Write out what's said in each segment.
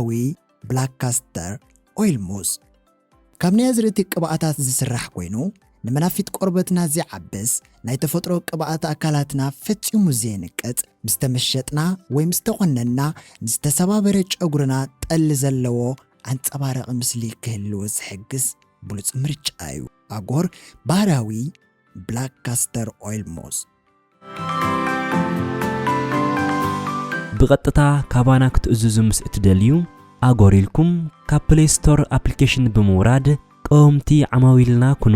ዊ ብላክ ካስተር ኦይል ሙስ ካብ ናይ ኣዝርእቲ ቅብኣታት ዝስራሕ ኮይኑ፣ ንመናፊት ቆርበትና ዝዓብስ፣ ናይ ተፈጥሮ ቅብኣት ኣካላትና ፈጺሙ ዘየንቅጽ፣ ምስ ተመሸጥና ወይ ምስ ተቖነንና ንዝተሰባበረ ጨጉርና ጠሊ ዘለዎ ኣንጸባራቒ ምስሊ ክህልዎ ዝሕግዝ ብሉጽ ምርጫ እዩ። ኣጎር ባህርያዊ ብላክ ካስተር ኦይል ሙስ። ብቐጥታ ካባና ክትእዝዙ ምስ እትደልዩ፣ ኣጎር ኢልኩም ካብ ፕሌይ ስቶር ኣፕሊኬሽን ብምውራድ ቀወምቲ ዓማዊልና ኩኑ።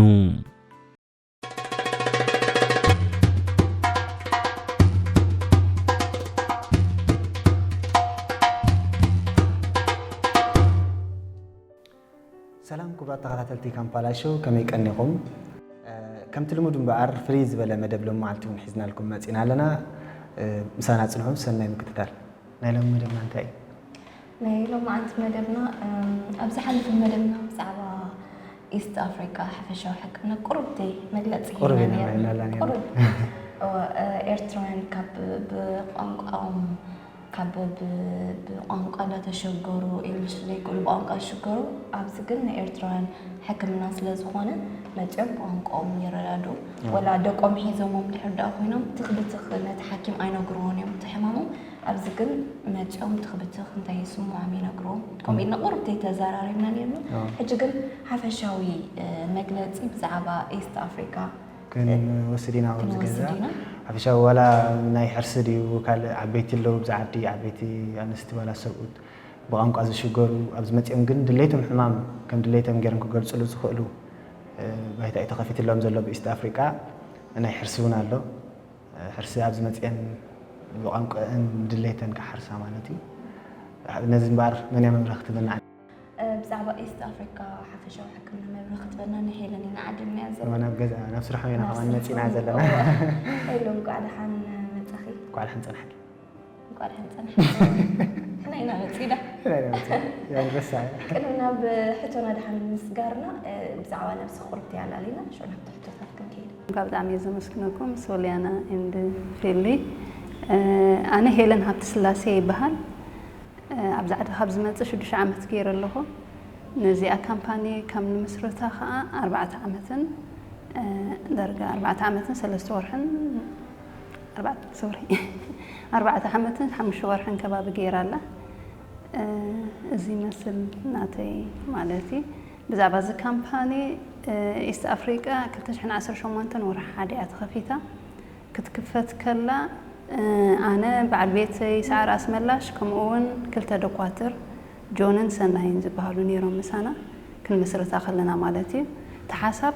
ሰላም ክቡራት ተኸታተልቲ ካምፓላ ሾው፣ ከመይ ቀኒኹም? እ፣ ከምቲ ልሙድ እምበኣር ፍልይ ዝበለ መደብ ሎሚ መዓልቲ እውን ሒዝናልኩም መፂና ኣለና። እ፣ ምሳና ፅንሑ፣ ሰናይ ምክትታል። ናይ ሎሚ መደብና እንታይ እዩ? ናይ ሎማዓንቲ መደብና እም፣ ኣብ ዝሓለፈ መደብና ብዛዕባ ኢስት ኣፍሪካ ሓፈሻዊ ሕክምና ቁሩብ ደይ መግለፂ ቁሩብ ሂብና ኢና ነርና። ሂብናላ ነርና። ቁሩብ እወ፣ እ፣ ኤርትራውያን ካብ ብቋንቋኦም ካብ ብ- ብቋንቋ እንዳተሸገሩ ኢንግሊሽ ዘይክእሉ ብቋንቋ ዝሽገሩ ኣብዚ ግን ናይ ኤርትራውያን ሕክምና ስለ ዝኾነ መፂኦም ብቋንቋኦም ይረዳድኡ። ወላ ደቆም ሒዞሞም ድሕር ደኣ ኮይኖም ትኽ ብትኽ ነቲ ሓኪም ኣይነግርዎን እዮም እቲ ሕማሞም። ኣብዚ ግን መፂኦም ትኽ ብትኽ እንታይ ይስምዖም ይነግርዎም። ከምኡ ኢልና ቁሩብ ተይተዘራሪብና ነርና። ሕጂ ግን ሓፈሻዊ እ፣ መግለፂ ብዛዕባ ኢስት ኣፍሪካ ክንወስድ ኢና ኣብዚ ገዛ። ክንወስድ ኢና። ሓፈሻዊ ዋላ ናይ ሕርሲ ድዩ ካልእ ዓበይቲ ኣለዉ ኣብዚ ዓዲ ዓበይቲ ኣንስቲ ዋላ ሰብኡት ብቋንቋ ዝሽገሩ ኣብዚ መፂኦም ግን ድሌቶም ሕማም ከም ድሌቶም ገይሮም ክገልፅሉ ዝኽእሉ እ፣ ባይታ እዩ ተኸፊትሎም ዘሎ ብኢስት ኣፍሪቃ ናይ ሕርሲ እውን ኣሎ። እ፣ ሕርሲ ኣብዚ መፂአን ብቋንቋአን ድሌተን ክሓርሳ ማለት እዩ። ነዚ እምበኣር መን እያ መምርሒ ክትበና? ብዛዕባ ኢስት ኣፍሪካ ሓፈሻዊ ሕክምና መብርሂ ክትበና ንሄለን ኢና ዓዲምናያ ዘለና። ናብ ገዛ ናብ ስራሕ ኢና ከማን መፂና ዘለና። ሄሎ እንኳዕ ደሓን መጻኺ። እንኳዕ ደሓን ፀናሕኪ። እንኳዕ ደሓን ፀናሕ። ንሕና ኢና መፂና። ረሳ ቅድሚ ናብ ሕቶና ደሓን ምስጋርና ብዛዕባ ነብሲ ቁርብቲ ኣላሊና ሽዑ ናብቲ ሕቶታት ክንከይድ። ካብ ብጣዕሚ እየ ዘመስግነኩም ሶልያና ኤንድ ፌሊ። ኣነ ሄለን ሃብተስላሴ ይበሃል። ኣብዚ ዓዲ ካብ ዝመፅእ ሽዱሽተ ዓመት ገይረ ኣለኹ። ነዚኣ ካምፓኒ ካብ ንምስርታ ከዓ ኣርባዕተ ዓመትን ዳርጋ ኣርባዕተ ዓመትን ሰለስተ ወርሕን ኣርባዕተ ሶሪ ኣርባዕተ ዓመትን ሓሙሽተ ወርሕን ከባቢ ገይራ ኣላ። እዚ ይመስል ናተይ ማለት እዩ። ብዛዕባ እዚ ካምፓኒ ኢስት ኣፍሪቃ ክልተ ሽሕን ዓሰርተ ሸሞንተን ወርሒ ሓደ እያ ተኸፊታ። ክትክፈት ከላ ኣነ፣ በዓል ቤተይ ሰዓረ ኣስመላሽ ከምኡ እውን ክልተ ደኳትር ጆንን ሰናይን ዝበሃሉ ነይሮም ምሳና ክንምስርታ ከለና ማለት እዩ። እቲ ሓሳብ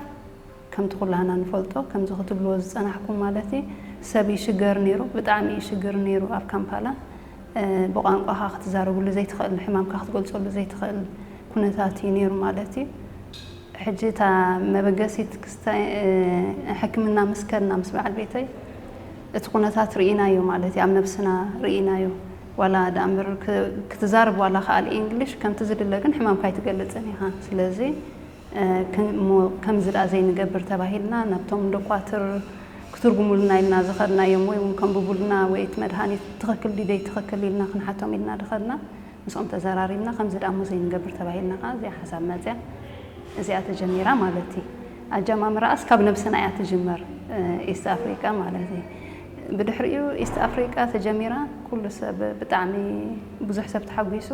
ከምቲ ኩላህና ንፈልጦ ከምዚ ክትብልዎ ዝጸናሕኩም ማለት እዩ ሰብ ይሽገር ነይሩ፣ ብጣዕሚ ይሽግር ነይሩ ኣብ ካምፓላ። ብቋንቋኻ ክትዛረብሉ ዘይትኽእል፣ ንሕማምካ ክትገልጸሉ ዘይትኽእል ኩነታት እዩ ነይሩ ማለት እዩ። ሕጂ እታ መበገሲት ክስታይ ሕክምና ምስ ከድና ምስ በዓል ቤተይ እቲ ኩነታት ርኢናዮ ማለት እዩ ኣብ ነብስና ርኢናዮ ዋላ ደኣ እምበር ክትዛረብ ዋላ ከኣል ኢንግሊሽ ከምቲ ዝድለ ግን ሕማምካ ኣይትገልፅን ኢኻ ስለዚ እሞ ከምዚ ደኣ ዘይንገብር ተባሂልና ናብቶም ደኳትር ክትርጉሙልና ኢልና ዝኸድናዮም ወይ እውን ከንብቡልና ወይ እቲ መድሃኒት ትኽክል ድዩ ዘይትኽክል ኢልና ክንሓቶም ኢልና ዝኸድና ምስኦም ተዘራሪብና ከምዚ ደኣ እሞ ዘይንገብር ተባሂልና ከዓ እዚኣ ሓሳብ መፅያ እዚኣ ተጀሚራ ማለት እዩ ኣጀማምራኣስ ካብ ነብስና እያ ትጅመር ኢስት ኣፍሪቃ ማለት እዩ ብድሕሪኡ ኢስት ኣፍሪቃ ተጀሚራ ኩሉ ሰብ ብጣዕሚ ብዙሕ ሰብ ተሓጒሱ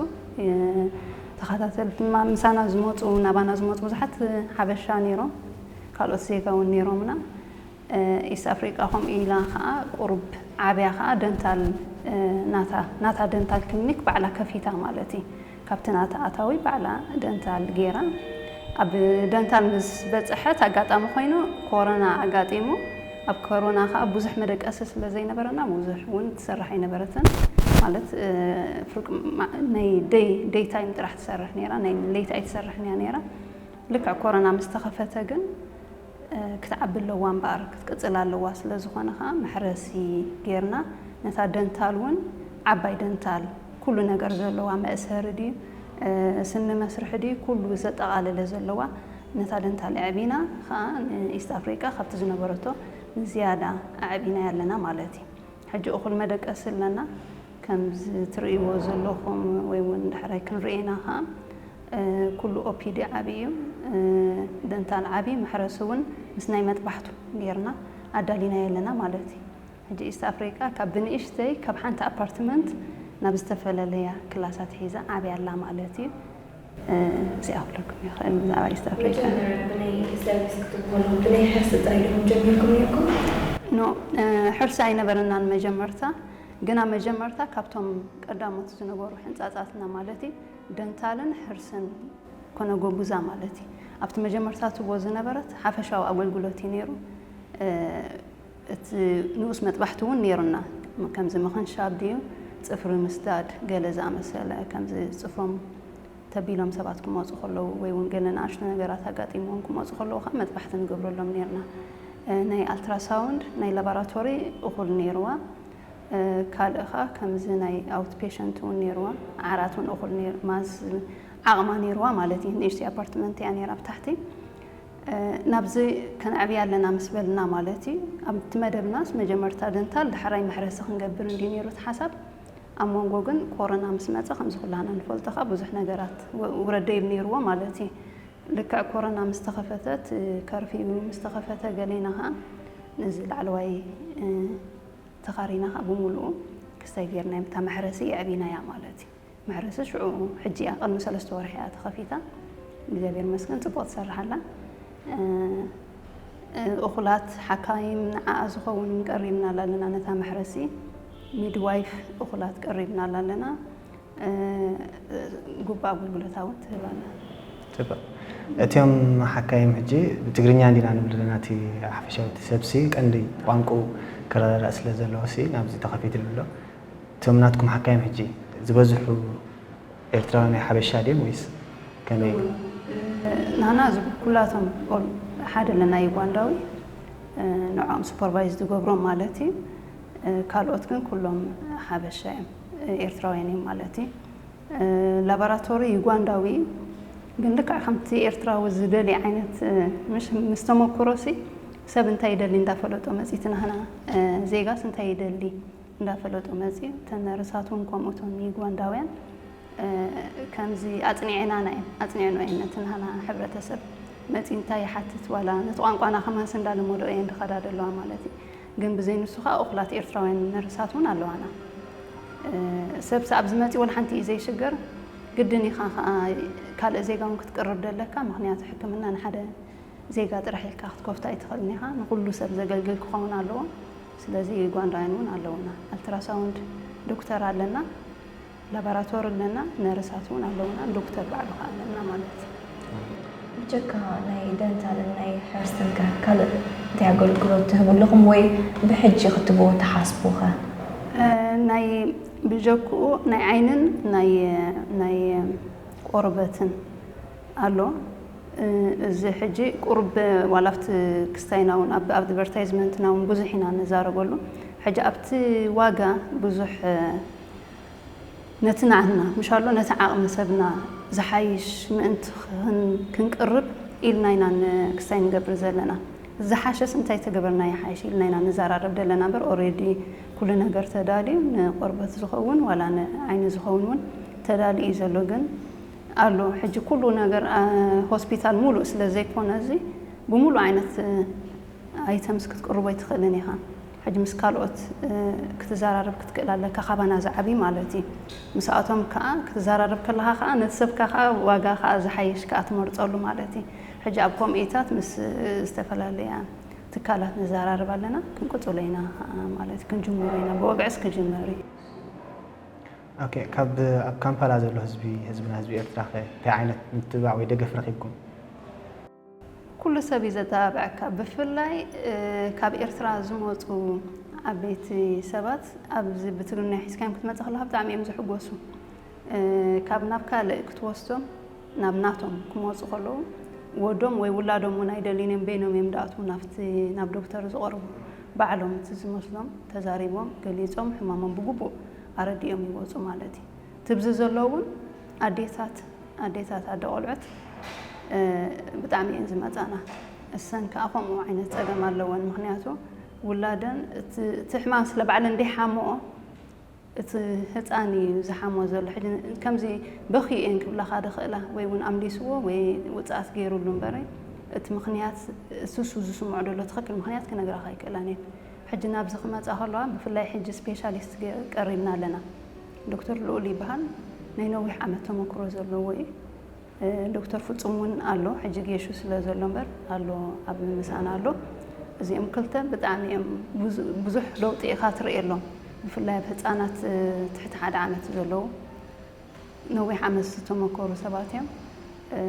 ተኸታተልቲ ድማ ምሳና ዝመፁ ናባና ዝመፁ ብዙሓት ሓበሻ ነይሮም ካልኦት ዜጋ እውን ነይሮምና ኢስት ኣፍሪቃ ከምኡ ኢላ ከዓ ቁሩብ ዓብያ ከዓ ደንታል ናታ ደንታል ክሊኒክ ባዕላ ከፊታ ማለት እዩ ካብቲ ናታ ኣታዊ ባዕላ ደንታል ገይራ ኣብ ደንታል ምስ በፀሐት ኣጋጣሚ ኮይኑ ኮሮና ኣጋጢሙ ኣብ ኮሮና ከዓ ብዙሕ መደቀሲ ስለ ዘይነበረና ብዙሕ እውን ትሰርሕ ኣይነበረትን ማለት ናይ ደይ ደይ ታይም ጥራሕ ትሰርሕ ነይራ ናይ ለይቲ ኣይትሰርሕን እያ ነይራ ልክዕ ኮሮና ምስ ተኸፈተ ግን ክትዓቢ ኣለዋ እምበኣር ክትቅፅል ኣለዋ ስለ ዝኾነ ከዓ መሕረሲ ጌርና ነታ ደንታል እውን ዓባይ ደንታል ኩሉ ነገር ዘለዋ መእሰሪ ድዩ ስኒ መስርሒ ድዩ ኩሉ ዘጠቓለለ ዘለዋ ነታ ደንታል ኣዕቢና ከዓ ንኢስት ኣፍሪቃ ካብቲ ዝነበረቶ ንዝያዳ ኣዕቢና ኣለና ማለት እዩ ሕጂ እኹል መደቀሲ ኣለና ከምዚ ትርእይዎ ዘለኹም ወይ እውን ዳሕራይ ክንርኢ ኢና ኸዓ፣ እ፣ ኩሉ ኦፒዲ ዓቢ እዩ። እ፣ ደንታል ዓቢ፣ መሕረሲ እውን ምስ ናይ መጥባሕቱ ጌርና ኣዳሊናዮ ኣለና ማለት እዩ። ሕጂ ኢስት ኣፍሪቃ ካብ ብንእሽተይ ካብ ሓንቲ ኣፓርትመንት ናብ ዝተፈላለያ ክላሳት ሒዛ ዓብያ ኣላ ማለት እዩ። እ፣ እዚኣ ክብለኩም ይኽእል ብዛዕባ ኢስት ኣፍሪቃ። መጀመርያ ብናይ ሰርቪስ ክትበሉ ብናይ ሕርሲ ጥራይ ዲኹም ጀሚርኩም ነይርኩም? ኖ፣ እ፣ ሕርሲ ኣይነበረናን መጀመርታ። ግን ኣብ መጀመርታ ካብቶም ቀዳሞት ዝነበሩ ሕንጻጻትና ማለት እዩ፣ ደንታልን ሕርስን ኮነ ጎቡዛ ማለት እዩ። ኣብቲ መጀመርታ ትቦ ዝነበረት ሓፈሻዊ ኣገልግሎት እዩ ነይሩ። እ፣ እቲ ንኡስ መጥባሕቲ እውን ነይሩና። ከምዚ ምኽንሻብ ድዩ፣ ጽፍሪ ምስዳድ፣ ገለ ዝኣመሰለ፣ ከምዚ ጽፍሮም ተቢሎም ሰባት ክመጹ ከለዉ ወይ እውን ገለ ንኣሽቱ ነገራት ኣጋጢምዎም ክመጹ ከለዉ ኸዓ መጥባሕቲ ንገብረሎም ነይርና። እ፣ ናይ ኣልትራሳውንድ፣ ናይ ላቦራቶሪ እኹል ነይርዋ። እ፣ ካልእ ኸዓ ከምዚ ናይ ኣውት ፔሸንት እውን ነይርዋ። ዓራት እውን እኹል ነይር-፣ ማስ ዓቕማ ነይርዋ ማለት እዩ። ንእሽተይ ኣፓርትመንት እያ ነይራ ኣብ ታሕቲ። እ፣ ናብዚ ከነዕብያ ኣለና ምስ በልና ማለት እዩ። ኣብቲ መደብናስ መጀመርታ ደንታል፣ ዳሕራይ መሕረሲ ክንገብር እንድዩ ነይሩ እቲ ሓሳብ። ኣብ መንጎ ግን ኮሮና ምስ መጸ፣ ከምዚ ኩላህና ንፈልጦ ኸዓ ብዙሕ ነገራት ወ-፣ ውረድ ደይብ ነይርዎ ማለት እዩ። ልክዕ ኮሮና ምስ ተኸፈተ፣ እቲ ከርፊዩ ምስ ተኸፈተ፣ ገሌና ኸዓ ነዚ ላዕለዋይ፣ እ፣ ተኻሪና ኸዓ ብምሉኡ ክስታይ ጌርና እታ መሕረሲ የዕቢናያ ማለት እዩ። መሕረሲ ሽዑ ሕጂ እያ፣ ቅድሚ ሰለስተ ወርሒ እያ ተኸፊታ። እግዚኣብሔር ይመስገን፣ ጽቡቕ ትሰርሕ ኣላ። እ፣ እ፣ እኹላት ሓካይም ንዓኣ ዝኸውን ቀሪብናላ ኣለና፣ ነታ መሕረሲ ሚድዋይፍ እኹላት ቀሪብናላ ኣለና። እ፣ ግቡእ ኣገልግሎታ እውን ትህብ ኣላ። ጽቡቕ። እቲኦም ሓካይም ሕጂ ብትግርኛ እንዲና ንብል ዘለና፣ እቲ ሓፈሻዊ እቲ ሰብሲ ቀንዲ ቋንቋኡ ክረዳዳእ ስለ ዘለዎ ሲ ናብዚ ተኸፊቱ ኣሎ። እቶም ናትኩም ሓካይም ሕጂ ዝበዝሑ ኤርትራውያን ናይ ሓበሻ ድዮም ወይስ ከመይ? ናና ዝብ-፣ ኩላቶም ኦል-፣ ሓደ ኣለና ዩጋንዳዊ፣ እ፣ ንዕኦም ሱፐርቫይዝ ዝገብሮም ማለት እዩ። እ፣ ካልኦት ግን ኩሎም ሓበሻ እዮም፣ እ፣ ኤርትራውያን እዮም ማለት እዩ። እ፣ ላቦራቶሪ ዩጋንዳዊ እዩ። ግን ልክዕ ከምቲ ኤርትራዊ ዝደሊ ዓይነት፣ እ፣ ምሽ-፣ ምስ ተመክሮሲ ሰብ እንታይ ይደሊ እንዳፈለጦ መጺቲ ናህና፣ እ፣ ዜጋስ እንታይ ይደሊ እንዳፈለጡ መጺኡ፣ እተን ነርሳት እውን ከምኡ፣ እቶም ዩጋንዳውያን፣ እ፣ ከምዚ ኣጽኒዐናና እየን፣ ኣጽኒዐንኦ እየን ነቲ ናህና ሕብረተሰብ። መጺኡ እንታይ ይሓትት፣ ዋላ ነቲ ቋንቋና ከማንስ እንዳለመዶ እየን ዝኸዳ ዘለዋ ማለት እዩ። ግን ብዘይ ንሱ ኸኣ እኹላት ኤርትራውያን ነርሳት እውን ኣለዋና። እ፣ ሰብሲ ኣብዚ መጺኡ ወላ ሓንቲ እዩ ዘይሽገር። ግድን ኢኻ ኸኣ ካልእ ዜጋ እውን ክትቅርብ ደለካ፣ ምኽንያቱ ሕክምና ንሓደ ዜጋ ጥራሕ ኢልካ ክትከፍቶ ኣይትኽእልን ኢኻ። ንኹሉ ሰብ ዘገልግል ክኸውን ኣለዎ። ስለዚ ዩጋንዳውያን እውን ኣለውና። ኣልትራሳውንድ ዶክተር ኣለና፣ ላቦራቶሪ ኣለና፣ ነርሳት እውን ኣለውና፣ ዶክተር ባዕሉ ኸኣ ኣለና ማለት እዩ። ብጀካ ናይ ደንታልን ናይ ሕርስን ከ ካልእ እንታይ ኣገልግሎት ትህቡ ኣለኹም ወይ ብሕጂ ክትህብዎ ትሓስቡ ኸ? እ፣ ናይ ብጀክኡ ናይ ዓይንን ናይ፣ ናይ ቆርበትን ኣሎ። እ፣ እዚ ሕጂ ቁሩብ ዋላ ኣብቲ ክስታይና እውን ኣብ ኣድቨርታይዝመንትና እውን ብዙሕ ኢና ንዛረበሉ። ሕጂ ኣብቲ ዋጋ ብዙሕ፣ እ፣ ነቲ ንዓና ምሻሎ ነቲ ዓቕሚ ሰብና ዝሓይሽ ምእንቲ ክን-፣ ክንቅርብ ኢልና ኢና ን-፣ ክስታይ ንገብር ዘለና። ዝሓሸስ እንታይ ተገበርና ይሓይሽ ኢልና ኢና ንዘራረብ ዘለና እምበር፣ ኦሬዲ ኩሉ ነገር ተዳልዩ፣ ንቆርበት ዝኸውን ዋላ ንዓይኒ ዝኸውን እውን ተዳልዩ እዩ ዘሎ። ግን ኣሎ። ሕጂ ኩሉ ነገር፣ አ፣ ሆስፒታል ሙሉእ ስለ ዘይኮነ፣ እዚ ብምሉእ ዓይነት፣ እ፣ ኣይተምስ ክትቅርቦ ኣይትኽእልን ኢኻ። ሕጂ ምስ ካልኦት፣ እ፣ ክትዘራረብ ክትክእል ኣለካ፣ ካባና ዝዓቢ ማለት እዩ። ምስኣቶም ከኣ ክትዘራረብ ከለኻ ከኣ ነቲ ሰብካ ከኣ ዋጋ ከኣ ዝሓይሽ ከኣ ትመርጸሉ ማለት እዩ። ሕጂ ኣብ ኮሚቴታት ምስ፣ እ፣ ዝተፈላለያ ትካላት ንዘራረብ ኣለና፣ ክንቅጽሎ ኢና ከኣ ማለት እዩ፣ ክንጅምሮ ኢና፣ ብወግዕስ ክጅመር እዩ። ኦኬ፣ ካብ ኣብ ካምፓላ ዘሎ ህዝቢ፣ ህዝብና ህዝቢ ኤርትራ ከ እንታይ ዓይነት ምትብባዕ ወይ ደገፍ ረኺብኩም? ኩሉ ሰብ እዩ ዘተባብዐካ። ብፍላይ፣ እ፣ ካብ ኤርትራ ዝመጹ ዓበይቲ ሰባት ኣብዚ ብትግርኛ ሒዝካዮም ክትመጽእ ከለኻ ብጣዕሚ እዮም ዝሕጎሱ። እ፣ ካብ ናብ ካልእ ክትወስዶም ናብ ናቶም ክመጹ ከለዉ ወዶም ወይ ውላዶም እውን ኣይደልዩን እዮም፣ በይኖም እዮም ዝኣትዉ ናብቲ፣ ናብ ዶክተር ዝቐርቡ። ባዕሎም እቲ ዝመስሎም ተዛሪቦም፣ ገሊጾም፣ ሕማሞም ብግቡእ ኣረዲኦም ይወጹ ማለት እዩ። ትብዚ ዘሎ እውን ኣዴታት፣ ኣዴታት ኣደ ቆልዑት፣ እ፣ ብጣዕሚ እየን ዝመጻና። እሰን ከኣ ከምኡ ዓይነት ጸገም ኣለወን። ምኽንያቱ ውላደን እቲ፣ እቲ ሕማም ስለ ባዕለን ዘይሓምኦ፣ እቲ ህፃን እዩ ዝሓሞ ዘሎ። ሕጂ ከምዚ በኽዩ እየን ክብላኻ ድኽእላ፣ ወይ እውን ኣምሊስዎ ወይ ውፅኣት ገይሩሉ እምበረ፣ እቲ ምኽንያት እሱ እሱ ዝስምዖ ዘሎ ትኽክል ምኽንያት ክነግራኻ ኣይክእላን እየን። ሕጂ ናብዚ ክመፃ ከለዋ፣ ብፍላይ ሕጂ ስፔሻሊስት ገ-፣ ቀሪብና ኣለና። ዶክተር ልኡል ይበሃል። ናይ ነዊሕ ዓመት ተመክሮ ዘለዎ እዩ። እ፣ ዶክተር ፍጹም እውን ኣሎ፣ ሕጂ ጌሹ ስለ ዘሎ እምበር ኣሎ፣ ኣብ ምሳና ኣሎ። እዚኦም ክልተ ብጣዕሚ እዮም ብዙ-፣ ብዙሕ ለውጢ ኢኻ ትርእየሎም፣ ብፍላይ ኣብ ህፃናት፣ እ፣ ትሕቲ ሓደ ዓመት ዘለዉ። ነዊሕ ዓመት ዝተመከሩ ሰባት እዮም። እ፣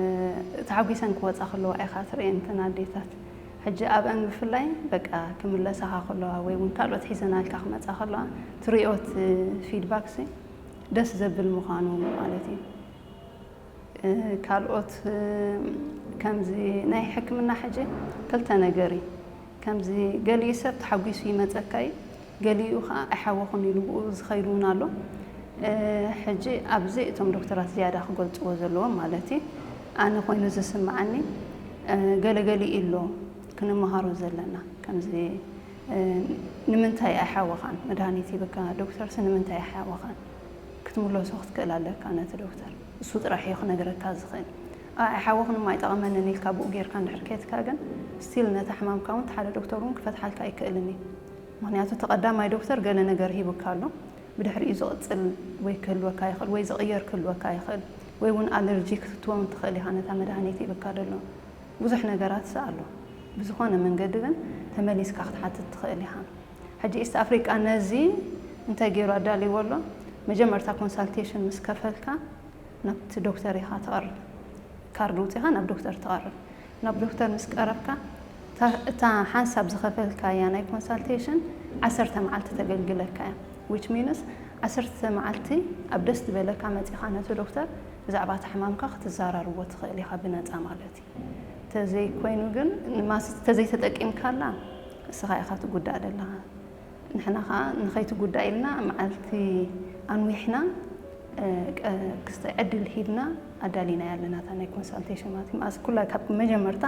ተሓጒሰን ክወፃ ከለዋ ኢኻ ትርእየን እተን ኣዴታት። ሕጂ ኣብአን ብፍላይ በቃ ክምለሳኻ ከለዋ ወይ እውን ካልኦት ሒዘናልካ ክመፃ ከለዋ ትርእዮ እቲ ፊድባክ ሲ ደስ ዘብል ምዃኑ ማለት እዩ። እ፣ ካልኦት፣ እ፣ ከምዚ ናይ ሕክምና ሕጂ ክልተ ነገር እዩ። ከምዚ ገሊኡ ሰብ ተሓጒሱ ይመፀካ እዩ፣ ገሊኡ ከዓ ኣይሓወኹን ኢሉ ብኡ ዝኸይድ እውን ኣሎ። እ፣ ሕጂ ኣብዚ እቶም ዶክተራት ዝያዳ ክገልፅዎ ዘለዎም ማለት እዩ። ኣነ ኮይኑ ዝስምዓኒ፣ እ፣ ገለ ገሊኡ ኣሎ ክንመሃሮ ዘለና። ከምዚ፣ እ፣ ንምንታይ ኣይሓወኻን? መድሃኒት ሂብካ ዶክተርሲ ንምንታይ ኣይሓወኻን? ክትምለሶ ክትክእል ኣለካ ነቲ ዶክተር። እሱ ጥራሕ እዩ ክነግረካ ዝኽእል። ኣይ፣ ኣይሓወኽን እሞ ኣይጠቐመንን ኢልካ ብኡ ጌርካ እንድሕር ከድካ ግን፣ ስቲል ነታ ሕማምካ እውን እቲ ሓደ ዶክተር እውን ክፈትሓልካ ኣይክእልን እዩ። ምኽንያቱ እቲ ቀዳማይ ዶክተር ገለ ነገር ሂቡካ ኣሎ። ብድሕሪኡ ዝቕጽል ወይ ክህልወካ ይኽእል ወይ ዝቕየር ክህልወካ ይኽእል። ወይ እውን ኣለርጂ ክትትዎም ትኽእል ኢኻ ነታ መድሃኒት ሂብካ ዘሎ። ብዙሕ ነገራት ሲ ኣሎ። ብዝኾነ መንገዲ ግን ተመሊስካ ክትሓትት ትኽእል ኢኻ። ሕጂ ኢስት ኣፍሪቃ ነዚ እንታይ ገይሩ ኣዳልይዎ ኣሎ? መጀመርታ ኮንሳልቴሽን ምስ ከፈልካ ናብቲ ዶክተር ኢኻ ትቐርብ። ካርድ ውፂኻ ናብ ዶክተር ትቐርብ። ናብ ዶክተር ምስ ቀረብካ እታ፣ እታ ሓንሳብ ዝኸፈልካያ ናይ ኮንሳልቴሽን ዓሰርተ መዓልቲ ተገልግለካ እያ። ዊች ሚንስ ዓሰርተ መዓልቲ ኣብ ደስ ዝበለካ መፂኻ ነቲ ዶክተር ብዛዕባ እቲ ሕማምካ ክትዘራርቦ ትኽእል ኢኻ ብነፃ ማለት እዩ። ተዘይኮይኑ ግን ንማስ ተዘይተጠቂምካላ እስኻ ኢኻ ትጉዳእ ዘለኻ። ንሕና ኸዓ ንኸይትጉዳእ ኢልና መዓልቲ ኣንዊሕና፣ እ፣ ቀ-፣ ክስተ ዕድል ሂብና ኣዳሊና ኣለና እታ ናይ ኮንሳልቴሽን ማለት እዩ። መዓስ ኩላ ካብ መጀመርታ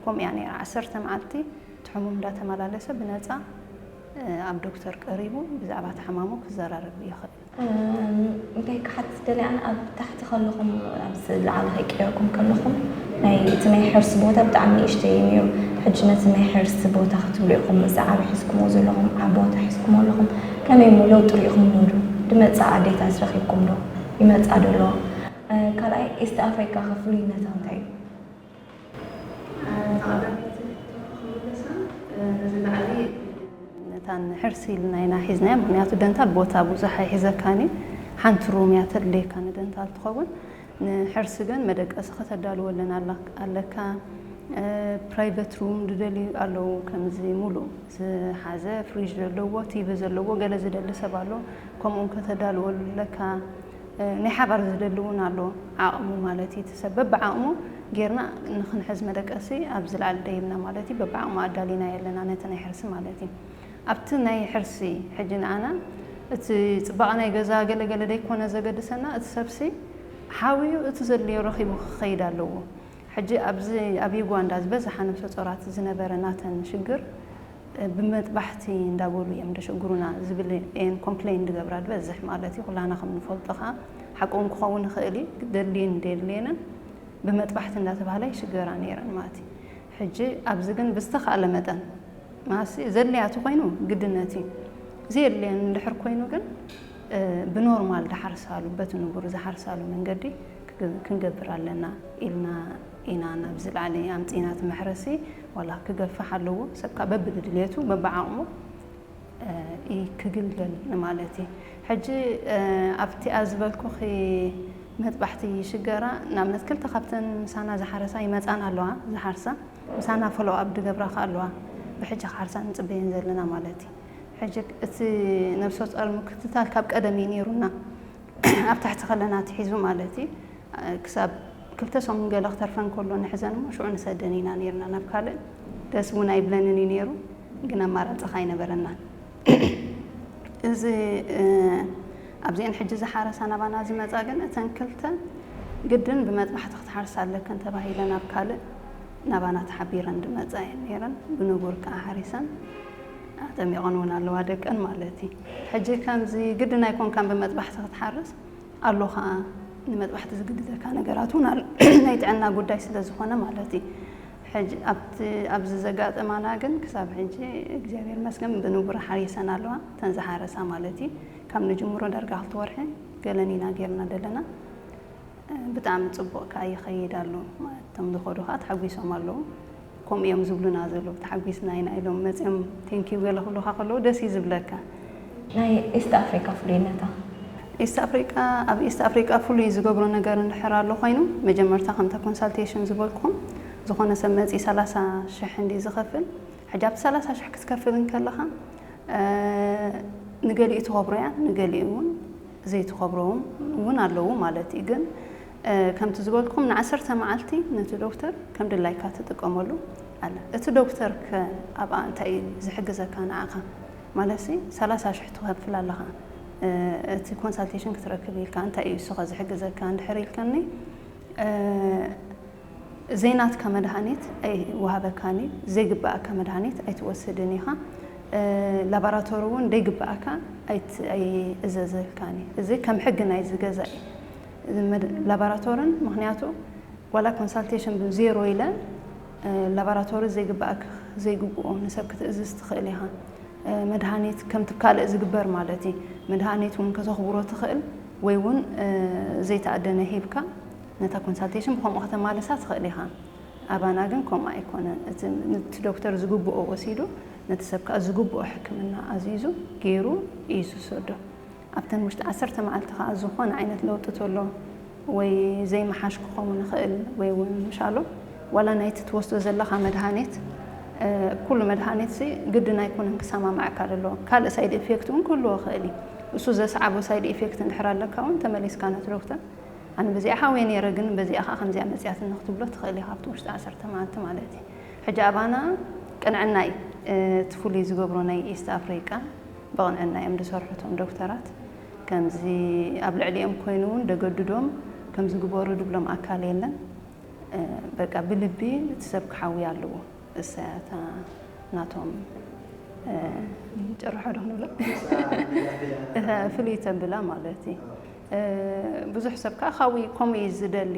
ከምኡ እያ ነይራ። ዓሰርተ መዓልቲ እቲ ሕሙም እንዳተመላለሰ ብነፃ፣ እ፣ ኣብ ዶክተር ቀሪቡ ብዛዕባ እቲ ሕማሙ ክዘራረብ ይኽእል። እም፣ እንታይ ክሓትት ደልየ ኣነ፣ ኣብ ታሕቲ ከለኹም፣ ኣብ ዝለዓለ ከይቀየርኩም ከለኹም፣ ናይ፣ እቲ ናይ ሕርሲ ቦታ ብጣዕሚ ንእሽተይ እዩ ነይሩ። ሕጂ ነቲ ናይ ሕርሲ ቦታ ክትብሉ ኢኹም ዝዓቢ ሒዝኩምዎ ዘለኹም፣ ዓቢ ቦታ ሒዝኩምዎ ኣለኹም። ከመይ እሞ ለውጢ ርኢኹምሉ ዶ? ድመጻ ኣዴታት ረኺብኩም ዶ? ይመጻ ዶ ኣሎ? እ፣ ካልኣይ፣ ኢስት ኣፍሪካ ከ ፍሉይነታ እንታይ እዩ? ነታ ቀዳመይቲ ሕቶ ክምልሳ፣ እ፣ ንዝለዓሊ ነታን ሕርሲ ኢልና ኢና ሒዝናያ፣ ምኽንያቱ ደንታል ቦታ ብዙሕ ኣይሕዘካን እዩ። ሓንቲ ሩም እያ ተድልየካ ንደንታል ትኸውን። ንሕርሲ ግን መደቀሲ ከተዳልወለን ኣላ-፣ ኣለካ። እ፣ ፕራይቨት ሩም ዝደልዩ ኣለዉ፣ ከምዚ ሙሉእ ዝሓዘ ፍሪጅ ዘለዎ፣ ቲቪ ዘለዎ፣ ገለ ዝደሊ ሰብ ኣሎ፣ ከምኡ እውን ከተዳልወሉ ኣለካ። እ፣ ናይ ሓባር ዝደሊ እውን ኣሎ፣ ዓቕሙ ማለት እዩ። እቲ ሰብ በብዓቕሙ ጌርና ንኽንሕዝ መደቀሲ ኣብ ዝለዓሊ ደይብና ማለት እዩ፣ በብዓቕሙ ኣዳሊናዮ ኣለና ነቲ ናይ ሕርሲ ማለት እዩ። ኣብቲ ናይ ሕርሲ ሕጂ ንኣና እቲ ጽባቐ ናይ ገዛ ገለገለ ደይኮነ ዘገድሰና፣ እቲ ሰብሲ ሓውዩ እቲ ዘድልዮ ረኺቡ ክኸይድ ኣለዎ። ሕጂ ኣብዚ ኣብ ዩጋንዳ ዝበዝሓ ነፍሰ ጾራት ዝነበረ ናተን ሽግር፣ እ፣ ብመጥባሕቲ እንዳበሉ እዮም ደሸግሩና ዝብል እየን ኮምፕሌን ዝገብራ ዝበዝሕ ማለት እዩ። ኩላና ከም ንፈልጦ ኸዓ ሓቆም ክኸውን ይኽእል እዩ፣ ደልየን ደየድልየንን ብመጥባሕቲ እንዳተባህላ ይሽገራ ነይረን ማለት እዩ። ሕጂ ኣብዚ ግን ብዝተኻእለ መጠን ማሲ ዘድልያ ተኾይኑ ግድነት እዩ። ዘየድልየን እንድሕር ኮይኑ ግን፣ እ፣ ብኖርማል ዝሓርሳሉ፣ በቲ ንቡር ዝሓርሳሉ መንገዲ ክግ-፣ ክንገብር ኣለና ኢልና ኢና ናብዚ ላዕሊ ኣምጺእና። እቲ መሕረሲ ዋላ ክገፍሕ ኣለዎ፣ ሰብ ከኣ በብድልየቱ በብዓቕሙ፣ እ፣ ይ-፣ ክግልገል ንማለት እዩ። ሕጂ፣ እ፣ ኣብቲኣ ዝበልኩኺ መጥባሕቲ ሽገራ፣ ንኣብነት ክልተ ካብተን ምሳና ዝሓረሳ ይመጻን ኣለዋ፣ ዝሓርሳ። ምሳና ፎሎው ኣፕ ዝገብራ ከኣ ኣለዋ። ብሕጂ ክሓርሳ ንጽበየን ዘለና ማለት እዩ። ሕጂ እቲ ነብሰ ጾር ምክትታል ካብ ቀደም እዩ ነይሩና። ኣብ ታሕቲ ከለና ኣትሒዙ ማለት እዩ። ክሳብ ክልተ ሰሙን ገለ ክተርፈን ከሎ ንሕዘን እሞ ሽዑ ንሰደን ኢና ነይርና ናብ ካልእ። ደስ እውን ኣይብለንን እዩ ነይሩ፣ ግን ኣማራጺ ከኣ ኣይነበረናን። እዚ፣ እ፣ ኣብዚአን ሕጂ ዝሓረሳ ናባና ዝመጻ ግን እተን ክልተ ግድን ብመጥባሕቲ ክትሓርሳ ኣለክን ተባሂለን ኣብ ካልእ ናባና ተሓቢረን ዝመጻ እየን ነይረን። ብንቡር ከኣ ሓሪሰን ኣጠሚቐን እውን ኣለዋ ደቀን ማለት እዩ። ሕጂ ከምዚ ግድን ኣይኮንካን ብመጥባሕቲ ክትሓርስ ኣሎ ኸዓ፣ ንመጥባሕቲ ዝግድደካ ነገራት እውን ኣሎ፣ ናይ ጥዕና ጉዳይ ስለ ዝኾነ ማለት እዩ። ሕጂ ኣብቲ ኣብዚ ዘጋጠማና ግን ክሳብ ሕጂ እግዚኣብሔር ይመስገን ብንቡር ሓሪሰን ኣለዋ፣ እተን ዝሓረሳ ማለት እዩ። ካብ ንጅምሮ ዳርጋ ክልተ ወርሒ ገለን ኢና ጌርና ዘለና። ብጣዕሚ ጽቡቕ ከኣ ይኸይድ ኣሎ። እቶም ዝኸዱ ከኣ ተሓጒሶም ኣለዉ። ከምኡ እዮም ዝብሉና ዘለዉ፣ ተሓጒስና ኢና ኢሎም መጺኦም ቴንኪው ገለ ክብሉኻ ከለዉ ደስ እዩ ዝብለካ። ናይ ኢስት ኣፍሪካ ፍሉይነታ? ኢስት ኣፍሪቃ፣ ኣብ ኢስት ኣፍሪቃ ፍሉይ ዝገብሮ ነገር እንድሕር ኣሎ ኮይኑ፣ መጀመርታ ከምታ ኮንሳልቴሽን ዝበልኩም፣ ዝኾነ ሰብ መጺ ሰላሳ ሽሕ እንዲ ዝኸፍል፣ ሕጂ ኣብቲ ሰላሳ ሽሕ ክትከፍል እንከለኻ፣ እ፣ ንገሊኡ ትኸብሮ እያ፣ ንገሊኡ እውን ዘይትኸብሮ እውን ኣለዉ ማለት እዩ። ግን፣ እ፣ ከምቲ ዝበልኩም ንዓሰርተ መዓልቲ ነቲ ዶክተር ከም ድላይካ ትጥቀመሉ ኣላ። እቲ ዶክተር ከ ኣብኣ እንታይ እዩ ዝሕግዘካ ንዓኻ? ማለትሲ ሰላሳ ሽሕ ትኸፍል ኣለኻ፣ እ፣ እቲ ኮንሳልቴሽን ክትረክብ ኢልካ፣ እንታይ እዩ እሱ ከ ዝሕግዘካ እንድሕር ኢልካኒ፣ እ፣ ዘይናትካ መድሃኒት ኣይወሃበካን እዩ፣ ዘይግብኣካ መድሃኒት ኣይትወስድን ኢኻ። እ፣ ላቦራቶሪ እውን ዘይግብኣካ ኣይት-፣ ኣይእዘዘልካን እዩ። እዚ ከም ሕጊ ናይዚ ገዛ እዩ። እዚ መድ-፣ ላቦራቶርን፣ ምኽንያቱ ዋላ ኮንሳልቴሽን ብዜሮ ኢለ፣ እ፣ ላቦራቶሪ ዘይግብኣካ፣ ዘይግብኦ ንሰብ ክትእዝዝ ትኽእል ኢኻ። እ፣ መድሃኒት ከምቲ ካልእ ዝግበር ማለት እዩ። መድሃኒት እውን ከተኽብሮ ትኽእል ወይ እውን፣ እ፣ ዘይተኣደነ ሂብካ ነታ ኮንሳልቴሽን ብኸምኡ ከተማልሳ ትኽእል ኢኻ። ኣባና ግን ከምኡ ኣይኮነን። እቲ፣ ነቲ ዶክተር ዝግብኦ ወሲዱ፣ ነቲ ሰብ ከኣ ዝግብኦ ሕክምና ኣዚዙ፣ ገይሩ እዩ ዝሰዶ። ኣብተን ውሽጢ ዓሰርተ መዓልቲ ከኣ ዝኾነ ዓይነት ለውጢ ተሎ ወይ ዘይምሓሽ ክኸውን ይኽእል ወይ እውን ምሻሎ ዋላ ናይቲ ትወስዶ ዘለኻ መድሃኒት፣ እ፣ ኩሉ መድሃኒትሲ ግድን ኣይኮነን ክሰማምዓካ ዘለዎ። ካልእ ሳይድ ኢፌክት እውን ክህልዎ ይኽእል እዩ። እሱ ዘስዓቦ ሳይድ ኢፌክት እንድሕር ኣለካ እውን ተመሊስካ ነቲ ዶክተር ኣነ በዚኣ ሓውየ ነይረ፣ ግን በዚኣ ኸዓ ከምዚኣ መጺኣትኒ ክትብሎ ትኽእል ኢኻ፣ ኣብቲ ውሽጢ ዓሰርተ መዓልቲ ማለት እዩ። ሕጂ ኣባና ቅንዕና እዩ፣ እ፣ እቲ ፍሉይ ዝገብሮ ናይ ኢስት ኣፍሪቃ ብቕንዕና እዮም ዝሰርሑ እቶም ዶክተራት። ከምዚ ኣብ ልዕሊኦም ኮይኑ እውን ደገድዶም ከምዚ ግበሩ ድብሎም ኣካል የለን። እ፣ በቃ ብልቢ እቲ ሰብ ክሓዊ ኣለዎ። እሳ እታ ናቶም፣ እ፣ ጭርሖ ዶ ንብሎ? እታ ፍልይ ተብላ ማለት እዩ። እ፣ ብዙሕ ሰብ ከኣ ካብኡ ከምኡ እዩ ዝደሊ።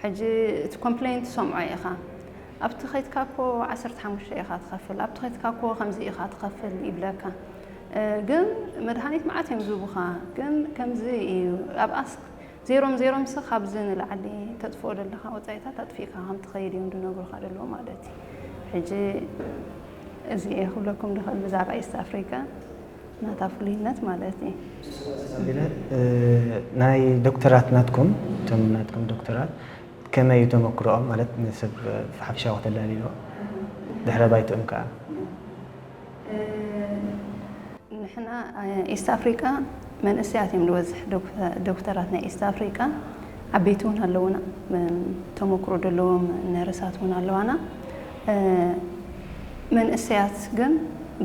ሕጂ እቲ ኮምፕሌን ትሰምዖ ኢኻ። ኣብቲ ኸይድካ እኮ ዓሰርተ ሓሙሽተ ኢኻ ትኸፍል፣ ኣብቲ ኸይድካ እኮ ከምዚ ኢኻ ትኸፍል ይብለካ። እ፣ ግን መድሃኒት መዓት እዮም ዝህቡኻ። ግን ከምዚ እዩ። ኣብኣስ ዜሮም ዜሮም ስ ካብዚ ንላዕሊ ተጥፍኦ ዘለኻ ወጻኢታት ኣጥፊእካ ከም ትኸይድ እዮም ዝነግሩኻ ዘለዉ ማለት እዩ። ሕጂ እዚ እየ ክብለኩም ዝኽእል ብዛዕባ ኢስት ኣፍሪካ ናታ ፍሉይነት ማለት እዩ። እ፣ ናይ ዶክተራት ናትኩም፣ እቶም ናትኩም ዶክተራት ከመይ እዩ ተመክሮኦም? ማለት ንሰብ ሓፈሻዊ ከተላልዮ ድሕረ ባይትኦም ከኣ? ንሕና፣ እ፣ ኢስት ኣፍሪቃ መንእሰያት እዮም ዝበዝሕ፣ ዶክ-፣ ዶክተራት ናይ ኢስት ኣፍሪቃ ዓበይቲ እውን ኣለዉና፣ እ፣ ተመክሮ ዘለዎም ነርሳት እውን ኣለዋና። እ፣ መንእሰያት ግን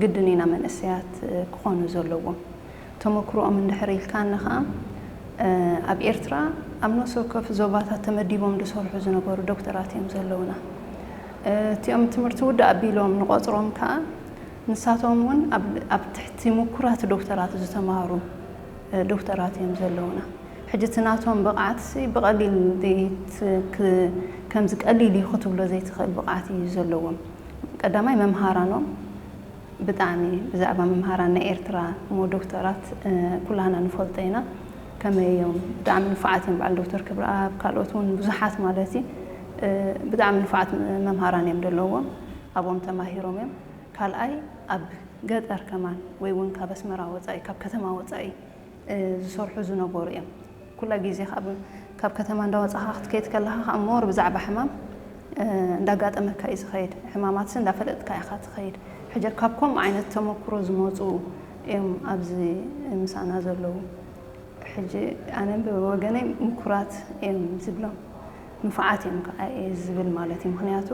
ግድን ኢና መንእሰያት፣ እ፣ ክኾኑ ዘለዎም። ተመክሮኦም እንድሕር ኢልካኒ ኸዓ፣ እ፣ ኣብ ኤርትራ ኣብ ነፍሲ ወከፍ ዞባታት ተመዲቦም ዝሰርሑ ዝነበሩ ዶክተራት እዮም ዘለዉና። እ፣ እቲኦም ትምህርቲ ውድእ ኣቢሎም ንቆጽሮም ከኣ ንሳቶም እውን ኣብ፣ ኣብ ትሕቲ ምኩራት ዶክተራት ዝተማህሩ፣ እ፣ ዶክተራት እዮም ዘለዉና። ሕጂ እቲ ናቶም ብቕዓትሲ ብቐሊል ዘይት-፣ ክ-፣ ከምዚ ቀሊል እዩ ክትብሎ ዘይትኽእል ብቕዓት እዩ ዘለዎም። ቀዳማይ መምሃራኖም ብጣዕሚ ብዛዕባ መምሃራን ናይ ኤርትራ እሞ ዶክተራት፣ እ፣ ኩላህና ንፈልጦ ኢና። ከመይ እዮም? ብጣዕሚ ንፉዓት እዮም። በዓል ዶክተር ክብረኣብ፣ ካልኦት እውን ብዙሓት ማለት እዩ። እ፣ ብጣዕሚ ንፉዓት መምሃራን እዮም ዘለዎም። ኣብኦም ተማሂሮም እዮም። ካልኣይ ኣብ ገጠር ከማን ወይ እውን ካብ ኣስመራ ወጻኢ፣ ካብ ከተማ ወጻኢ፣ እ፣ ዝሰርሑ ዝነበሩ እዮም። ኩላ ግዜ ካብ፣ ካብ ከተማ እንዳወጻኻ ክትከይድ ከለኻ ከኣ ሞር ብዛዕባ ሕማም፣ እ፣ እንዳጋጠመካ እዩ ዝኸይድ። ሕማማትሲ እንዳፈለጥካ ኢኻ ትኸይድ። ሕጂ ካብ ከምኡ ዓይነት ተመክሮ ዝመጹ እዮም ኣብዚ ምሳና ዘለዉ። ሕጂ ኣነ ብወገነይ ምኩራት እዮም ዝብሎም፣ ንፉዓት እዮም ከኣ እየ ዝብል ማለት እዩ። ምኽንያቱ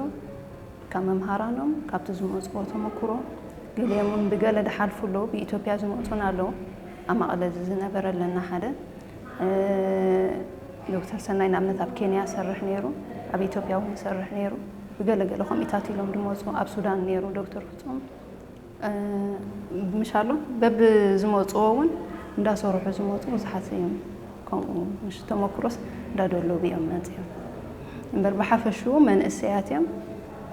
ካብ መምሃራኖም፣ ካብቲ ዝመጽዎ ተመክሮ፣ ገሊኦም እውን ብገለ ዝሓልፉ ኣለዉ፣ ብኢትዮጵያ ዝመጹን ኣለዉ። ኣብ መቐለ እዚ ዝነበረ ኣለና ሓደ፣ እ፣ ዶክተር ሰናይ ንኣብነት ኣብ ኬንያ ይሰርሕ ነይሩ፣ ኣብ ኢትዮጵያ እውን ይሰርሕ ነይሩ። ብገለ ገለ ከምኡታት ኢሎም ዝመጹ፣ ኣብ ሱዳን ነይሩ ዶክተር ፍጹም። ምሻሎ በብ ዝመፅዎ እውን እንዳሰርሑ ዝመፁ ብዙሓት እዮም። ከምኡ ምሽ ተመክሮስ እንዳደለቡ እዮም መፅዮም። እምበር ብሓፈሽኡ መንእሰያት እዮም።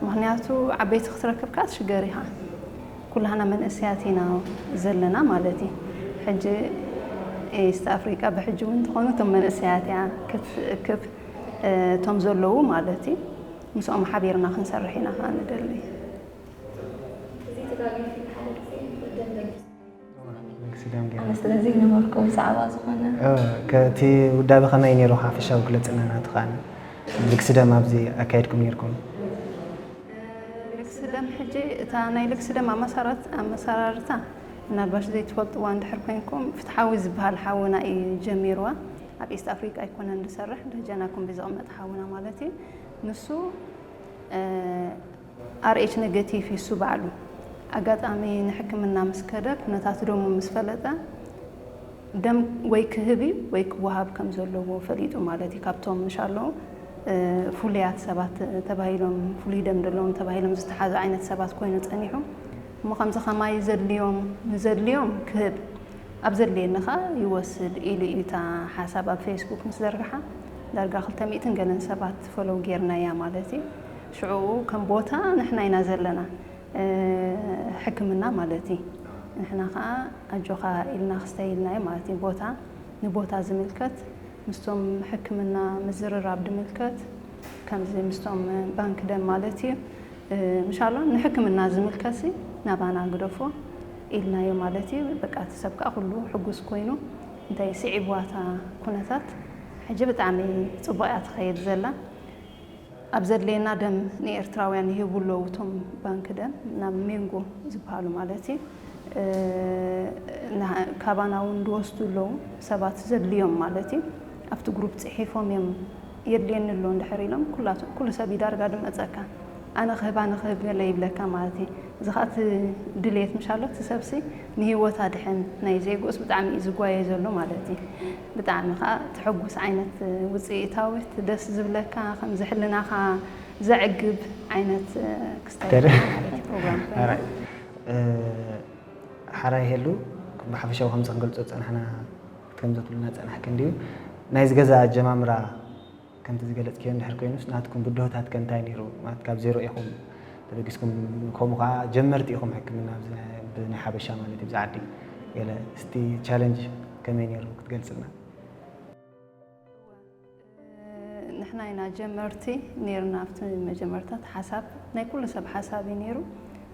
ምክንያቱ ዓበይቲ ክትረክብ ከዓ ትሽገር ኢኻ። ኩላህና መንእሰያት ኢና ዘለና ማለት እዩ። ሕጂ ኢስት ኣፍሪቃ ብሕጂ እውን እንተኾኑ እቶም መንእሰያት እያ ክትእክብ፣ እቶም ዘለዉ ማለት እዩ። ምስኦም ሓቢርና ክንሰርሕ ኢና ከዓ ንደሊ። ኣነ ስለዚ ነበርኩ ብዛዕባ ዝኾነ እቲ ውዳቤ ከመይ ነይሩ ሓፈሻዊ ግለፅና ናትኻ። ልግስደም ኣብዚ ኣካየድኩም ነርኩም። ልግስደም ሕጂ እታ ናይ ልግስደም ኣመሰራርታ ምናልባሽ ዘይትፈልጥዋ እንድሕር ኮይንኩም ፍትሓዊ ዝበሃል ሓውና እዩ ጀሚርዋ። ኣብ ኢስት ኣፍሪቃ ኣይኮነን ዝሰርሕ ደጀናኩም ብዝቕመጥ ሓውና ማለት እዩ። ንሱ ኣርኤች ኔጌቲቭ እዩ እሱ ባዕሉ። ኣጋጣሚ ንሕክምና ምስ ከደ ኩነታት ደሙ ምስ ፈለጠ ደም ወይ ክህብ እዩ ወይ ክወሃብ ከም ዘለዎ ፈሊጡ ማለት እዩ። ካብቶም ምሻሎ ፍሉያት ሰባት ተባሂሎም ፍሉይ ደም ዘለዎም ተባሂሎም ዝተሓዙ ዓይነት ሰባት ኮይኑ ጸኒሑ እሞ ከምዚ ከማይ ዘድልዮም ንዘድልዮም ክህብ ኣብ ዘድልየኒ ኸዓ ይወስድ ኢሉ እዩ እታ ሓሳብ ኣብ ፌስቡክ ምስ ዘርግሓ ዳርጋ ክልተ ሚእትን ገለን ሰባት ፎሎው ጌርናያ ማለት እዩ። ሽዑ ከም ቦታ ንሕና ኢና ዘለና ሕክምና ማለት እዩ። ንሕና ከዓ ኣጆኻ ኢልና ክስተይ ኢልናዮ ማለት እዩ። ቦታ ንቦታ ዝምልከት ምስቶም ሕክምና ምዝርራብ ዝምልከት ከምዚ ምስቶም ባንክ ደም ማለት እዩ። ምሻሎ ንሕክምና ዝምልከት ናባና ግደፎ ኢልናዮ ማለት እዩ። በቃ እቲ ሰብ ከዓ ኩሉ ሕጉስ ኮይኑ እንታይ ስዒብዋታ ኩነታት ሕጂ ብጣዕሚ ፅቡቅ እያ ትኸይድ ዘላ። ኣብ ዘድልየና ደም ንኤርትራውያን ይህቡ ኣለዉ እቶም ባንክ ደም ናብ ሜንጎ ዝበሃሉ ማለት እዩ። ካባና እውን ዝወስዱ ኣለዉ ሰባት ዘድልዮም ማለት እዩ። ኣብቲ ግሩፕ ፅሒፎም እዮም የድልየኒ ኣሎ እንድሕር ኢሎም ኩሉ ሰብ ይዳርጋ ድመፀካ ኣነ ክህብ ኣነ ክህብ ገለ ይብለካ ማለት እዩ። እዚ ከዓ እቲ ድሌት ምሻሎ እቲ ሰብሲ ንህይወት ኣድሕን ናይ ዜግኡስ ብጣዕሚ እዩ ዝጓየ ዘሎ ማለት እዩ። ብጣዕሚ ከዓ ተሐጉስ ዓይነት ውፅኢታዊት ደስ ዝብለካ ከምዚ ሕልናኻ ዘዕግብ ዓይነት ክስታይ ፕሮግራም ኮይኑ ሓራይ ሄሉ ብሓፈሻዊ ከምዚ ክንገልፆ ዝፀናሕና ከምዚ ትብልና ፀናሕኪ እንድዩ ናይዚ ገዛ ኣጀማምራ ከምቲ ዝገለፅክዮ እንድሕር ኮይኑስ ናትኩም ብድሆታት ከ እንታይ ነይሩ ማለት ካብ ዜሮ ኢኹም ተበጊስኩም ከምኡ ከዓ ጀመርቲ ኢኹም ሕክምና ብናይ ሓበሻ ማለት እዩ ብዚ ዓዲ ገለ እስቲ ቻለንጅ ከመይ ነይሩ ክትገልፅልና ንሕና ኢና ጀመርቲ ነይርና ኣብቲ መጀመርታት ሓሳብ ናይ ኩሉ ሰብ ሓሳብ እዩ ነይሩ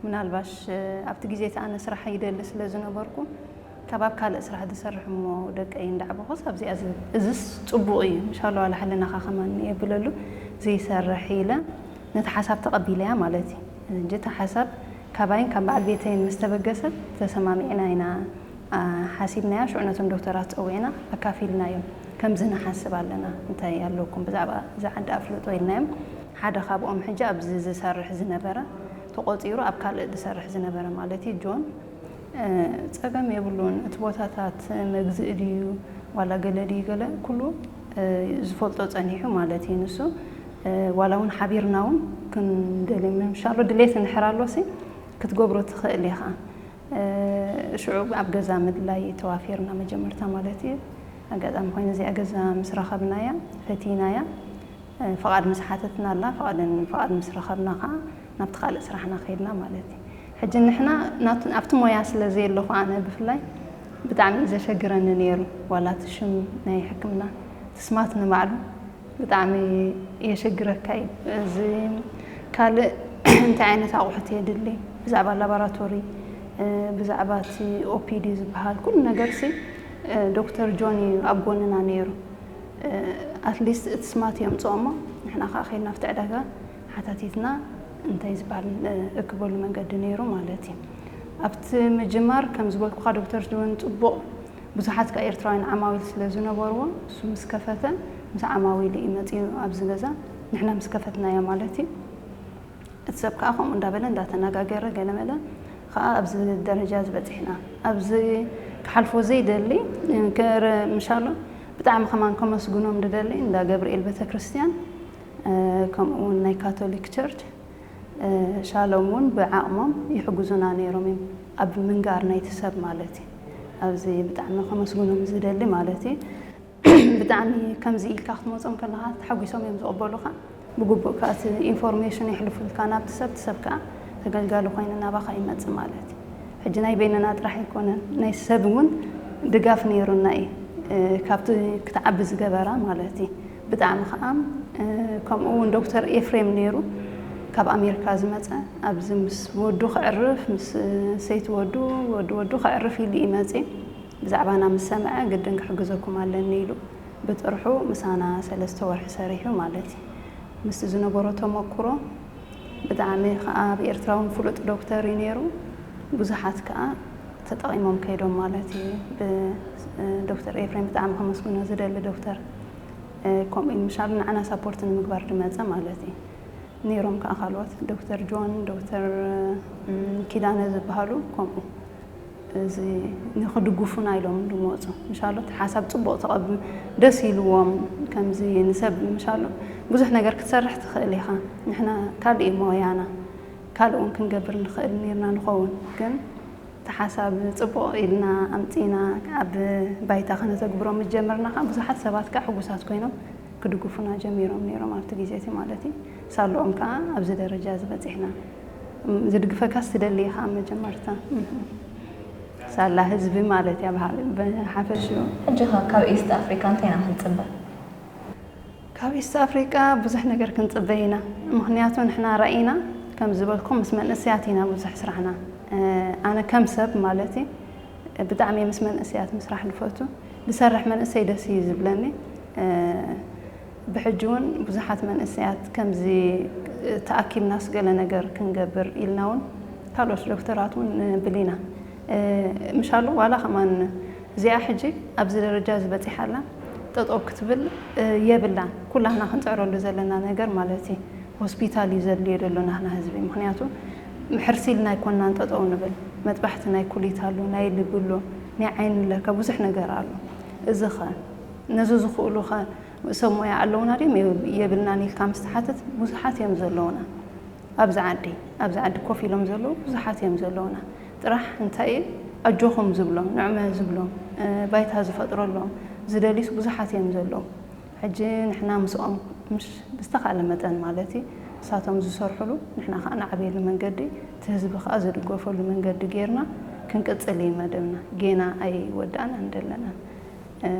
ምናልባሽ ኣብቲ ግዜ እቲ ኣነ ስራሕ ይደሊ ስለ ዝነበርኩ ካብ ኣብ ካልእ ስራሕ ዝሰርሕ እሞ ደቀይ እንዳዕበኹስ ኣብዚኣ እዝስ ፅቡቕ እዩ ምሻሎ ዋላ ሕልናኻ ከማን የብለሉ ዘይሰርሕ ኢለ ነቲ ሓሳብ ተቐቢለያ ማለት እዩ እንጂ እቲ ሓሳብ ካባይን ካብ በዓል ቤተይን ምስ ተበገሰት ተሰማሚዕና ኢና ሓሲብናያ ሽዑ ነቶም ዶክተራት ፀዊዕና ኣካፊልናዮም ከምዚ ንሓስብ ኣለና እንታይ ኣለኩም ብዛዕባ እዚ ዓዲ ኣፍልጦ ኢልናዮም ሓደ ካብኦም ሕጂ ኣብዚ ዝሰርሕ ዝነበረ ተቆፂሩ ኣብ ካልእ ዝሰርሕ ዝነበረ ማለት እዩ ጆን ፀገም የብሉን እቲ ቦታታት መግዝኢ ድዩ ዋላ ገለ ድዩ ገለ ኩሉ ዝፈልጦ ፀኒሑ ማለት እዩ ንሱ ዋላ እውን ሓቢርና እውን ክንደሊ ምሻሎ ድሌት እንድሕር ኣሎሲ ክትገብሮ ትኽእል ኢኻ ሽዑ ኣብ ገዛ ምድላይ ተዋፊርና መጀመርታ ማለት እዩ ኣጋጣሚ ኮይኑ እዚኣ ገዛ ምስ ረኸብናያ ፈቲናያ ፍቓድ ምስ ሓተትና ኣላ ፍቓድን ፍቓድ ምስ ረኸብና ከዓ ናብቲ ካልእ ስራሕና ከይድና ማለት እዩ ሕጂ ንሕና ኣብቲ ሞያ ስለ ዘየለኹ ኣነ ብፍላይ ብጣዕሚ እዩ ዘሸግረኒ ነይሩ ዋላ እቲ ሽም ናይ ሕክምና ትስማት ንባዕሉ ብጣዕሚ የሸግረካ እዩ እዚ ካልእ እንታይ ዓይነት ኣቑሑት የድሊ ብዛዕባ ላባራቶሪ ብዛዕባ እቲ ኦፒዲ ዝበሃል ኩሉ ነገር ሲ ዶክተር ጆን እዩ ኣብ ጎንና ነይሩ ኣትሊስት እቲ ስማት የምፅኦ እሞ ንሕና ከዓ ከይድና ኣብቲ ዕዳጋ ሓታቲትና እንታይ ዝበሃል እክበሉ መንገዲ ነይሩ ማለት እዩ ኣብቲ ምጅማር ከም ዝበልኩካ ዶክተር ጆን ፅቡቕ ብዙሓት ከኣ ኤርትራውያን ዓማዊል ስለ ዝነበርዎ እሱ ምስ ከፈተ ምስ ዓማዊሉ እዩ መጺኡ ኣብዚ ገዛ ንሕና ምስ ከፈትናዮ ማለት እዩ እቲ ሰብ ከኣ ከምኡ እንዳበለ እንዳተነጋገረ ገለመለ ከኣ ኣብዚ ደረጃ ዝበጺሕና ኣብዚ ክሓልፎ ዘይደሊ ምሻሎ ብጣዕሚ ከማን ከመስግኖም ድደሊ እንዳ ገብርኤል ቤተክርስትያን ከምኡ እውን ናይ ካቶሊክ ቸርች ሻሎም እውን ብዓቕሞም ይሕግዙና ነይሮም እዮም፣ ኣብ ምንጋር ናይቲ ሰብ ማለት እዩ። ኣብዚ ብጣዕሚ ከመስግኖም ዝደሊ ማለት እዩ። ብጣዕሚ ከምዚ ኢልካ ክትመጾም ከለኻ ተሓጒሶም እዮም ዝቕበሉኻ። ብግቡእ ከኣ እቲ ኢንፎርሜሽን የሕልፉልካ ናብቲ ሰብ፣ እቲ ሰብ ከኣ ተገልጋሊ ኮይኑ ናባኻ ይመጽእ ማለት እዩ። ሕጂ ናይ በይንና ጥራሕ ኣይኮነን፣ ናይ ሰብ እውን ድጋፍ ነይሩና እዩ፣ እ፣ ካብቲ ክትዓቢ ዝገበራ ማለት እዩ። ብጣዕሚ ከኣ፣ እ፣ ከምኡ እውን ዶክተር ኤፍሬም ነይሩ ካብ ኣሜሪካ ዝመጸ፣ ኣብዚ ምስ ወዱ ከዕርፍ፣ ምስ ሰይቲ ወዱ፣ ወዲ ወዱ ከዕርፍ ኢሉ እዩ መጺኡ። ብዛዕባና ምስ ሰምዐ ግድን ክሕግዘኩም ኣለኒ ኢሉ ብጥርሑ ምሳና ሰለስተ ወርሒ ሰሪሑ ማለት እዩ። ምስቲ ዝነበሮ ተመኩሮ ብጣዕሚ ከኣ ኣብ ኤርትራ እውን ፍሉጥ ዶክተር እዩ ነይሩ። ብዙሓት ከኣ ተጠቒሞም ከይዶም ማለት እዩ። ብዶክተር ኤፍሬም ብጣዕሚ ከመስግኖ ዝደሊ ዶክተር፣ እ፣ ከምኡ ኢሉ ምሻሉ ንዓና ሳፖርት ንምግባር ዝመጸ ማለት እዩ። ነይሮም ከኣ ካልኦት ዶክተር ጆን፣ ዶክተር፣ እም፣ ኪዳነ ዝበሃሉ ከምኡ። እዚ ንኽድግፉና ኢሎም ዝመጹ። ምሻሉ እቲ ሓሳብ ጽቡቕ ተቐብ-፣ ደስ ኢልዎም፣ ከምዚ ንሰብ ምሻሉ ብዙሕ ነገር ክትሰርሕ ትኽእል ኢኻ። ንሕና ካልእ እዩ ሞያና፣ ካልእ እውን ክንገብር ንኽእል ነይርና ንኸውን። ግን እቲ ሓሳብ ጽቡቕ ኢልና ኣምጺና ኣብ ባይታ ከነተግብሮ ምስ ጀመርና ከኣ ብዙሓት ሰባት ከኣ ሕጉሳት ኮይኖም ክድግፉና ጀሚሮም ነይሮም ኣብቲ ግዜ እቲ ማለት እዩ። ሳልኦም ከኣ ኣብዚ ደረጃ እዚ በጺሕና። እም፣ ዝድግፈካስ ትደሊ ኢኻ መጀመርታ። እም። ሳላ ህዝቢ ማለት እያ ብሓ-፣ ብሓፈሽኡ። ሕጂ ኸ ካብ ኢስት ኣፍሪካ እንታይ ኢና ክንጽበ? ካብ ኢስት ኣፍሪቃ ብዙሕ ነገር ክንጽበ ኢና። ምኽንያቱ ንሕና ራኢና፣ ከም ዝበልኩም ምስ መንእሰያት ኢና ብዙሕ ስራሕና። እ፣ ኣነ ከም ሰብ ማለት እዩ፣ ብጣዕሚ ምስ መንእሰያት ምስራሕ ዝፈቱ። ዝሰርሕ መንእሰይ ደስ እዩ ዝብለኒ። እ፣ ብሕጂ እውን ብዙሓት መንእሰያት ከምዚ ተኣኪብናስ ገለ ነገር ክንገብር ኢልና እውን ካልኦት ዶክተራት እውን ንብል ኢና። እ፣ ምሻሉ ዋላ ከማን እዚኣ ሕጂ ኣብዚ ደረጃ እዚ በጺሓ ኣላ፣ ጠጠው ክትብል፣ እ፣ የብላን። ኩላህና ክንጽዕረሉ ዘለና ነገር ማለት እዩ። ሆስፒታል እዩ ዘድልዮ ዘሎ ናህና ህዝቢ። ምኽንያቱ ሕርሲ ኢልና ኣይኮንናን ጠጠው ንብል። መጥባሕቲ ናይ ኩሊት ኣሎ፣ ናይ ልቢ ኣሎ፣ ናይ ዓይኒ ኣለካ፣ ብዙሕ ነገር ኣሎ። እዚ ኸ ነዚ ዝኽእሉ ኸ ሰብ ሞያ ኣለውና ድዮም የብ-፣ የብልናን ኢልካ ምስ ትሓትት ብዙሓት እዮም ዘለውና። ኣብዚ ዓዲ፣ ኣብዚ ዓዲ ኮፍ ኢሎም ዘለዉ ብዙሓት እዮም ዘለዉና። ጥራሕ እንታይ እዩ ኣጆኹም ዝብሎም፣ ንዕመ ዝብሎም፣ እ፣ ባይታ ዝፈጥረሎም፣ ዝደልዩስ ብዙሓት እዮም ዘለዉ። ሕጂ ንሕና ምስኦም ምሽ-፣ ብዝተኻእለ መጠን ማለት እዩ፣ ንሳቶም ዝሰርሑሉ ንሕና ከኣ ንዓብየሉ መንገዲ፣ እቲ ህዝቢ ከኣ ዝድገፈሉ መንገዲ ጌርና ክንቅጽል እዩ መደብና። ጌና ኣይወዳእናን ደለናን። እ፣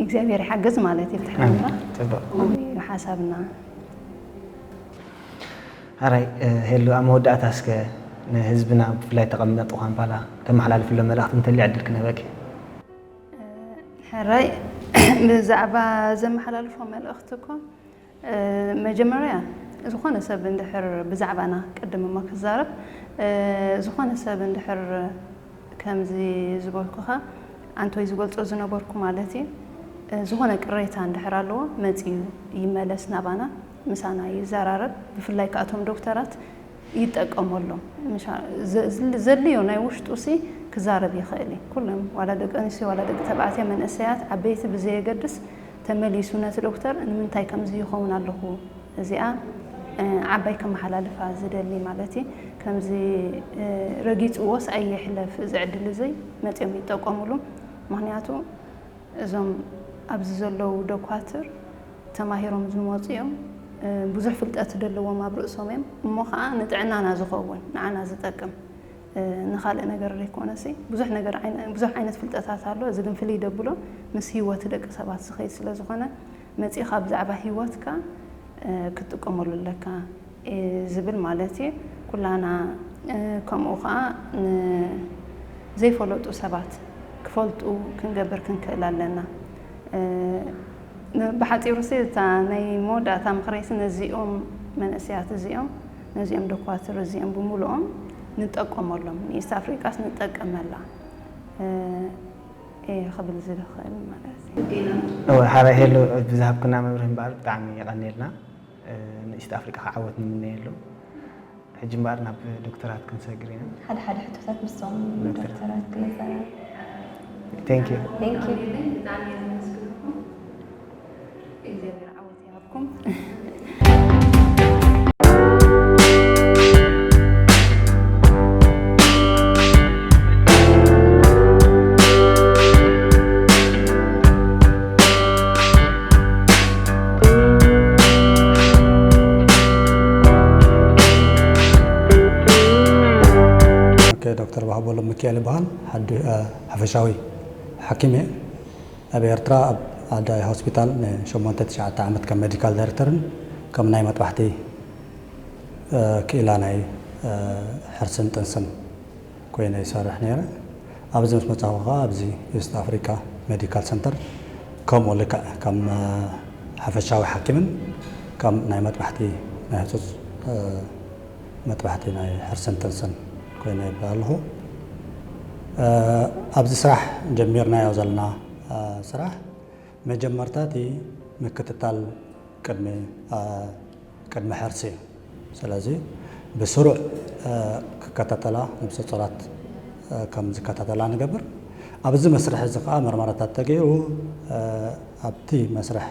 እግዚኣብሔር ይሓግዝ ማለት እዩ። ብትሕትና ጽቡቕ። ሓሳብና። ሕራይ፣ እ፣ ሄሉ፣ ኣብ መወዳእታ እስከ ንህዝብና ብፍላይ ተቐመጡ ካምፓላ ተመሓላልፍሎም መልእኽቲ እንተልዩ ዕድል ክንህበኪ። ሕራይ፣ ብዛዕባ ዘመሓላልፎ መልእኽቲ እኮ፣ እ፣ መጀመርያ ዝኾነ ሰብ እንድሕር ብዛዕባና ቅድም እሞ ክዛረብ፣ እ፣ ዝኾነ ሰብ እንድሕር ከምዚ ዝበልኩኻ ኣንቶይ ዝገልጾ ዝነበርኩ ማለት እዩ፣ እ፣ ዝኾነ ቅሬታ እንድሕር ኣለዎ መጺኡ ይመለስ ናባና፣ ምሳና ይዘራረብ። ብፍላይ ከኣ እቶም ዶክተራት ይጠቀመሎም። ምሻ-፣ ዘ-፣ ዘድልዮ ናይ ውሽጡ ሲ ክዛረብ ይኽእል እዩ። ኩሎም ዋላ ደቂ ኣንስትዮ ዋላ ደቂ ተባዕትዮ መንእሰያት ዓበይቲ ብዘየገድስ ተመሊሱ ነቲ ዶክተር ንምንታይ ከምዚ ይኸውን ኣለኹ እዚኣ፣ እ፣ ዓባይ ከመሓላልፋ ዝደሊ ማለት እዩ። ከምዚ፣ እ፣ ረጊጽዎስ ኣይሕለፍ እዚ ዕድል እዚ መጺኦም ይጠቀሙሉ። ምኽንያቱ እዞም ኣብዚ ዘለዉ ደኳትር ተማሂሮም ዝመጹ እዮም። እ፣ ብዙሕ ፍልጠት ዘለዎም ኣብ ርእሶም እዮም። እሞ ኸዓ ንጥዕናና ዝኸውን፣ ንዓና ዝጠቅም፣ እ፣ ንኻልእ ነገር ዘይኮነሲ፣ ብዙሕ ነገር ዓይነ-፣ ብዙሕ ዓይነት ፍልጠታት ኣሎ። እዚ ግን ፍልይ ደብሎ ምስ ህይወት ደቂ ሰባት ዝኸይድ ስለ ዝኾነ፣ መጺኻ ብዛዕባ ህይወትካ፣ እ፣ ክትጥቀመሉ ኣለካ። እ፣ ዝብል ማለት እዩ። ኩላና፣ እ፣ ከምኡ ኸዓ ንዘይፈለጡ ሰባት ክፈልጡ ክንገብር ክንክእል ኣለና። እ፣ ን-፣ ብሓጺሩ ሲ እታ ናይ መወዳእታ ምኽረይሲ ነዚኦም መንእሰያት እዚኦም፣ ነዚኦም ደኳትር እዚኦም ብምሉኦም ንጠቀመሎም፣ ንኢስት ኣፍሪቃስ ንጠቀመላ፣ እ፣ እየ ክብል ዝኽእል ማለት እዩ። እወ፣ ሓራይ ሄሉ፣ ብዝሃብክና መብርሂ እምበኣር ብጣዕሚ የቐንየልና። እ፣ ንኢስት ኣፍሪቃ ከዓ ዓወት ንምነየሉ። ሕጂ እምበኣር ናብ ዶክተራት ክንሰግር ኢና። ሓደ ሓደ ሕቶታት ምስቶም ዶክተር። ዶክተራት ክንዛረብ። Thank you። Thank you። ብጣዕሚ እየ ዘመስግነኩም። እግዚኣብሔር ዓወት ይሃብኩም። ተባህቦሎም ሚካኤል ይበሃል። ሓዲ-፣ እ፣ ሓፈሻዊ ሓኪም እየ። ኣብ ኤርትራ ኣብ ኣዳይ ሆስፒታል ንሸሞንተ ትሽዓተ ዓመት ከም ሜዲካል ዳይሬክተርን ከም ናይ መጥባሕቲ፣ እ፣ ክኢላ ናይ፣ እ፣ ሕርስን ጥንስን ኮይነ ይሰርሕ ነይረ። ኣብዚ ምስ መጻኹ ከኣ ኣብዚ ኢስት ኣፍሪካ ሜዲካል ሰንተር ከምኡ ልክዕ ከም፣ እ፣ ሓፈሻዊ ሓኪምን ከም ናይ መጥባሕቲ ናይ ህጹጽ፣ እ፣ መጥባሕቲ ናይ ሕርስን ጥንስን ኮይነ ይብል ኣለኹ። እ፣ ኣብዚ ስራሕ ጀሚርናዮ ዘለና፣ እ፣ ስራሕ መጀመርታ እቲ ምክትታል ቅድሚ፣ እ፣ ቅድሚ ሕርሲ እዩ። ስለዚ ብስሩዕ፣ እ፣ ክከታተላ ነብሰ ጾራት፣ እ፣ ከም ዝከታተላ ንገብር። ኣብዚ መስርሕ እዚ ከኣ መርመራታት ተገይሩ፣ እ፣ ኣብቲ መስርሕ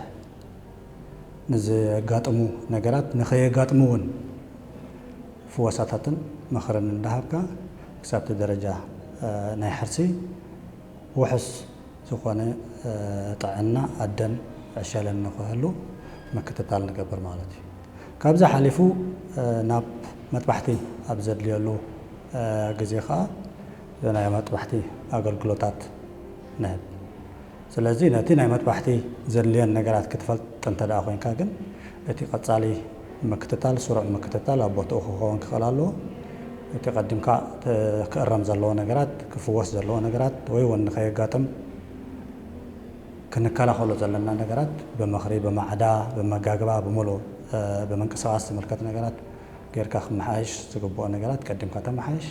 ንዘጋጥሙ ነገራት ንኸየጋጥሙ እውን ፍወሳታትን ምኽርን እንዳሃብካ ክሳብቲ ደረጃ፣ እ፣ ናይ ሕርሲ ውሑስ ዝኾነ፣ እ፣ ጥዕና ኣደን ዕሸልን ንኽህሉ ምክትታል ንገብር ማለት እዩ። ካብዚ ሓሊፉ፣ እ፣ ናብ መጥባሕቲ ኣብ ዘድልየሉ፣ እ፣ ግዜ ኸኣ ናይ መጥባሕቲ ኣገልግሎታት ንህብ። ስለዚ ነቲ ናይ መጥባሕቲ ዘድልየን ነገራት ክትፈልጥ እንተ ደኣ ኮይንካ ግን፣ እቲ ቀጻሊ ምክትታል፣ ስሩዕ ምክትታል ኣብ ቦትኡ ክኸውን ክኽእል ኣለዎ። እቲ ቀዲምካ ተ-፣ ክእረም ዘለዎ ነገራት፣ ክፍወስ ዘለዎ ነገራት፣ ወይ እውን ንኸየጋጥም ክንከላኸሎ ዘለና ነገራት ብምኽሪ፣ ብማዕዳ፣ ብመጋግባ፣ ብምሉእ፣ እ፣ ብምንቅስቓስ ዝምልከት ነገራት ጌርካ ክመሓየሽ ዝግብኦ ነገራት ቀዲምካ ተመሓየሽ።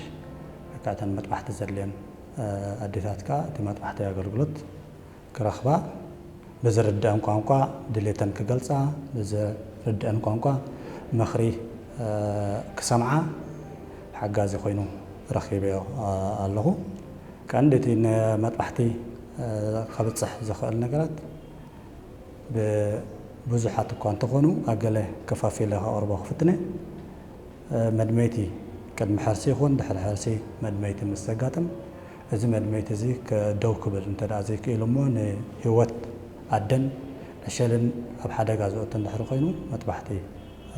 በቃ እተን መጥባሕቲ ዘድልየን፣ እ፣ ኣዴታት ከኣ እቲ መጥባሕቲ ኣገልግሎት ክረኽባ፣ ብዝርድአን ቋንቋ ድሌተን ክገልጻ፣ ብዝርድአን ቋንቋ ምኽሪ፣ እ፣ ክሰምዓ ሓጋዚ ኮይኑ ረኺበዮ፣ እ፣ ኣለኹ። ቀንዲ እቲ ንመጥባሕቲ፣ እ፣ ከብጽሕ ዝኽእል ነገራት ብ-፣ ብዙሓት እኳ እንተኾኑ፣ ኣብ ገለ ከፋፊለ ከቕርቦ ክፍትነ። እ፣ መድመይቲ ቅድሚ ሕርሲ ይኹን ድሕሪ ሕርሲ መድመይቲ ምስ ዘጋጥም፣ እዚ መድመይቲ እዚ ከ-፣ ደው ክብል እንተ ደኣ ዘይክኢሉ እሞ፣ ንህይወት ኣደን ዕሸልን ኣብ ሓደጋ ዘእቱ እንድሕሪ ኮይኑ፣ መጥባሕቲ፣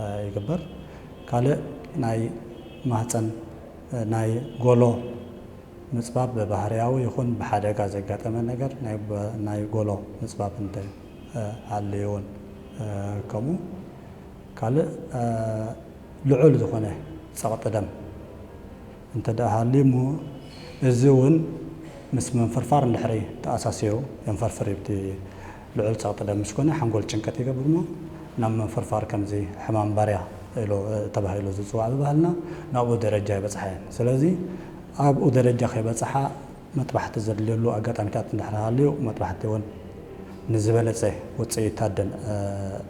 እ፣ ይግበር። ካልእ ናይ ማህጸን፣ እ፣ ናይ ጎሎ ምጽባብ ብባህርያዊ ይኹን ብሓደጋ ዘጋጠመ ነገር ናይ በ-፣ ናይ ጎሎ ምጽባብ እንተ፣ እ፣ ሃልዩ እውን፣ እ፣ ከምኡ። ካልእ፣ እ፣ ልዑል ዝኾነ ጸቕጢ ደም እንተ ደኣ ሃልዩ እሞ፣ እዚ እውን ምስ መንፈርፋር እንድሕሪ ተኣሳሲሩ የንፈርፍር እዩ። እቲ ልዑል ጸቕጢ ደም ምስ ኮነ ሓንጎል ጭንቀት ይገብር እሞ፣ ናብ መንፈርፋር ከምዚ ሕማም ባርያ ኢሉ፣ እ፣ ተባሂሉ ዝጽዋዕ ብባህልና ናብኡ ደረጃ ይበጽሓ እየን። ስለዚ ኣብኡ ደረጃ ከይበጽሓ መጥባሕቲ ዘድልየሉ ኣጋጣሚታት እንድሕር ሃልዩ፣ መጥባሕቲ እውን ንዝበለጸ ውጽኢት ኣደን፣ እ፣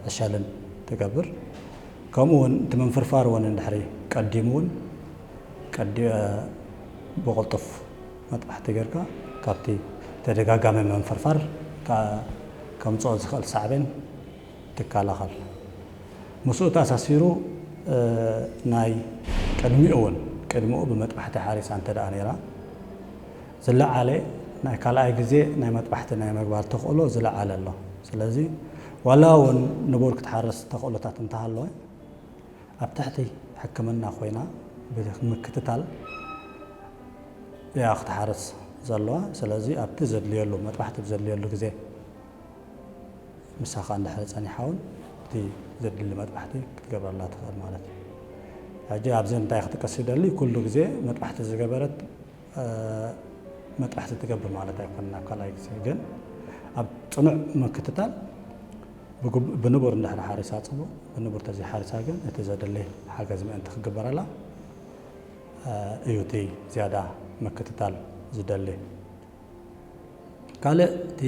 ዕሸልን ትገብር። ከምኡ እውን እቲ መንፍርፋር እውን እንድሕሪ ቀዲሙ እውን ቀዲ-፣ እ፣ ብቕልጡፍ መጥባሕቲ ጌርካ ካብቲ ተደጋጋሚ መንፍርፋር ከ-፣ ከምጽኦ ዝኽእል ሳዕቤን ትከላኸል። ምስኡ ተኣሳሲሩ፣ እ፣ ናይ ቅድሚኡ እውን፣ ቅድሚኡ ብመጥባሕቲ ሓሪሳ እንተ ደኣ ነይራ፣ ዝለዓለ ናይ ካልኣይ ግዜ ናይ መጥባሕቲ ናይ ምግባር ተኽእሎ ዝለዓለ ኣሎ። ስለዚ ዋላ እውን ንቡር ክትሓርስ ተኽእሎታት እንተሃለወ፣ ኣብ ትሕቲ ሕክምና ኮይና ብምክትታል እያ ክትሓርስ ዘለዋ። ስለዚ ኣብቲ ዘድልየሉ፣ መጥባሕቲ ብዘድልየሉ ግዜ ምሳኻ እንድሕር ጸኒሓ እውን እቲ ዘድሊ መጥባሕቲ ክትገብረላ ትኽእል ማለት እዩ። ሕጂ ኣብዚ እንታይ ክጥቀስ ይደሊ፣ ኩሉ ግዜ መጥባሕቲ ዝገበረት፣ እ፣ መጥባሕቲ ትገብር ማለት ኣይኮነን። ኣብ ካልኣይ ግዜ ግን ኣብ ጽኑዕ ምክትታል ብግብ-፣ ብንቡር እንድሕር ሓሪሳ ጽቡቕ፣ ብንቡር ተዘይሓሪሳ ግን እቲ ዘድሊ ሓገዝ ምእንቲ ክግበረላ፣ እ፣ እዩ እቲ ዝያዳ ምክትታል ዝደሊ። ካልእ እቲ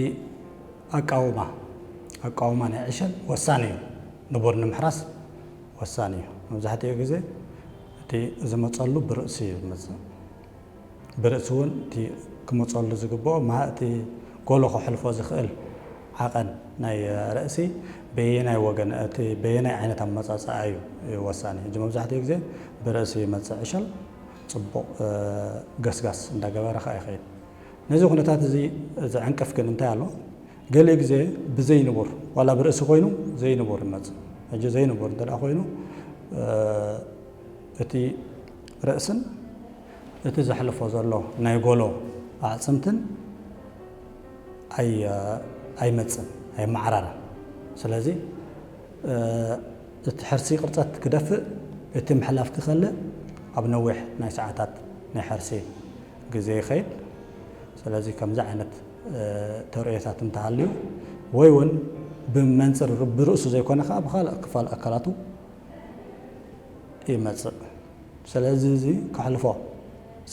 ኣቃውማ፣ ኣቃውማ ናይ ዕሸል ወሳኒ እዩ። ንቡር ንምሕራስ ወሳኒ እዩ። መብዛሕትኡ ግዜ እቲ ዝመጸሉ ብርእሲ እዩ ዝመጽእ። ብርእሲ እውን እቲ ክመጸሉ ዝግብኦ፣ ማ-፣ እቲ ጎሎ ከሕልፎ ዝኽእል ዓቐን ናይ ርእሲ በየናይ ወገን፣ እቲ በየናይ ዓይነት ኣመጻጽኣ እዩ ወሳኒ። ሕጂ መብዛሕትኡ ግዜ ብርእሲ ይመጽእ ዕሸል ጽቡቕ፣ እ፣ ገስጋስ እንዳገበረ ከኣ ይኸይድ። ነዚ ኩነታት እዚ ዘዕንቅፍ ግን እንታይ ኣሎ? ገሊኡ ግዜ ብዘይንቡር፣ ዋላ ብርእሲ ኮይኑ ዘይንቡር ይመጽእ። ሕጂ ዘይንቡር እንተ ደኣ ኮይኑ፣ እ፣ እቲ ርእስን እቲ ዘሕልፎ ዘሎ ናይ ጎሎ ኣዕፅምትን ኣይመፅን ኣይመዓራረን። ስለዚ እቲ ሕርሲ ቅርፀት ክደፍእ፣ እቲ ምሕላፍ ክኸልእ ኣብ ነዊሕ ናይ ሰዓታት ናይ ሕርሲ ግዜ ይኸይድ። ስለዚ ከምዚ ዓይነት ተርእዮታት እንተሃልዩ ወይ እውን ብመንፅር ብርእሱ ዘይኮነ ከዓ ብካልእ ክፋል ኣካላቱ ይመፅእ። ስለዚ እዚ ከሕልፎ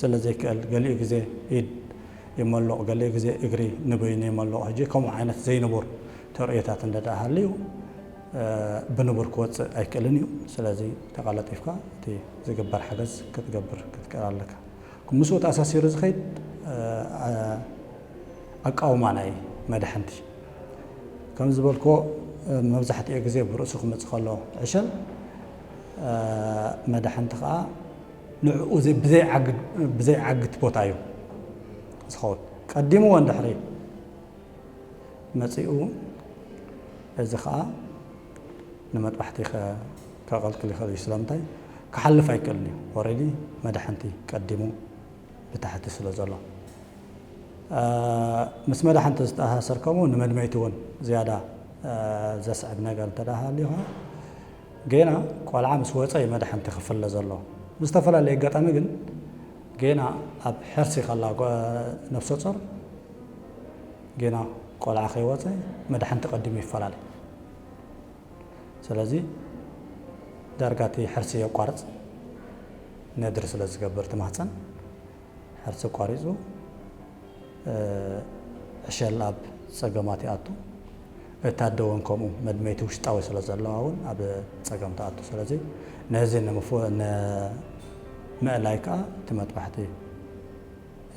ስለ ዘይክእል ገሊኡ ግዜ ኢድ ይመሉቕ፣ ገሊኡ ግዜ እግሪ ንበይኑ ይመሉቕ። ሕጂ ከምኡ ዓይነት ዘይንቡር ተርእዮታት እንደ ደኣ ሃልዩ ብንቡር ክወፅእ ኣይክእልን እዩ። ስለዚ ተቐላጢፍካ እቲ ዝግበር ሓገዝ ክትገብር ክትክእል ኣለካ። ምስኡ ተኣሳሲሩ ዝኸይድ ኣቃውማ ናይ መድሓንቲ ከም ዝበልክዎ መብዛሕትኡ ግዜ ብርእሱ ክመፅእ ከሎ ዕሸል መድሓንቲ ከዓ ንዕኡ ብዘይዓግት ቦታ እዩ ዝኸውን። ቀዲምዎ እንድሕሪ መፂኡ እዚ ከዓ ንመጥባሕቲ ከቐልቅል ይኽእል እዩ። ስለምንታይ ክሓልፍ ኣይክእልን እዩ። ኦረዲ መድሓንቲ ቀዲሙ ብታሕቲ ስለ ዘሎ ምስ መድሓንቲ ዝተኣሳሰር ከምኡ ንመድመይቲ እውን ዝያዳ ዘስዕብ ነገር እንተ ሃልዩ ከዓ ጌና ቆልዓ ምስ ወፀ እዩ መድሓንቲ ክፍለ ዘሎ። ብዝተፈላለየ ኣጋጣሚ ግን ጌና ኣብ ሕርሲ ከላ ነፍሰ ጾር ጌና ቆልዓ ከይወፀ መድሓንቲ ቀዲሙ ይፈላለ። ስለዚ ዳርጋ እቲ ሕርሲ የቋርፅ ነድሪ ስለ ዝገብር እቲ ማህፀን ሕርሲ ኣቋሪፁ ዕሸል ኣብ ፀገማት ይኣቱ። እታ ኣደ እውን ከምኡ መድመይቲ ውሽጣዊ ስለ ዘለዋ እውን ኣብ ፀገም ትኣቱ። ስለዚ ነዚ ንምእላይ ከዓ እቲ መጥባሕቲ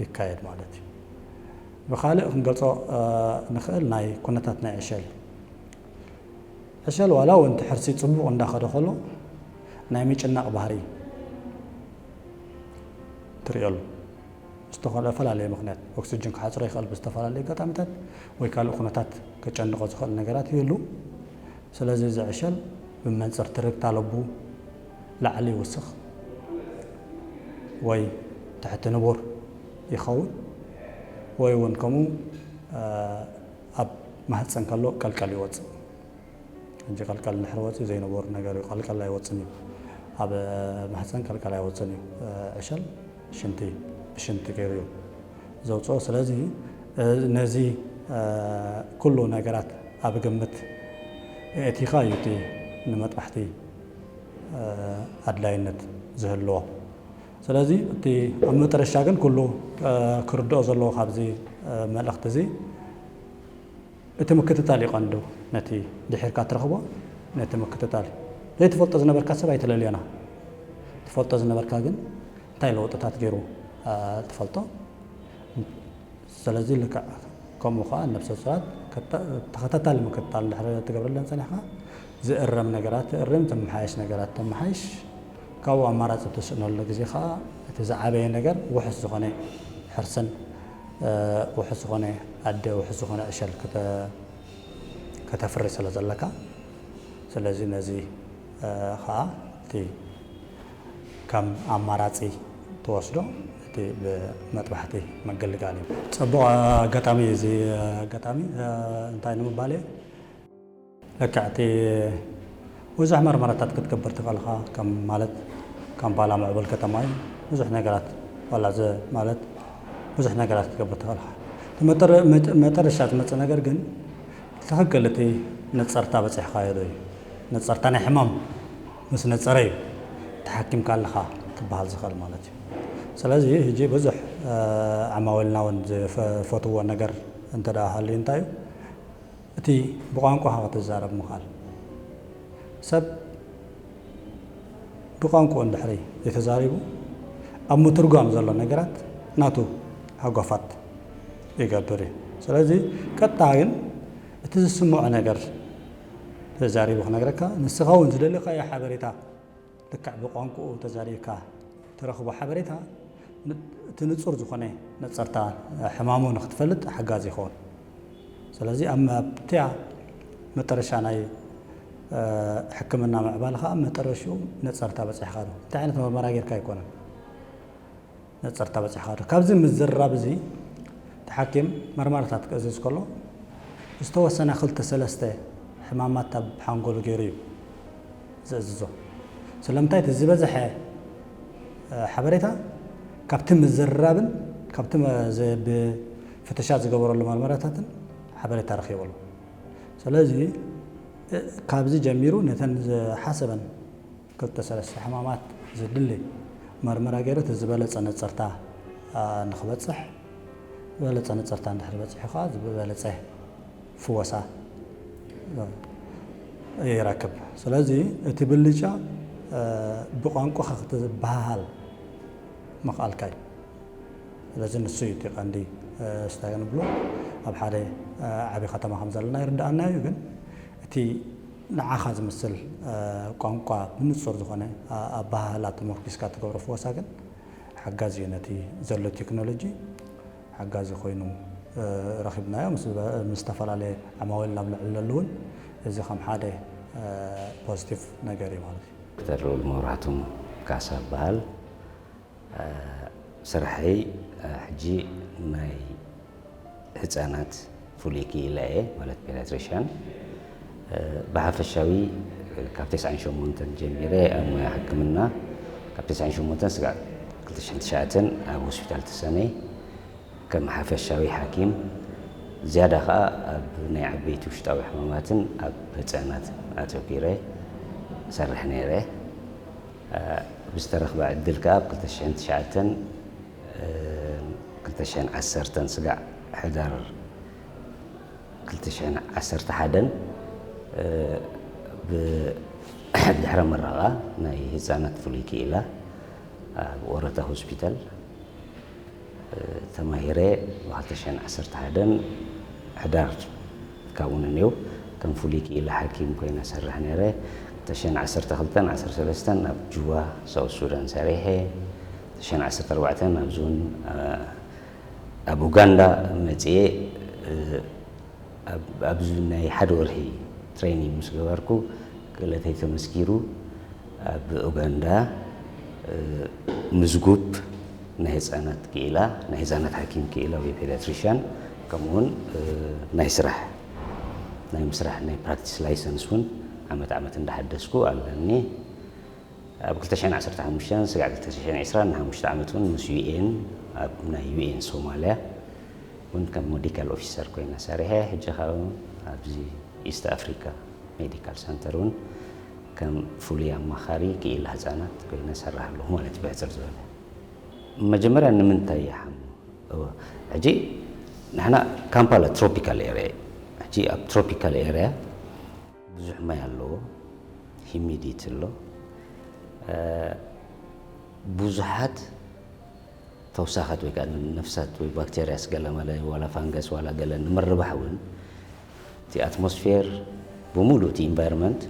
ይካየድ ማለት እዩ። ብካልእ ክንገልፆ ንኽእል ናይ ኩነታት ናይ ዕሸል ዕሸል ዋላ እውን እቲ ሕርሲ ፅቡቕ እንዳኸደ ከሎ ናይ ምጭናቕ ባህሪ ትርእየሉ። ዝተፈላለየ ምክንያት ኦክሲጅን ክሓፅሮ ይኽእል ብዝተፈላለየ ኣጋጣሚታት ወይ ካልእ ኩነታት ከጨንቆ ዝኽእል ነገራት ይህሉ። ስለዚ እዚ ዕሸል ብመንፅር ትርግታ ለቡ ላዕሊ ይውስኽ ወይ ትሕቲ ንቡር ይኸውን ወይ እውን ከምኡ ኣብ ማህፀን ከሎ ቀልቀል ይወፅእ። ሕጂ ቀልቀል እንድሕር ወፂኡ ዘይንቡር ነገር እዩ። ቀልቀል ኣይወፅን እዩ። ኣብ ማህፀን ቀልቀል ኣይወፅን እዩ። ዕሸል ሽንቲ ብሽንቲ ገይሩ እዩ ዘውፅኦ። ስለዚ ነዚ ኩሉ ነገራት ኣብ ግምት ኣእቲኻ እዩ እቲ ንመጥባሕቲ ኣድላይነት ዝህልዎ። ስለዚ እቲ ኣብ መጠረሻ ግን ኩሉ ክርድኦ ዘለዎ ካብዚ መልእኽቲ እዚ እቲ ምክትታል እዩ ቀንዱ። ነቲ ድሒርካ ትረኽቦ ነቲ ምክትታል ዘይትፈልጦ ዝነበርካ ሰብ ኣይትለልዮና። ትፈልጦ ዝነበርካ ግን እንታይ ለውጥታት ገይሩ ትፈልጦ። ስለዚ ልክዕ ከምኡ ከዓ ነብሰ ፁራት ተኸታታሊ ምክትታል እንድሕር ትገብረለን ፀኒሕካ ዝእረም ነገራት ትእርም፣ ትመሓየሽ ነገራት ተመሓይሽ። ካብኡ ኣማራፂ ትስእነሉ ግዜ ከዓ እቲ ዝዓበየ ነገር ውሑስ ዝኾነ ሕርስን ውሑስ ዝኾነ ኣደ ውሑስ ዝኾነ ዕሸል ከተፍሪ ስለ ዘለካ ስለዚ ነዚ ከዓ እቲ ከም ኣማራፂ ትወስዶ እቲ ብመጥባሕቲ ምግልጋል እዩ። ፅቡቕ ኣጋጣሚ እዚ ኣጋጣሚ እንታይ ንምባል እየ ልክዕ እቲ ብዙሕ መርመራታት ክትገብር ትኽእልኻ ከም ማለት ካምፓላ ምዕቡል ከተማ እዩ። ብዙሕ ነገራት ዋላ እዚ ማለት ብዙሕ ነገራት ክትገብር ትኽእልኻ። እቲ መጠረሻ ዝመፅእ ነገር ግን ትኽክል እቲ ነፀርታ በፂሕኻዮ ዶ እዩ ነፀርታ ናይ ሕማም ምስ ነፀረ እዩ ተሓኪምካ ኣለኻ ክበሃል ዝኽእል ማለት እዩ። ስለዚ ሕጂ ብዙሕ ዓማዊልና እውን ዝፈትዎ ነገር እንተ ሃልዩ እንታይ እዩ እቲ ብቋንቋኻ ክትዛረብ ምኽኣል። ሰብ ብቋንቋኡ እንድሕሪ ዘይተዛሪቡ ኣብ ምትርጓም ዘሎ ነገራት ናቱ ሃጓፋት ይገብር እዩ። ስለዚ ቀጥታ ግን እቲ ዝስምዖ ነገር ተዛሪቡ ክነግረካ ንስኻ እውን ዝደለኻዮ ሓበሬታ ልክዕ ብቋንቋኡ ተዛሪብካ ትረኽቦ ሓበሬታ እቲ ንፁር ዝኾነ ነፀርታ ሕማሙ ንክትፈልጥ ሓጋዚ ይኸውን። ስለዚ ኣብቲያ መጠረሻ ናይ ሕክምና ምዕባል ከዓ መጠረሽኡ ነፀርታ በፂሕካ ዶ እንታይ ዓይነት መርመራ ጌርካ ኣይኮነን ነጸርታ በጺሕካ ዶ? ካብዚ ምዝራብ እዚ እቲ ሓኪም መርመራታት ክእዝዝ ከሎ ዝተወሰነ ክልተ ሰለስተ ሕማማት ኣብ ሓንጎሉ ገይሩ እዩ ዝእዝዞ። ስለምንታይ እቲ ዝበዝሐ ሓበሬታ ካብቲ ምዝራብን ካብቲ ብፍተሻ ዝገበረሉ መርመራታትን ሓበሬታ ረኺበሉ። ስለዚ ካብዚ ጀሚሩ ነተን ዝሓሰበን ክልተ ሰለስተ ሕማማት ዝድሊ መርመራ ገይሩ እቲ ዝበለጸ ነጸርታ ንክበጽሕ ዝበለጸ ነጸርታ እንድሕር በጺሑ ከዓ ዝበለጸ ፍወሳ ይረክብ። ስለዚ እቲ ብልጫ ብቋንቋኻ ክትበሃሃል ምኽኣልካ እዩ። ስለዚ ንሱ እዩ እቲ ቀንዲ ስታይ ንብሎ ኣብ ሓደ ዓብዪ ከተማ ከም ዘለና ይርዳኣና እዩ። ግን እቲ ንዓኻ ዝመስል ቋንቋ ብንጹር ዝኾነ ኣበሃህላ ተመርኪስካ ትገብሮ ፍወሳ ግን ሓጋዚ እዩ። ነቲ ዘሎ ቴክኖሎጂ ሓጋዚ ኮይኑ ረኺብናዮ። ምስ ዝተፈላለየ ዓማዊል ናብ ልዕለሉ እውን እዚ ከም ሓደ ፖዚቲቭ ነገር እዩ ማለት እዩ። ዶክተር ልኡል መብራህቱ ካሳ እበሃል። ስርሐይ ሕጂ ናይ ህፃናት ፍሉይ ክኢላ እየ ማለት ፔዲያትሪሽያን። ብሓፈሻዊ ካብ ተስዓን ሸሞንተን ጀሚረ ኣብ ሞያ ሕክምና ካብ ተስዓን ሸሞንተን ስጋዕ ክልተ ሽሕን ትሽዓተን ኣብ ሆስፒታል ተሰነይ ከም ሓፈሻዊ ሓኪም ዝያዳ ከዓ ኣብ ናይ ዓበይቲ ውሽጣዊ ሕማማትን ኣብ ህፃናት ኣተኪረ ሰርሕ ነይረ። ብዝተረኽበ ዕድል ከዓ ኣብ ክልተ ሽሕን ትሽዓተን ክልተ ሽሕን ዓሰርተን ስጋዕ ሕዳር ክልተ ሽሕን ዓሰርተ ሓደን ብድሕረ ምረቓ ናይ ህፃናት ፍሉይ ክኢላ ኣብ ኦረታ ሆስፒታል ተማሂረ ብ ክልተ ሽሕን ዓሰርተ ሓደን ሕዳር ካብኡ ንኔው ከም ፍሉይ ክኢላ ሓኪም ኮይነ ሰርሕ ነይረ። ክልተ ሽሕን ዓሰርተ ክልተን ዓሰርተ ሰለስተን ኣብ ጁባ ሳውት ሱዳን ሰሪሐ። ክልተ ሽሕን ዓሰርተ ኣርባዕተን ኣብዚ እውን ኣብ ኡጋንዳ መፅየ ኣብዚ ናይ ሓደ ወርሒ ትሬኒንግ ምስ ገበርኩ ክእለተይ ተመስኪሩ ኣብ ኡጋንዳ ምዝጉብ ናይ ህፃናት ክኢላ ናይ ህፃናት ሓኪም ክኢላ ወይ ፔዲያትሪሽያን ከምኡውን ናይ ስራሕ ናይ ምስራሕ ናይ ፕራክቲስ ላይሰንስ እውን ዓመት ዓመት እንዳሓደስኩ ኣለኒ። ኣብ ክልተ ሽሕን ዓሰርተ ሓሙሽተን ስጋዕ ክልተ ሽሕን ዕስራን ንሓሙሽተ ዓመት እውን ምስ ዩኤን ኣብ ናይ ዩኤን ሶማልያ እውን ከም ሜዲካል ኦፊሰር ኮይነ ሰሪሐ። ሕጂ ካብ ኣብዚ ኢስት ኣፍሪካ ሜዲካል ሰንተር እውን ከም ፍሉይ ኣማኻሪ ክኢላ ህፃናት ኮይነ ሰራህ ኣለኹ ማለት እዩ ብሕፅር ዝበለ። መጀመርያ ንምንታይ ይሓሙ? ሕጂ ንሕና ካምፓላ ትሮፒካል ኤርያ እዩ። ሕጂ ኣብ ትሮፒካል ኤርያ ብዙሕ ማይ ኣለዎ፣ ሂሚዲቲ ኣሎ። ብዙሓት ተውሳኻት ወይ ከዓ ነፍሳት ወይ ባክቴርያስ ገለ መለ ዋላ ፋንገስ ዋላ ገለ ንምርባሕ እውን እቲ ኣትሞስፌር ብምሉእ እቲ ኢንቫይሮንመንት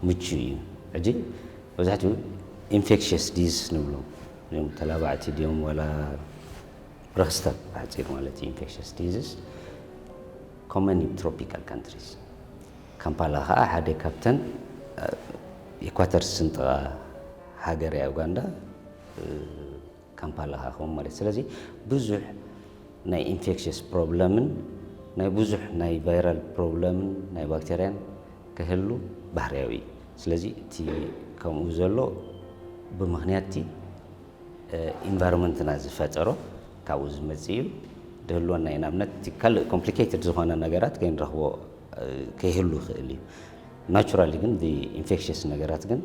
ምቹ እዩ። ሕጂ መብዛሕትኡ ኢንፌክሽስ ዲዝስ ንብሎም እዮም። ተላባዕቲ ድዮም ዋላ ረኽስታት ብሓፂር ማለት እዩ ኢንፌክሽስ ዲዝስ ኮመን ኢን ትሮፒካል ካንትሪስ። ካምፓላ ከዓ ሓደ ካብተን ኢኳተር ዝስንጥቓ ሃገር እያ ኡጋንዳ። ካምፓላ ከዓ ከምኡ ማለት ስለዚ ብዙሕ ናይ ኢንፌክሽስ ፕሮብለምን ናይ ብዙሕ ናይ ቫይራል ፕሮብለምን ናይ ባክቴርያን ክህሉ ባህርያዊ እዩ። ስለዚ እቲ ከምኡ ዘሎ ብምኽንያት እቲ ኢንቫይሮንመንትና ዝፈጠሮ ካብኡ ዝመፅእ እዩ። ድህልወና እዩ ንኣብነት እቲ ካልእ ኮምፕሊኬትድ ዝኾነ ነገራት ከይንረኽቦ ከይህሉ ይኽእል እዩ። ናቹራሊ ግን ኢንፌክሽስ ነገራት ግን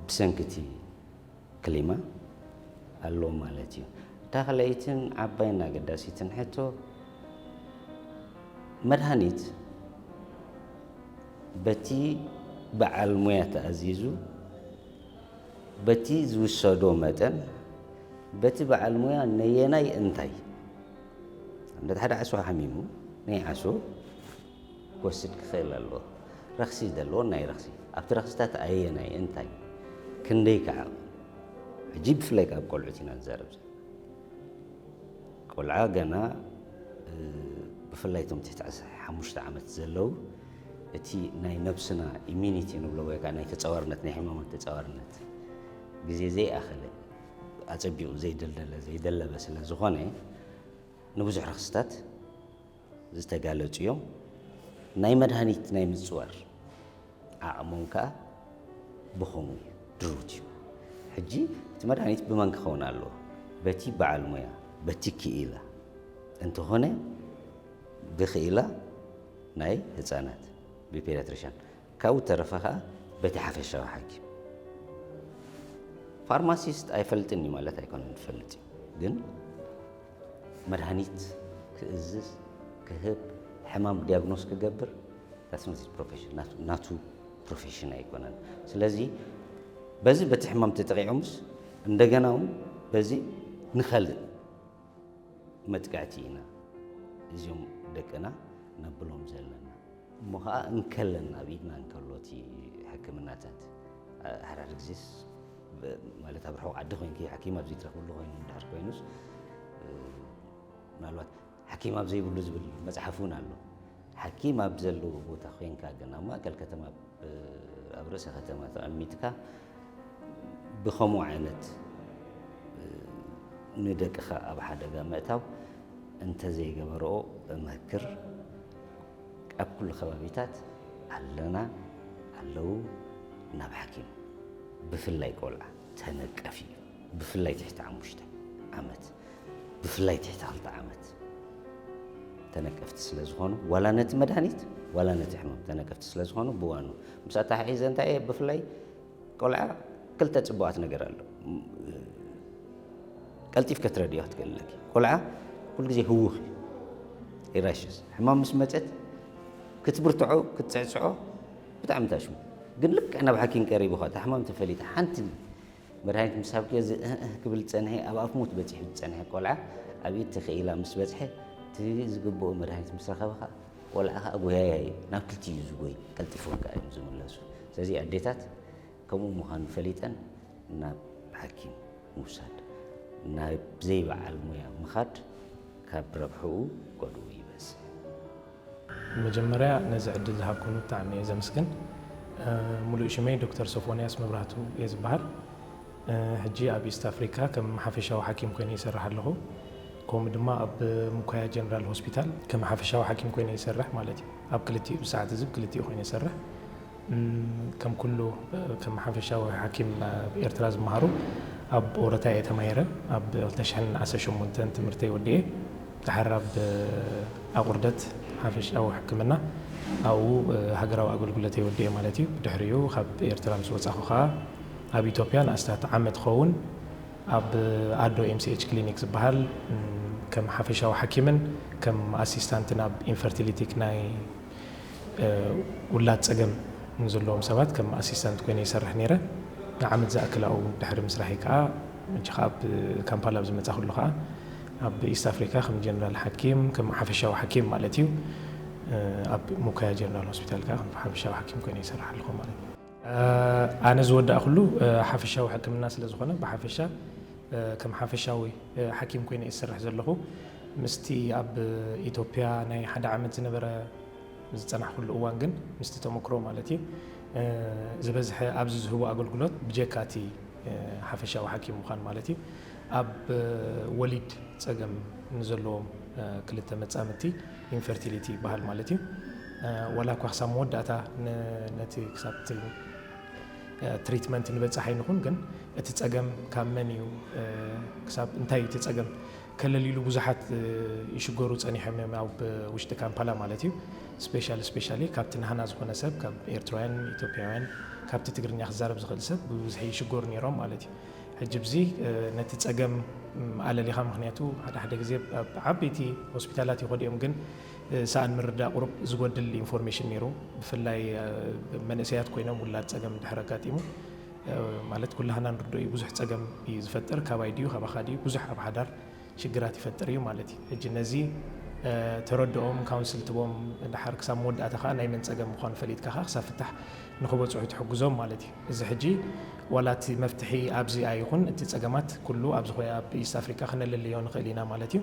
ብሰንኪ እቲ ክሊማ ኣሎ ማለት እዩ። እታ ካልኣይትን ዓባይን ኣገዳሲትን ሕቶ መድሃኒት በቲ በዓል ሙያ ተኣዚዙ በቲ ዝውሰዶ መጠን በቲ በዓል ሙያ ነየናይ እንታይ ንኣብነት ሓደ ዓሶ ሓሚሙ ናይ ዓሶ ክወስድ ክኽእል ኣለዎ። ረኽሲ ዘለዎ ናይ ረኽሲ ኣብቲ ረኽስታት ኣየናይ እንታይ ክንደይ ከዓ ሕጂ ብፍላይ ካብ ቆልዑት ኢና ንዛረብ ዘለና። ቆልዓ ገና ብፍላይ እቶም ትሕቲ ዓሰርተ ሓሙሽተ ዓመት ዘለዉ እቲ ናይ ነብስና ኢሚኒቲ ንብሎ ወይ ከዓ ናይ ተፃዋርነት ናይ ሕማማት ተፃዋርነት ግዜ ዘይኣኸለ ኣጸቢቑ ዘይደልደለ ዘይደለበ ስለ ዝኾነ ንብዙሕ ረኽስታት ዝተጋለጹ እዮም። ናይ መድሃኒት ናይ ምጽዋር ዓቕሞም ከኣ ብኸምኡ እዩ፣ ድሩት እዩ። ሕጂ እቲ መድሃኒት ብመን ክኸውን ኣለዎ? በቲ በዓል ሞያ፣ በቲ ክኢላ እንተኾነ ብክኢላ ናይ ህጻናት ብፔዲያትሪሻን ካብኡ ተረፈ ከኣ በቲ ሓፈሻዊ ሓኪም። ፋርማሲስት ኣይፈልጥን እዩ ማለት ኣይኮነን፣ ትፈልጥ እዩ። ግን መድሃኒት ክእዝዝ፣ ክህብ፣ ሕማም ዲያግኖስ ክገብር that's not his profession፣ ናቱ- ናቱ ፕሮፌሽን ኣይኮነን። ስለዚ በዚ በቲ ሕማም ተጠቂዖምስ እንደገና እውን በዚ ንኸልእ መጥቃዕቲ ኢና እዚኦም ደቅና ነብሎም ዘለና። እሞ ኸዓ እንከለና ኣብ ኢድና እንከሎ እቲ ሕክምናታት፣ እ፣ ሓዳር ግዜስ ብ- ማለት ኣብ ርሑቕ ዓዲ ኮይንኪ ሓኪም ኣብ ዘይትረኽብሉ ኮይኑ እንድሕር ኮይኑስ፣ እ፣ ምናልባት ሓኪም ኣብ ዘይብሉ ዝብል መጽሓፍ እውን ኣሎ። ሓኪም ኣብ ዘለዎ ቦታ ኮይንካ ግን ኣብ ማእከል ከተማ ብ- ኣብ ርእሰ ከተማ ተቐሚጥካ ብኸምኡ ዓይነት ንደቅኻ ኣብ ሓደጋ ምእታው እንተዘይገበረኦ እመክር። ኣብ ኩሉ ከባቢታት ኣለና፣ ኣለዉ፣ ናብ ሓኪም። ብፍላይ ቆልዓ ተነቀፍ እዩ። ብፍላይ ትሕቲ ሓሙሽተ ዓመት፣ ብፍላይ ትሕቲ ክልተ ዓመት ተነቀፍቲ ስለ ዝኾኑ፣ ዋላ ነቲ መድሃኒት ዋላ ነቲ ሕማም ተነቀፍቲ ስለ ዝኾኑ፣ ብዋኑ ምስ ኣተሓሒዘ እንታይ እየ ብፍላይ ቆልዓ ክልተ ጽቡቓት ነገር ኣሎ። ቀልጢፍከ ትረድዮ ክትክእል ኣለኪ። ቆልዓ ኩሉ ግዜ ህዉኽ እዩ፣ ይራሽስ። ሕማም ምስ መጸት ክትብርትዖ፣ ክትጽዕጽዖ ብጣዕሚ ታሽሙ። ግን ልክዕ ናብ ሓኪም ቀሪቡ ኸኣ እታ ሕማም ተፈሊጣ ሓንቲ መድሃኒት ምስ ሃብክዮ እዚ እህ እህ ክብል ዝጸንሐ፣ ኣብ ኣፍ ሞት በጺሑ ዝጸንሐ ቆልዓ ኣብ ኢድ ተኸኢላ ምስ በጽሐ፣ እቲ ዝግብኦ መድሃኒት ምስ ረኸበ ኸኣ ቆልዓ ኸኣ ጎያያይ እዩ፣ ናብ ክልቲኡ እዩ ዝጎይ፣ ቀልጢፎም ከኣ እዮም ዝምለሱ። ስለዚ ኣዴታት ከምኡ ምዃኑ ፈሊጠን ናብ ሓኪም ምውሳድ፣ ናብ ዘይበዓል ሞያ ምኻድ ካብ ረብሕኡ ጎድኡ ይበዝሕ። መጀመርያ ነዚ ዕድል ዝሃብኩኒ ብጣዕሚ እየ ዘመስግን። እ፣ ሙሉእ ሽመይ ዶክተር ሶፎንያስ መብራህቱ እየ ዝበሃል። እ፣ ሕጂ ኣብ ኢስት ኣፍሪካ ከም ሓፈሻዊ ሓኪም ኮይነ ይሰርሕ ኣለኹ። ከምኡ ድማ ኣብ ሙካያ ጀነራል ሆስፒታል ከም ሓፈሻዊ ሓኪም ኮይነ ይሰርሕ ማለት እዩ። ኣብ ክልቲኡ፣ ብሰዓት እዚ ብክልቲኡ ኮይነ ይሰርሕ። እም፣ ከም ኩሉ፣ እ፣ ከም ሓፈሻዊ ሓኪም ኣብ ኤርትራ ዝመሃሩ ኣብ ኦሮታ እየ ተማሂረ። ኣብ ክልተ ሽሕን ዓሰርተ ሸሞንተን ትምህርተይ ወዲኤ፣ ድሓር ኣብ ኣቑርደት ሓፈሻዊ ሕክምና ኣብኡ፣ እ፣ ሃገራዊ ኣገልግሎተይ ወዲኤ ማለት እዩ። ብድሕሪኡ ካብ ኤርትራ ምስ ወጻኹ ከኣ ኣብ ኢትዮጵያ ንኣስታት ዓመት ክኸውን ኣብ ኣዶ ኤም ሲ ኤች ክሊኒክ ዝበሃል፣ እም፣ ከም ሓፈሻዊ ሓኪምን ከም ኣሲስታንትን ኣብ ኢንፈርቲሊቲ ናይ እ፣ ውላድ ጸገም ንዘለዎም ሰባት ከም ኣሲስታንት ኮይነ ይሰርሕ ነይረ። ንዓመት ዝኣክል ኣብኡ ድሕሪ ምስራሐይ ከኣ፣ ሕጂ ከኣ ኣብ ካምፓላ ኣብ ዝመጻኹሉ ከኣ፣ ኣብ ኢስት ኣፍሪካ ከም ጀነራል ሓኪም፣ ከም ሓፈሻዊ ሓኪም ማለት እዩ፣ እ፣ ኣብ ሙካያ ጀነራል ሆስፒታል ከኣ ከም ሓፈሻዊ ሓኪም ኮይነ ይሰርሕ ኣለኹ ማለት እዩ። እ፣ ኣነ ዝወዳእኩሉ፣ እ፣ ሓፈሻዊ ሕክምና ስለ ዝኾነ፣ ብሓፈሻ፣ እ፣ ከም ሓፈሻዊ፣ እ፣ ሓኪም ኮይነ እየ ዝሰርሕ ዘለኹ። ምስቲ ኣብ ኢትዮጵያ ናይ ሓደ ዓመት ዝነበረ ዝጸናሕኩሉ እዋን ግን፣ ምስቲ ተመክሮ ማለት እዩ፣ እ፣ ዝበዝሐ ኣብዚ ዝህቦ ኣገልግሎት ብጀካ እቲ፣ እ፣ ሓፈሻዊ ሓኪም ምዃን ማለት እዩ፣ ኣብ፣ እ፣ ወሊድ ጸገም ንዘለዎም፣ እ፣ ክልተ መጻምድቲ ኢንፈርቲሊቲ ይበሃል ማለት እዩ። እ፣ ዋላ እኳ ክሳብ መወዳእታ ን-፣ ነቲ ክሳብ እቲ፣ እ፣ ትሪትመንት ንበጽሕ ኣይንኹን፣ ግን እቲ ጸገም ካብ መን እዩ፣ እ፣ ክሳብ እንታይ እዩ እቲ ጸገም ከለልይሉ ብዙሓት፣ እ፣ ይሽገሩ ጸኒሖም እዮም ኣብ ውሽጢ ካምፓላ ማለት እዩ። ስፔሻል፣ ስፔሻሊ ካብቲ ናህና ዝኾነ ሰብ፣ ካብ ኤርትራውያን፣ ኢትዮጵያውያን፣ ካብቲ ትግርኛ ክዛረብ ዝኽእል ሰብ ብብዝሒ ይሽገሩ ነይሮም ማለት እዩ። ሕጂ ብዚ፣ እ፣ ነቲ ጸገም፣ ም፣ ኣለሊኻ፣ ምኽንያቱ ሓደ ሓደ ግዜ ኣብ ዓበይቲ ሆስፒታላት ይኸዱ እዮም፣ ግን፣ እ፣ ሰኣን ምርዳእ ቁሩብ ዝጎድል ኢንፎርሜሽን ነይሩ። ብፍላይ፣ እ፣ መንእሰያት ኮይኖም ውላድ ጸገም እንድሕር ኣጋጢሙ፣ እ፣ ማለት ኩላህና ንርድኦ እዩ፣ ብዙሕ ጸገም እዩ ዝፈጥር፣ ካባይ ድዩ ካባኻ ድዩ፣ ብዙሕ ኣብ ሓዳር ሽግራት ይፈጥር እዩ ማለት እዩ። ሕጂ ነዚ፣ እ፣ ተረድኦም፣ ካውንስል ትቦም፣ ድሓር ክሳብ መወዳእታ ከኣ ናይ መን ጸገም ምዃኑ ፈሊጥካ ከኣ ክሳብ ፍታሕ ንኽበጽሑ ትሕግዞም ማለት እዩ። እዚ ሕጂ ዋላ እቲ መፍትሒ ኣብዚ ኣይኹን፣ እቲ ጸገማት ኩሉ ኣብዚ ኾ-፣ ኣብ ኢስት ኣፍሪካ ክነለልዮ ንኽእል ኢና ማለት እዩ።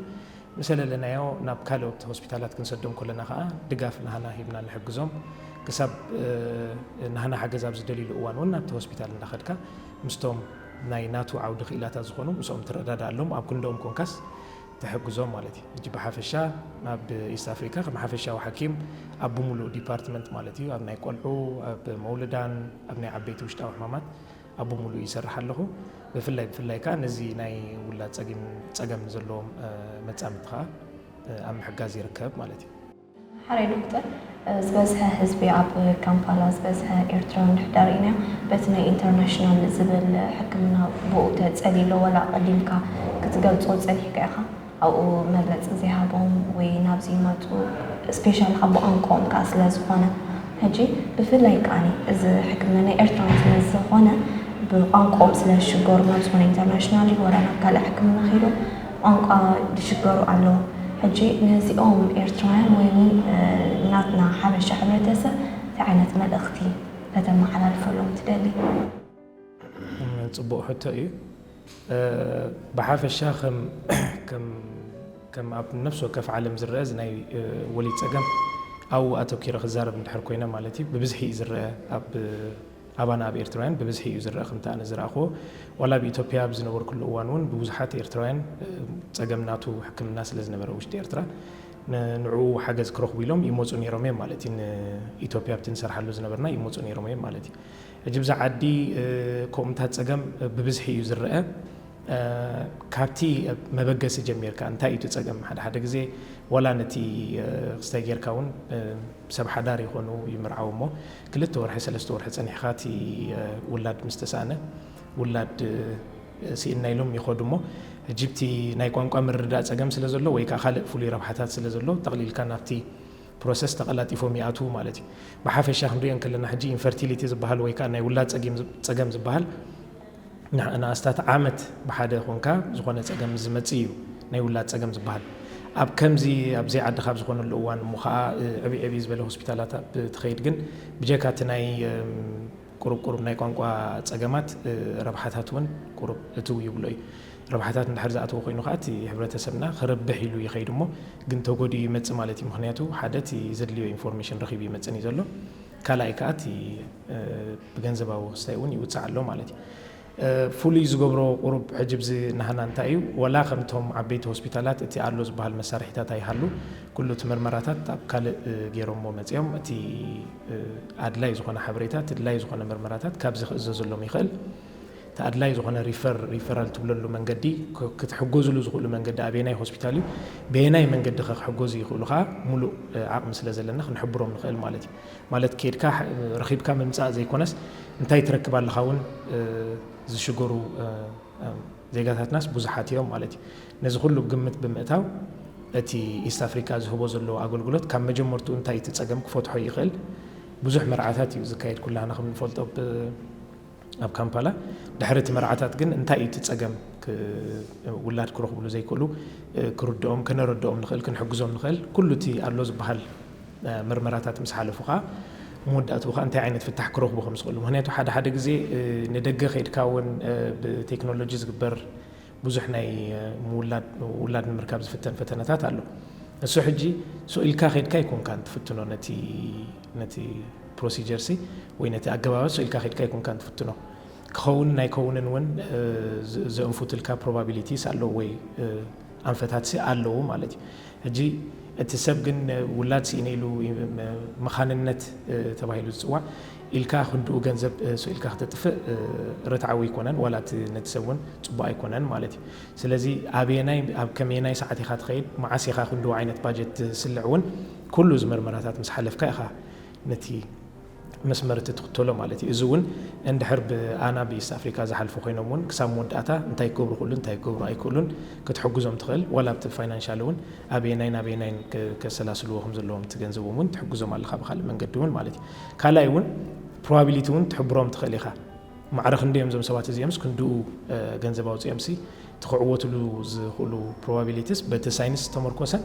ምስ ኣለለናዮ ናብ ካልኦት ሆስፒታላት ክንሰዶም ከለና ከኣ ድጋፍ ናህና ሂብና ንሕግዞም። ክሳብ፣ እ፣ ናህና ሓገዝ ኣብ ዝደልይሉ እዋን እውን ናብቲ ሆስፒታል እንዳኸድካ ምስቶም ናይ ናቱ ዓውዲ ክኢላታት ዝኾኑ ምስኦም ትረዳዳኣሎም፣ ኣብ ክንድኦም ኮንካስ ትሕግዞም ማለት እዩ። ሕጂ ብሓፈሻ ኣብ ኢስት ኣፍሪካ ከም ሓፈሻዊ ሓኪም ኣብ ብምሉእ ዲፓርትመንት ማለት እዩ፣ ኣብ ናይ ቆልዑ፣ ኣብ መውልዳን፣ ኣብ ናይ ዓበይቲ ውሽጣዊ ሕማማት ኣብ ብምሉእ ይሰርሕ ኣለኹ። ብፍላይ ብፍላይ ከዓ ነዚ ናይ ውላድ ጸጊም ጸገም ዘለዎም መጻምድቲ ከዓ ኣብ ምሕጋዝ ይርከብ ማለት እዩ። ሓራይ ዶክተር፣ ዝበዝሐ ህዝቢ ኣብ ካምፓላ ዝበዝሐ ኤርትራዊ እንድሕዳር ኢና በቲ ናይ ኢንተርናሽናል ዝብል ሕክምና ብኡ ተጸሊሎ ወላ ቀዲምካ ክትገልጾ ጸኒሕካ ኢኻ ኣብኡ መግለጺ ዘይሃቦም ወይ ናብዚ ይመጹ ስፔሻል ካብ ብቋንቋኦም ከኣ ስለ ዝኾነ ሕጂ ብፍላይ ከኣኒ እዚ ሕክምና ናይ ኤርትራዊ ስለ ዝኾነ ብቋንቋኦም ስለ ዝሽገሩ ናብ ዝኾነ ኢንተርናሽናል ወላ ናብ ካልእ ሕክምና ከይዶም ቋንቋ ዝሽገሩ ኣለዉ። ሕጂ ነዚኦም ኤርትራውያን ወይ እውን ናትና ሓበሻ ሕብረተሰብ እንታይ ዓይነት መልእኽቲ ከተመሓላልፈሎም ትደሊ? ፅቡቕ ሕቶ እዩ። ብሓፈሻ ከም ኣብ ነፍሲ ወከፍ ዓለም ዝረአ እዚ ናይ ወሊድ ፀገም ኣብኡ ኣተኪረ ክዛረብ እንድሕር ኮይነ ማለት እዩ። ብብዝሒ እዩ ዝረአ ኣብ ኣባና ኣብ ኤርትራውያን ብብዝሒ እዩ ዝረአ። ከምቲ ኣነ ዝረኣኽዎ ዋላ ኣብ ኢትዮጵያ ኣብ ዝነበርኩሉ እዋን እውን ብብዙሓት ኤርትራውያን ፀገም ናቱ ሕክምና ስለ ዝነበረ ውሽጢ ኤርትራ ንዕኡ ሓገዝ ክረኽቡ ኢሎም ይመፁ ነይሮም እዮም ማለት እዩ። ንኢትዮጵያ ኣብቲ ንሰርሓሉ ዝነበርና ይመፁ ነይሮም እዮም ማለት እዩ። ሕጂ ብዛ ዓዲ ከምኡታት ፀገም ብብዝሒ እዩ ዝረአ። ካብቲ መበገሲ ጀሚርካ እንታይ እዩ እቲ ፀገም? ሓደ ሓደ ግዜ ዋላ ነቲ ክስታይ ጌርካ እውን ሰብ ሓዳር ይኾኑ ይምርዓው እሞ ክልተ ወርሒ ሰለስተ ወርሒ ፀኒሕካ እቲ ውላድ ምስ ተሳእነ ውላድ ስኢንና ኢሎም ይኸዱ እሞ ሕጂ ብቲ ናይ ቋንቋ ምርዳእ ፀገም ስለ ዘሎ ወይ ከዓ ካልእ ፍሉይ ረብሓታት ስለ ዘሎ ጠቕሊልካ ናብቲ ፕሮሰስ ተቐላጢፎም ይኣትዉ ማለት እዩ። ብሓፈሻ ክንሪኦ እንከለና ሕጂ ኢንፈርቲሊቲ ዝበሃል ወይ ከዓ ናይ ውላድ ፀገም ዝበሃል ንኣስታት ዓመት ብሓደ ኮንካ ዝኾነ ፀገም ዝመፅእ እዩ ናይ ውላድ ፀገም ዝበሃል። ኣብ ከምዚ ኣብ ዘይዓዲ ካብ ዝኾነሉ እዋን እሞ ከዓ ዕብይ ዕብይ ዝበለ ሆስፒታላት ኣብ ትኸይድ ግን ብጀካ እቲ ናይ ቁሩብ ቁሩብ ናይ ቋንቋ ፀገማት ረብሓታት እውን ቁሩብ እትው ይብሎ እዩ። ረብሓታት እንድሕር ዝኣተወ ኮይኑ ከዓ እቲ ሕብረተሰብና ክረብሕ ኢሉ ይኸይድ እሞ ግን ተጎዲኡ ይመፅእ ማለት እዩ። ምክንያቱ ሓደ እቲ ዘድልዮ ኢንፎርሜሽን ረኺቡ ይመፅን እዩ ዘሎ። ካልኣይ ከዓ እቲ ብገንዘባዊ ክስታይ እውን ይውፃእ ኣሎ ማለት እዩ። ፍሉይ ዝገብሮ ቁሩብ ሕጂ ብዚ ናህና እንታይ እዩ? ወላ ከምቶም ዓበይቲ ሆስፒታላት እቲ ኣሎ ዝበሃል መሳርሒታት ኣይሃሉ፣ ኩሉ እቲ መርመራታት ኣብ ካልእ ገይሮሞ መፂኦም። እቲ ኣድላይ ዝኾነ ሓበሬታ፣ እቲ ኣድላይ ዝኾነ መርመራታት ካብዚ ክእዘዘሎም ይኽእል። እቲ ኣድላይ ዝኾነ ሪፈር ሪፈራል ትብለሉ መንገዲ ክትሕገዝሉ ዝኽእሉ መንገዲ ኣበየናይ ሆስፒታል እዩ በየናይ መንገዲ ከ ክሕገዙ ይኽእሉ ከዓ ሙሉእ ዓቕሚ ስለ ዘለና ክንሕብሮም ንኽእል ማለት እዩ። ማለት ኬድካ ረኺብካ ምምፃእ ዘይኮነስ እንታይ ትረክብ ኣለኻ እውን ዝሽገሩ ዜጋታትናስ ብዙሓት እዮም ማለት እዩ። ነዚ ኩሉ ግምት ብምእታው እቲ ኢስት ኣፍሪካ ዝህቦ ዘሎ ኣገልግሎት ካብ መጀመርትኡ እንታይ እቲ ፀገም ክፈትሖ ይኽእል ብዙሕ መርዓታት እዩ ዝካየድ ኩላህና ከም ንፈልጦ ኣብ ካምፓላ። ድሕሪ እቲ መርዓታት ግን እንታይ እዩ እቲ ፀገም ውላድ ክረኽብሉ ዘይክእሉ ክርድኦም ከነረድኦም ንኽእል ክንሕግዞም ንኽእል ኩሉ እቲ ኣሎ ዝበሃል ምርመራታት ምስ ሓለፉ ከዓ መወዳእትኡ ከዓ እንታይ ዓይነት ፍታሕ ክረኽቡ ከም ዝኽእሉ። ምክንያቱ ሓደ ሓደ ግዜ ንደገ ከይድካ እውን ብቴክኖሎጂ ዝግበር ብዙሕ ናይ ውላድ ንምርካብ ዝፍተን ፈተነታት ኣሎ። እሱ ሕጂ ስቕ ኢልካ ከይድካ ኣይኮንካን ትፍትኖ ነቲ ፕሮሲጀር ሲ ወይ ነቲ ኣገባባት ስቕ ኢልካ ከይድካ ኣይኮንካን ትፍትኖ። ክኸውን ናይ ከውንን እውን ዘእንፉትልካ ፕሮባቢሊቲስ ኣለዉ ወይ ኣንፈታት ሲ ኣለዉ ማለት እዩ። ሕጂ እቲ ሰብ ግን ውላድ ስኢነ ኢሉ መኻንነት ተባሂሉ ዝፅዋዕ ኢልካ ክንድኡ ገንዘብ ስኢልካ ክተጥፍእ ርትዓዊ ኣይኮነን። ዋላ እቲ ነቲ ሰብ እውን ፅቡቕ ኣይኮነን ማለት እዩ። ስለዚ ኣበየናይ ኣብ ከመየናይ ሰዓት ኢኻ ትኸይድ፣ መዓስ ኢኻ ክንድኡ ዓይነት ባጀት ትስልዕ እውን ኩሉ እዚ መርመራታት ምስ ሓለፍካ ኢኻ ነቲ መስመር እቲ ትኽተሎ ማለት እዩ። እዚ እውን እንድሕር ብኣና ብኢስት ኣፍሪካ ዝሓልፉ ኮይኖም እውን ክሳብ መወዳእታ እንታይ ክገብሩ ክእሉ እንታይ ክገብሩ ኣይክእሉን ክትሕግዞም ትኽእል። ዋላ ኣብቲ ፋይናንሻል እውን ኣበየናይ ናበየናይን ከሰላስልዎ ከም ዘለዎም ትገንዘቦም እውን ትሕግዞም ኣለካ ብካልእ መንገዲ እውን ማለት እዩ። ካልኣይ እውን ፕሮባቢሊቲ እውን ትሕብሮም ትኽእል ኢኻ። ማዕረ ክንደዮም እዞም ሰባት እዚኦምስ ክንድኡ ገንዘብ ኣውፅኦምሲ እቲ ክዕወትሉ ዝኽእሉ ፕሮባቢሊቲስ በቲ ሳይንስ ዝተመርኮሰን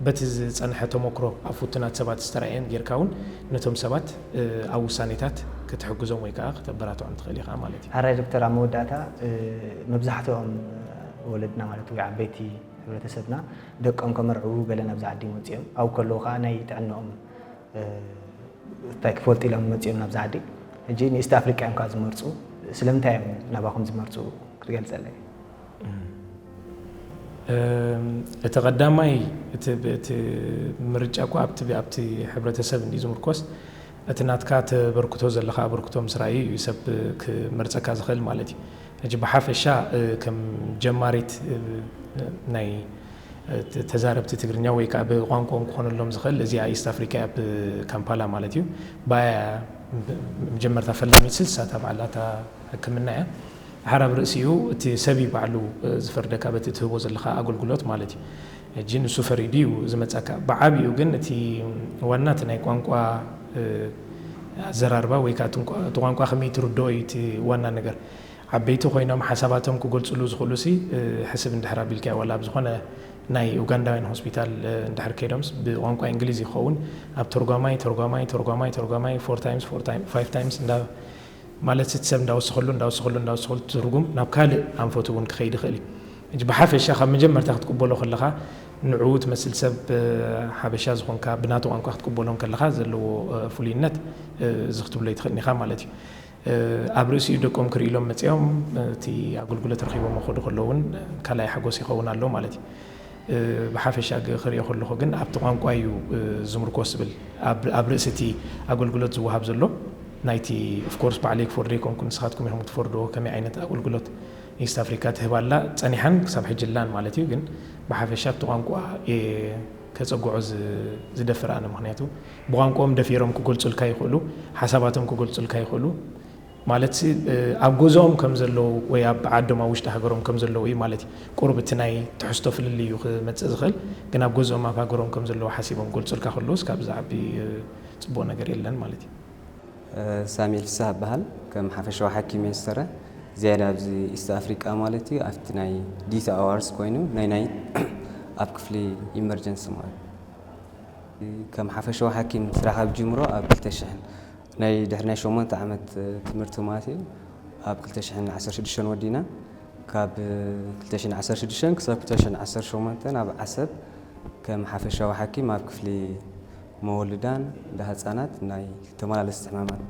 በቲ ዝፀንሐ ተመክሮ ኣብ ፍቱናት ሰባት ዝተራእየን ጌርካ እውን ነቶም ሰባት ኣብ ውሳኔታት ክትሕግዞም ወይ ከዓ ከተበራትዖም ትኽእል ኢኻ ማለት እዩ። ሕራይ ዶክተር፣ ኣብ መወዳእታ መብዛሕትኦም ወለድና ማለት ወይ ዓበይቲ ሕብረተሰብና ደቆም ከመርዕዉ ገለ ናብዚ ዓዲ ይመፁ እዮም። ኣብኡ ከለዉ ከዓ ናይ ጥዕንኦም እንታይ ክፈልጡ ኢሎም መፂኦም ናብዚ ዓዲ። ሕጂ ንኢስት ኣፍሪቃ እዮም ከዓ ዝመርፁ። ስለምንታይ እዮም ናባኹም ዝመርፁ ክትገልፀለይ? እቲ ቀዳማይ እቲ ምርጫ እኳ ኣብቲ ሕብረተሰብ እንዲ ዝምርኮስ እቲ ናትካ ተበርክቶ ዘለካ ኣበርክቶ ምስ ረኣዩ እዩ ሰብ ክመርፀካ ዝኽእል ማለት እዩ። ሕጂ ብሓፈሻ ከም ጀማሪት ናይ ተዛረብቲ ትግርኛ ወይ ከዓ ብቋንቋኦም ክኾነሎም ዝኽእል እዚኣ ኢስት ኣፍሪካ እያ፣ ኣብ ካምፓላ ማለት እዩ። ብኣያ መጀመርታ ፈላሚት ስልሳ እታ ባዕላታ ሕክምና እያ። ድሓር ኣብ ርእሲኡ እቲ ሰብ እዩ ባዕሉ ዝፈርደካ በቲ ትህቦ ዘለካ ኣገልግሎት ማለት እዩ። ሕጂ ንሱ ፈሪዱ እዩ ዝመፀካ። ብዓብኡ ግን እቲ ዋና እቲ ናይ ቋንቋ ኣዘራርባ ወይ ከዓ እቲ ቋንቋ ከመይ ትርድኦ እዩ እቲ ዋና ነገር። ዓበይቲ ኮይኖም ሓሳባቶም ክገልፅሉ ዝኽእሉ ሲ ሕስብ እንድሕር ኣቢልካዮ ዋላ ኣብ ዝኾነ ናይ ኡጋንዳውያን ሆስፒታል እንድሕር ከይዶምስ ብቋንቋ እንግሊዝ ይኸውን ኣብ ተርጓማይ ተርጓማይ ተርጓማይ ተርጓማይ ፎር ታይምስ ፎር ታይምስ ፋይቭ ታይምስ እንዳ ማለት እቲ ሰብ እንዳወሰኸሉ እንዳወሰኸሉ እንዳወሰኸሉ ትርጉም ናብ ካልእ ኣንፈቱ እውን ክኸይድ ይኽእል እዩ። ሕጂ ብሓፈሻ ካብ መጀመርታ ክትቅበሎ ከለኻ ንዕኡ ትመስል ሰብ ሓበሻ ዝኾንካ ብናቱ ቋንቋ ክትቅበሎም ከለኻ ዘለዎ ፍሉይነት እዚ ክትብሎ ይትኽእል ኢኻ ማለት እዩ። ኣብ ርእሲኡ ደቆም ክርእሎም መፂኦም እቲ ኣገልግሎት ረኺቦም ክኸዱ ከለዉ እውን ካልኣይ ሓጎስ ይኸውን ኣሎ ማለት እዩ። ብሓፈሻ ክሪኦ ከለኹ ግን ኣብቲ ቋንቋ እዩ ዝምርኮስ ዝብል ኣብ ርእሲ እቲ ኣገልግሎት ዝወሃብ ዘሎ ናይቲ ኦፍኮርስ ባዕለይ ክፈርዶ ኣይኮንኩን ንስኻትኩም ኢኹም ትፈርድዎ ከመይ ዓይነት ኣገልግሎት ኢስት ኣፍሪካ ትህብ ኣላ ጸኒሓን ክሳብ ሕጂ ኣላን ማለት እዩ። ግን ብሓፈሻ ኣብቲ ቋንቋ እየ ከጸግዖ ዝደፍር ኣነ ምክንያቱ ብቋንቋኦም ደፊሮም ክገልጹልካ ይኽእሉ፣ ሓሳባቶም ክገልጹልካ ይኽእሉ። ማለት ኣብ ገዝኦም ከም ዘለዉ ወይ ኣብ ዓዶም ኣብ ውሽጢ ሃገሮም ከም ዘለዉ እዩ ማለት እዩ። ቁሩብ እቲ ናይ ትሕዝቶ ፍልልይ እዩ ክመፅእ ዝኽእል፣ ግን ኣብ ገዝኦም ኣብ ሃገሮም ከም ዘለዉ ሓሲቦም ክገልፁልካ ከለዉ እስካብ ዝዓቢ ፅቡቕ ነገር የለን ማለት እዩ። ሳሙኤል ፍስሃ እበሃል። ከም ሓፈሻዊ ሓኪም እየ ዝሰርሕ። ዝያዳ ኣብዚ ኢስት ኣፍሪቃ ማለት እዩ ኣብቲ ናይ ዲቲ ኣዋርስ ኮይኑ ናይ ናይ ኣብ ክፍሊ ኢመርጀንሲ ማለት እዩ። ከም ሓፈሻዊ ሓኪም ስራሕ ካብ ጅምሮ ኣብ ክልተ ሽሕን ናይ ድሕሪ ናይ ሸሞንተ ዓመት ትምህርቲ ማለት እዩ ኣብ ክልተ ሽሕን ዓሰርተ ሽዱሽተን ወዲና ካብ ክልተ ሽሕን ዓሰርተ ሽዱሽተን ክሳብ ክልተ ሽሕን ዓሰርተ ሸሞንተን ኣብ ዓሰብ ከም ሓፈሻዊ ሓኪም ኣብ ክፍሊ መወልዳን እንዳ ህፃናት ናይ ተመላለስቲ ሕማማት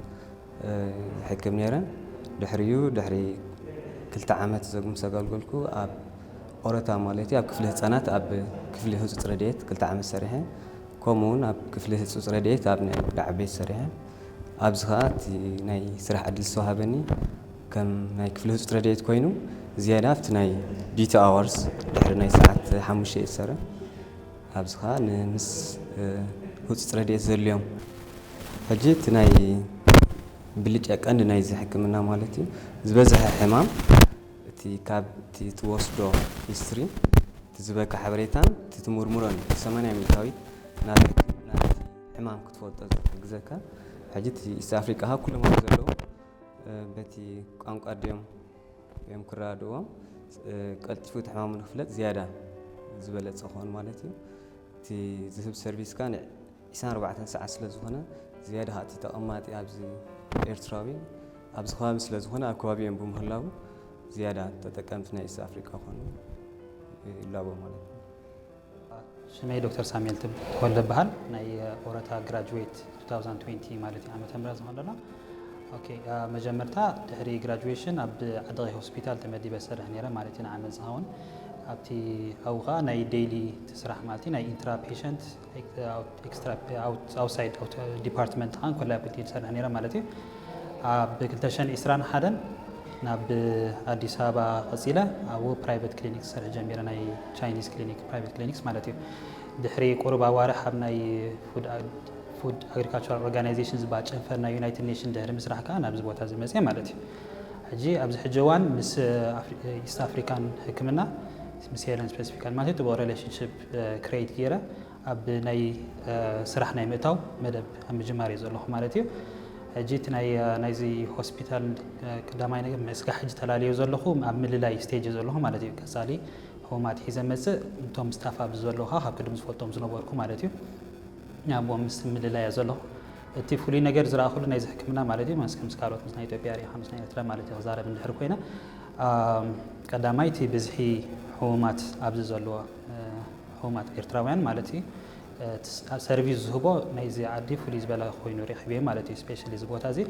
ይሕክም ነይረ። ድሕሪኡ ድሕሪ ክልተ ዓመት ዘግ- ምስ ኣገልገልኩ ኣብ ኦረታ ማለት እዩ ኣብ ክፍሊ ህፃናት ኣብ ክፍሊ ህፁፅ ረድኤት ክልተ ዓመት ሰሪሐ። ከምኡ እውን ኣብ ክፍሊ ህፁፅ ረድኤት ኣብ ናይ ወዲ ዓበይቲ ሰሪሐ። ኣብዚ ከዓ እቲ ናይ ስራሕ ዕድል ዝተዋሃበኒ ከም ናይ ክፍሊ ህፁፅ ረድኤት ኮይኑ ዝያዳ ኣብቲ ናይ ዲቲ ኣዋርስ ድሕሪ ናይ ሰዓት ሓሙሽተ እየ ዝሰርሕ። ኣብዚ ከዓ ንምስ ህፁፅ ረድኤት ዘድልዮም ሕጂ እቲ ናይ ብልጫ ቀንዲ ናይዚ ሕክምና ማለት እዩ ዝበዝሐ ሕማም እቲ ካብ እቲ ትወስዶ ሂስትሪ እቲ ዝበካ ሓበሬታን እቲ ትምርምሮን ሰማንያ ሚእታዊት ናቲ ሕማም ክትፈልጦ ዝሕግዘካ። ሕጂ እቲ ኢስት ኣፍሪቃ ካብ ኩሎም ኣብ ዘለዉ በቲ ቋንቋ ድዮም እዮም ክረዳድእዎም ቀልጢፉ እቲ ሕማሙ ንክፍለጥ ዝያዳ ዝበለፀ ክኾን ማለት እዩ። እቲ ዝህብ ሰርቪስ ከዓ ዒስራን ኣርባዕተን ሰዓት ስለ ዝኾነ ዝያዳ እቲ ተቐማጢ ኣብዚ ኤርትራዊ ኣብዚ ከባቢ ስለ ዝኾነ ኣብ ከባቢኦም ብምህላዉ ዝያዳ ተጠቀምቲ ናይ ኢስት ኣፍሪቃ ኮኑ ይላቦ ማለት እዩ። ሽመይ ዶክተር ሳሙኤል ተወልደ እበሃል። ናይ ኦረታ ግራጁዌት two thousand twenty ማለት እዩ ዓመተ ምህረት ዝኾን ዘሎ። ኦኬ፣ መጀመርታ ድሕሪ ግራጁዌሽን ኣብ ዓደቐይ ሆስፒታል ተመዲበ ዝሰርሕ ነይረ ማለት እዩ ንዓመት ዝኸውን። ኣብቲ ኣብኡ ከዓ ናይ ዴይሊ እቲ ስራሕ ማለት እዩ ናይ ኢንትራ ፔሸንት ኣውትሳይድ ዲፓርትመንት ከዓ ኮላቦሬት ዝሰርሕ ነይረ ማለት እዩ። ኣብ ክልተ ሽሕን ዕስራን ሓደን ናብ ኣዲስ ኣበባ ቀፂለ ኣብኡ ፕራይቨት ክሊኒክ ክሰርሕ ጀሚረ ናይ ቻይኒዝ ክሊኒክ ፕራይቨት ክሊኒክስ ማለት እዩ። ድሕሪ ቁሩብ ኣዋርሕ ኣብ ናይ ፉድ ኣግሪካልቸራል ኦርጋናይዜሽን ዝበሃል ጨንፈር ናይ ዩናይትድ ኔሽን ድሕሪ ምስራሕ ከዓ ናብዚ ቦታ እዚ መፅየ ማለት እዩ። ሕጂ ኣብዚ ሕጂ እዋን ምስ ኢስት ኣፍሪካን ሕክምና ምስ ሄለን ስፔሲፊካል ማለት ጥቡቕ ሪሌሽንሽፕ ክሬት ገይረ ኣብ ናይ ስራሕ ናይ ምእታው መደብ ኣብ ምጅማር እየ ዘለኹ ማለት እዩ። ሕጂ እቲ ናይ ናይዚ ሆስፒታል ቀዳማይ ነገር ምስጋ ሕጂ ተላለዮ ዘለኹ ኣብ ምልላይ ስቴጅ ዘለኹ ማለት እዩ። ቀፃሊ ሕሙማት ሒዘ መፅእ እቶም ስታፍ ኣብዚ ዘለዉ ከዓ ካብ ቅድም ዝፈልጦም ዝነበርኩ ማለት እዩ። ኣብኦም ምስ ምልላይ እየ ዘለኹ። እቲ ፍሉይ ነገር ዝረኣኹሉ ናይዚ ሕክምና ማለት እዩ ምስ ከምስ ካልኦት ምስ ናይ ኢትዮጵያ ሪኢኻ ምስ ናይ ኤርትራ ማለት እዩ ክዛረብ እንድሕር ኮይነ ቀዳማይ እቲ ብዝሒ ሕሙማት ኣብዚ ዘለዎ ሕሙማት ኤርትራውያን ማለት እዩ ሰርቪስ ዝህቦ ናይዚ ዓዲ ፍሉይ ዝበለ ኮይኑ ረኺበ ማለት እዩ። ስፔሻሊ እዚ ቦታ እዚ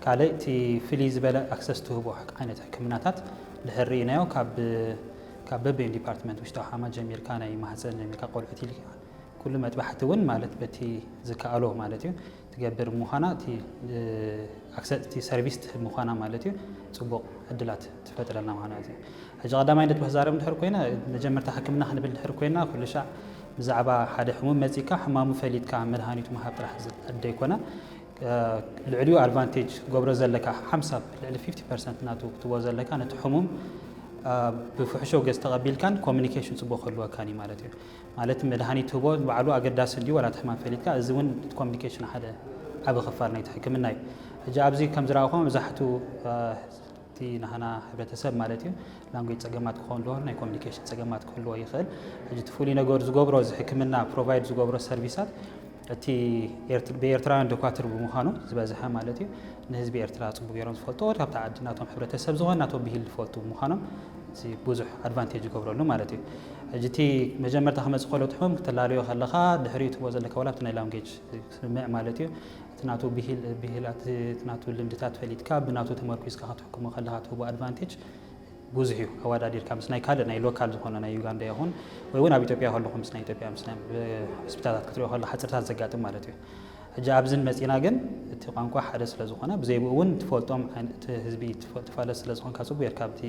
ካልእ እቲ ፍሉይ ዝበለ ኣክሰስ ትህቦ ዓይነት ሕክምናታት ድሕር ርኢናዮ ካብ ካብ በበይን ዲፓርትመንት ውሽጣዊ ሓማ ጀሚርካ ናይ ማህፀን ጀሚርካ ቆልዑት ኢልካ ኩሉ መጥባሕቲ እውን ማለት በቲ ዝከኣሎ ማለት እዩ ትገብር ምዃና እቲ ኣክሰስ እቲ ሰርቪስ ትህብ ምዃና ማለት እዩ ጽቡቕ ዕድላት ትፈጥረልና ማለት እዩ። ሕጂ ቀዳማይ ነጥቢ ክዛረብ እንድሕር ኮይነ መጀመርታ ሕክምና ክንብል እንድሕር ኮይና ኩሉ ሻዕ ብዛዕባ ሓደ ሕሙም መጺካ ሕማሙ ፈሊጥካ መድሃኒቱ ምሃብ ጥራሕ ዝዕደ ኣይኮነ። ልዕሊኡ ኣድቫንቴጅ ገብሮ ዘለካ ሓምሳ ልዕሊ ፊፍቲ ፐርሰንት ናቱ ክትዎ ዘለካ ነቲ ሕሙም ብፍሕሾ ገጽ ተቐቢልካን ኮሚኒኬሽን ጽቡቕ ክህልወካን እዩ ማለት እዩ። ማለት መድሃኒት ትህቦ ባዕሉ ኣገዳሲ እንዲዩ ዋላ እቲ ሕማም ፈሊጥካ እዚ እውን ኮሚኒኬሽን ሓደ ዓቢ ክፋል ናይቲ ሕክምና እዩ። ሕጂ ኣብዚ ከም ዝረኣኹ መብዛሕቱ እቲ ናህና ሕብረተሰብ ማለት እዩ ላንጉጅ ጸገማት ክኸውን ዶ ናይ ኮሚኒኬሽን ጸገማት ክህልዎ ይኽእል። ሕጂ እቲ ፍሉይ ነገሩ ዝገብሮ እዚ ሕክምና ፕሮቫይድ ዝገብሮ ሰርቪሳት እቲ ብኤርትራውያን ዶኳትር ብምዃኑ ዝበዝሐ ማለት እዩ ንህዝቢ ኤርትራ ጽቡቅ ገይሮም ዝፈልጡ ካብቲ ዓዲ ናቶም ሕብረተሰብ ዝኾነ ናቶም ብሂል ዝፈልጡ ብምዃኖም እዚ ብዙሕ ኣድቫንቴጅ ይገብረሉ ማለት እዩ። ሕጂ እቲ መጀመርታ ክመጽእ ከሎ እቲ ሕሙም ክተላለዮ ከለኻ ድሕሪኡ ትህቦ ዘለካ ዋላ ኣብቲ ናይ ላንጉጅ ስምዕ ማለት እዩ እቲ ናቱ ብሂል ብሂላት እቲ ናቱ ልምድታት ፈሊጥካ ብናቱ ተመርኩዝካ ክትሕክሞ ከለኻ ትህቦ ኣድቫንቴጅ ብዙሕ እዩ ኣወዳዲርካ ምስ ናይ ካልእ ናይ ሎካል ዝኾነ ናይ ዩጋንዳ ይኹን ወይ እውን ኣብ ኢትዮጵያ ከለኹ ምስ ናይ ኢትዮጵያ ምስ ናይ ሆስፒታላት ክትሪኦ ከለካ ሓፅርታት ዘጋጥም ማለት እዩ። ሕጂ ኣብዝን መፂና ግን እቲ ቋንቋ ሓደ ስለ ዝኾነ ብዘይብኡ እውን ትፈልጦም እቲ ህዝቢ ትፋለስ ስለ ዝኾንካ ፅቡቅ ጌርካ ኣብቲ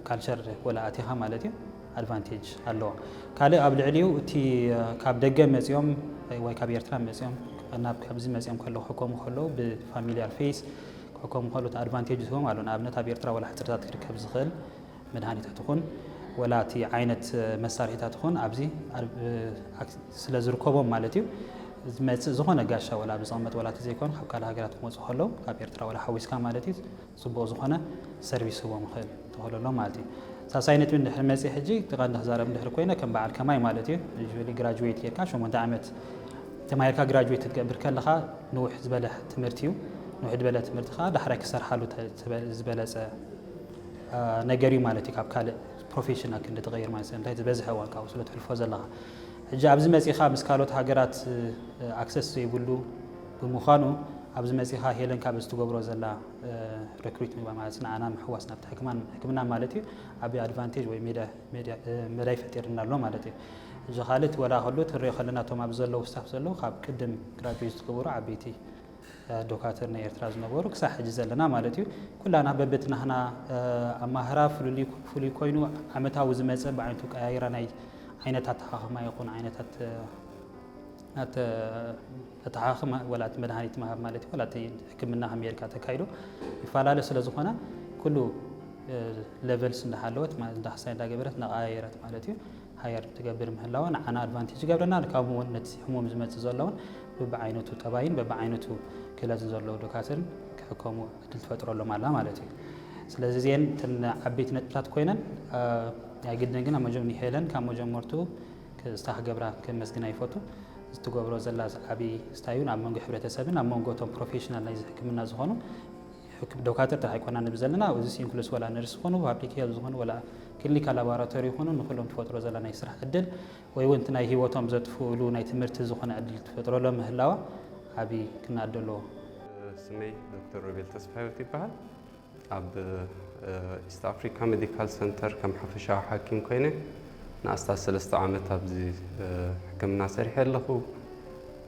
ካልቸር ወላ ኣቲኻ ማለት እዩ ኣድቫንቴጅ ኣለዎ። ካልእ ኣብ ልዕሊኡ እቲ ካብ ደገ መፂኦም ወይ ካብ ኤርትራ መፂኦም ናብ ካብዚ መፂኦም ከለዉ ክሕከሙ ከለዉ ብፋሚሊያል ፌስ ክሕከሙ ከለዉ እቲ ኣድቫንቴጅ ዝህቦም ኣሎ። ንኣብነት ኣብ ኤርትራ ወላ ሕፅርታት ክርከብ ዝኽእል መድሃኒታት ይኹን ወላ እቲ ዓይነት መሳርሒታት ይኹን ኣብዚ ስለ ዝርከቦም ማለት እዩ ዝመፅእ ዝኾነ ጋሻ ወላ ብዝቕመጥ ወላ እቲ ዘይኮነ ካብ ካልእ ሃገራት ክመፁ ከለዉ ካብ ኤርትራ ወላ ሓዊስካ ማለት እዩ ፅቡቕ ዝኾነ ሰርቪስ ህቦም ይኽእል ተኽእሎ ኣሎ ማለት እዩ። ሳሳይ ነጥቢ እንድሕር መፅእ ሕጂ እቲ ቀንዲ ክዛረብ እንድሕር ኮይነ ከም በዓል ከማይ ማለት እዩ ዩሊ ግራጁዌት ጌርካ ሸሞንተ ዓመት ተማሂርካ ግራጁዌት ክትገብር ከለኻ ንውሕ ዝበለ ትምህርቲ እዩ። ንውሕ ዝበለ ትምህርቲ ከዓ ዳሕራይ ክሰርሓሉ ዝበለፀ ነገር እዩ ማለት እዩ ካብ ካልእ ፕሮፌሽን ኣክንዲ ትቐይር ማለት እዩ እንታይ ዝበዝሐ እዋን ካብኡ ስለ ትሕልፎ ዘለኻ ሕጂ ኣብዚ መፂኻ ምስ ካልኦት ሃገራት ኣክሰስ ዘይብሉ ብምዃኑ ኣብዚ መፂኻ ሄለን ካብ እዚ ትገብሮ ዘላ ሪክሩት ምግባር ማለት ንዓና ምሕዋስ ናብቲ ሕክምና ማለት እዩ ዓብዪ ኣድቫንቴጅ ወይ መዳይ ፈጢርና ኣሎ ማለት እዩ። እዚ ካልእ ወላ ከሉ ትሪኦ ከለና እቶም ኣብዚ ዘለዉ ስታፍ ዘለዉ ካብ ቅድም ግራጁዌት ዝገበሩ ዓበይቲ ዶካተር ናይ ኤርትራ ዝነበሩ ክሳብ ሕጂ ዘለና ማለት እዩ። ኩላና በብትናህና ኣማህራ ፍሉይ ኮይኑ ዓመታዊ ዝመፀ ብዓይነቱ ቀያይራ ናይ ዓይነት ኣተሓኽማ ይኹን ዓይነታት ኣተሓኽማ ወላ እቲ መድሃኒት ምሃብ ማለት እዩ ወላ እቲ ሕክምና ከመይ ጌርካ ተካይዶ ይፈላለ ስለ ዝኾነ ኩሉ ሌቨልስ እንዳሃለወት እንዳሓሳይ እንዳገበረት እንዳቀያየረት ማለት እዩ ሃየር ትገብር ምህላዋ ንዓና ኣድቫንቴጅ ይገብረና። ካብኡ እውን ነቲ ሕሙም ዝመፅእ ዘሎ እውን በብዓይነቱ ጠባይን በብዓይነቱ ክእለትን ዘለዎ ዶካትርን ክሕከሙ ዕድል ትፈጥረሎም ኣላ ማለት እዩ። ስለዚ እዚአን እተን ዓበይቲ ነጥብታት ኮይነን ናይ ግድን ግን ኣብ መጀመ ሄለን ካብ መጀመርቱ ክስታ ክገብራ ከመስግና ይፈቱ። እዚ ትገብሮ ዘላ ዓብዪ ስታ እውን ኣብ መንጎ ሕብረተሰብን ኣብ መንጎ እቶም ፕሮፌሽናል ናይዚ ሕክምና ዝኾኑ ዶካተር ጥራሕ ኣይኮና ንብል ዘለና እዚ ኢንክሉስ ወላ ነርስ ዝኾኑ ፓብሊክ ሄልት ዝኾኑ ወላ ክሊኒካል ላቦራቶሪ ይኹኑ ንኩሎም ትፈጥሮ ዘላ ናይ ስራሕ ዕድል ወይ እውን ናይ ህይወቶም ዘጥፍእሉ ናይ ትምህርቲ ዝኾነ ዕድል ትፈጥረሎም ምህላዋ ዓብዪ ክናደሎ። ስመይ ዶክተር ሮቤል ተስፋ ህይወት ይበሃል። ኣብ ኢስት ኣፍሪካ ሜዲካል ሰንተር ከም ሓፈሻዊ ሓኪም ኮይነ ንኣስታት ሰለስተ ዓመት ኣብዚ ሕክምና ሰሪሐ ኣለኹ።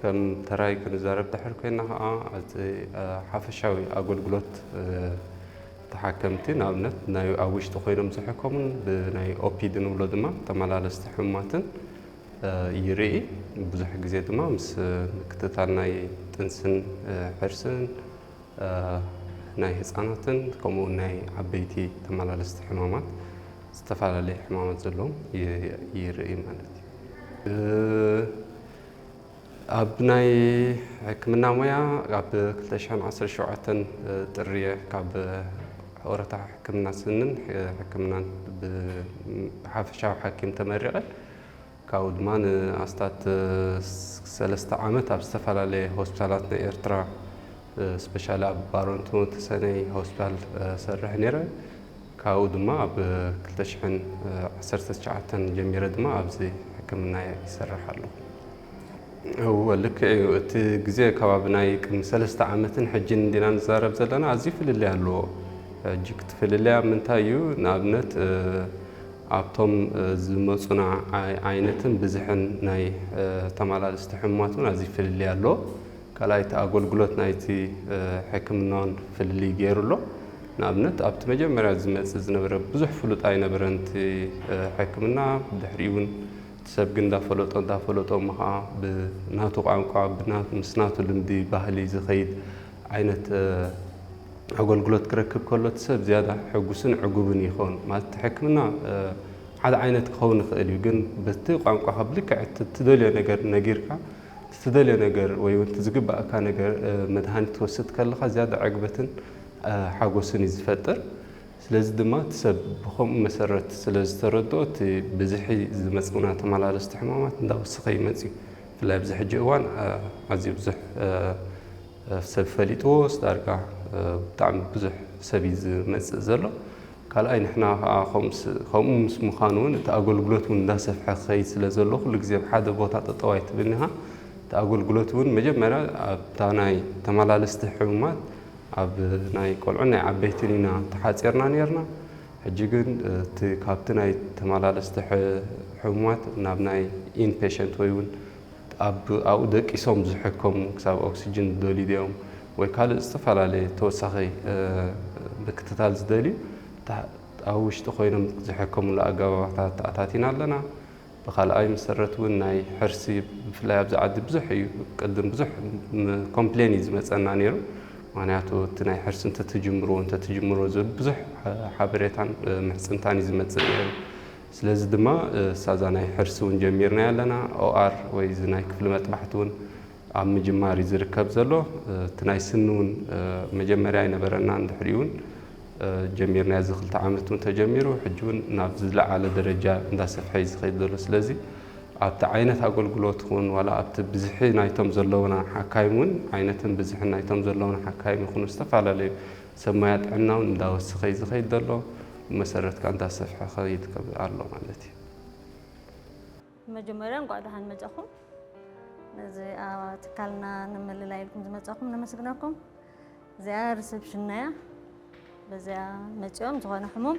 ከም ተራይ ክንዛረብ ድሕር ኮይና ከዓ እቲ ሓፈሻዊ ኣገልግሎት ተሓከምቲ ንኣብነት ናይ ኣብ ውሽጢ ኮይኖም ዝሕከሙን ብናይ ኦፒዲ ንብሎ ድማ ተመላለስቲ ሕሙማትን ይርኢ። ብዙሕ ግዜ ድማ ምስ ምክትታል ናይ ጥንስን ሕርስን ናይ ህፃናትን ከምኡ ናይ ዓበይቲ ተመላለስቲ ሕማማት ዝተፈላለዩ ሕማማት ዘለዎም ይርኢ ማለት እዩ። ኣብ ናይ ሕክምና ሞያ ኣብ ክልተ ሽሕን ዓሰርተ ሸውዓተን ጥሪ እየ ካብ ወረታ ሕክምና ስንን ሕክምናን ብሓፈሻዊ ሓኪም ተመሪቐ። ካብኡ ድማ ንኣስታት ሰለስተ ዓመት ኣብ ዝተፈላለየ ሆስፒታላት ናይ ኤርትራ ስፔሻሊ ኣብ ባሮንቱ ተሰነይ ሆስፒታል ሰርሕ ነይረ። ካብኡ ድማ ኣብ ክልተ ሽሕን ዓሰርተ ትሽዓተን ጀሚረ ድማ ኣብዚ ሕክምና ይሰርሕ ኣለኹ። እወ፣ ልክዕ እዩ። እቲ ግዜ ከባቢ ናይ ቅድሚ ሰለስተ ዓመትን ሕጅን እንዲና ንዛረብ ዘለና፣ ኣዝዩ ፍልልይ ኣለዎ። ሕጂ እቲ ፍልልይ ኣብ ምንታይ እዩ? ንኣብነት፣ እ፣ ኣብቶም፣ እ፣ ዝመጹና ኣይ-፣ ዓይነትን ብዝሕን ናይ፣ እ፣ ተመላለስቲ ሕሙማት እውን ኣዝዩ ፍልልይ ኣለዎ። ካልኣይ፣ እቲ ኣገልግሎት ናይቲ፣ እ፣ ሕክምና እውን ፍልልይ ገይሩ ኣሎ። ንኣብነት፣ ኣብቲ መጀመርያ ዝመጽእ ዝነበረ ብዙሕ ፍሉጥ ኣይነበረን እቲ፣ እ፣ ሕክምና። ብድሕሪኡ እውን እቲ ሰብ ግን እንዳፈለጦ፣ እንዳፈለጦ እሞ ኸዓ ብናቱ ቋንቋ፣ ብና-፣ ምስ ናቱ ልምዲ ባህሊ ዝኸይድ ዓይነት፣ እ፣ ኣገልግሎት ክረክብ ከሎ፣ እቲ ሰብ ዝያዳ ሕጉስን ዕጉብን ይኸውን። ማለት፣ እቲ ሕክምና፣ እ፣ ሓደ ዓይነት ክኸውን ይኽእል እዩ፣ ግን በቲ ቋንቋኻ ብልክዕ እቲ ትደልዮ ነገር ነጊርካ፣ እቲ ትደልዮ ነገር ወይ እውን እቲ ዝግባእካ ነገር፣ እ፣ መድሃኒት ትወስድ ከለኻ፣ ዝያዳ ዕግበትን፣ እ፣ ሓጎስን እዩ ዝፈጥር። ስለዚ ድማ እቲ ሰብ ብኸምኡ መሰረት ስለ ዝተረድኦ፣ እቲ ብዝሒ ዝመጽኡና ተመላለስቲ ሕማማት እንዳወሰኸ ይመጽእ እዩ። ብፍላይ ኣብዚ ሕጂ እዋን፣ እ፣ ኣዝዩ ብዙሕ፣ እ፣ ሰብ ፈሊጥዎ፣ ዳርጋ፣ እ፣ ብጣዕሚ ብዙሕ ሰብ እዩ ዝመጽእ ዘሎ። ካልኣይ፣ ንሕና ኸዓ ከምኡ ስ-፣ ከምኡ ምስ ምዃኑ እውን፣ እቲ ኣገልግሎት እውን እንዳሰፍሐ ክኸይድ ስለ ዘሎ፣ ኩሉ ግዜ ኣብ ሓደ ቦታ ጠጠው ኣይትብልኒ ኢኻ። እቲ ኣገልግሎት እውን መጀመርያ ኣብታ ናይ ተመላለስቲ ሕሙማት፣ ኣብ ናይ ቆልዑን ናይ ዓበይትን ኢና ተሓጺርና ነይርና። ሕጂ ግን፣ እ፣ እቲ ካብቲ ናይ ተመላለስቲ ሕ-፣ ሕሙማት ናብ ናይ ኢንፔሸንት ወይ እውን ኣብ፣ ኣብኡ ደቂሶም ዝሕከሙ፣ ክሳብ ኦክሲጅን ዝደልዩ ድዮም ወይ ካልእ ዝተፈላለየ ተወሳኺ፣ እ፣ ምክትታል ዝደልዩ፣ ታ-፣ ኣብ ውሽጢ ኮይኖም ዝሕከሙሉ ኣገባባታት ኣታቲና ኣለና። ብኻልኣይ መሰረት እውን ናይ ሕርሲ፣ ብፍላይ ኣብዚ ዓዲ ብዙሕ እዩ፣ ቅድም ብዙሕ ም-፣ ኮምፕሌን እዩ ዝመጸና ነይሩ። ምኽንያቱ እቲ ናይ ሕርሲ እንተትጅምርዎ፣ እንተትጅምርዎ ዝብል ብዙሕ ሓ-፣ ሓበሬታን፣ እ፣ ምሕጽንታን እዩ ዝመጽእ ነይሩ። ስለዚ ድማ፣ እ፣ ሳዛ ናይ ሕርሲ እውን ጀሚርና ኣለና። ኦኣር ወይ እዚ ናይ ክፍሊ መጥባሕቲ እውን ኣብ ምጅማር እዩ ዝርከብ ዘሎ። እ፣ እቲ ናይ ስኒ እውን፣ እ፣ መጀመርያ ኣይነበረናን፣ ድሕሪኡ እውን፣ እ፣ ጀሚርና። እዚ ክልተ ዓመት እውን ተጀሚሩ፣ ሕጂ እውን ናብ ዝለዓለ ደረጃ እንዳሰፍሐ እዩ ዝኸይድ ዘሎ። ስለዚ ኣብቲ ዓይነት ኣገልግሎት ይኹን ዋላ ኣብቲ ብዝሒ ናይቶም ዘለውና ሓካይም እውን፣ ዓይነትን ብዝሕን ናይቶም ዘለውና ሓካይም ይኹኑ ዝተፈላለዩ ሰብ ሞያ ጥዕና እውን እንዳወሰኸ እዩ ዝኸይድ ዘሎ። ብመሰረት ከዓ እንዳሰፍሐ ኸይድ ከብ-፣ ኣሎ ማለት እዩ። መጀመርያ እንኳዕ ደሓን መጻኹም። ነዚ ኣብ ትካልና ንምልላይ ኢልኩም ዝመጻኹም ነመስግነኩም። እዚኣ ሪሰፕሽንና እያ። በዚኣ መጺኦም ዝኾነ ሕሙም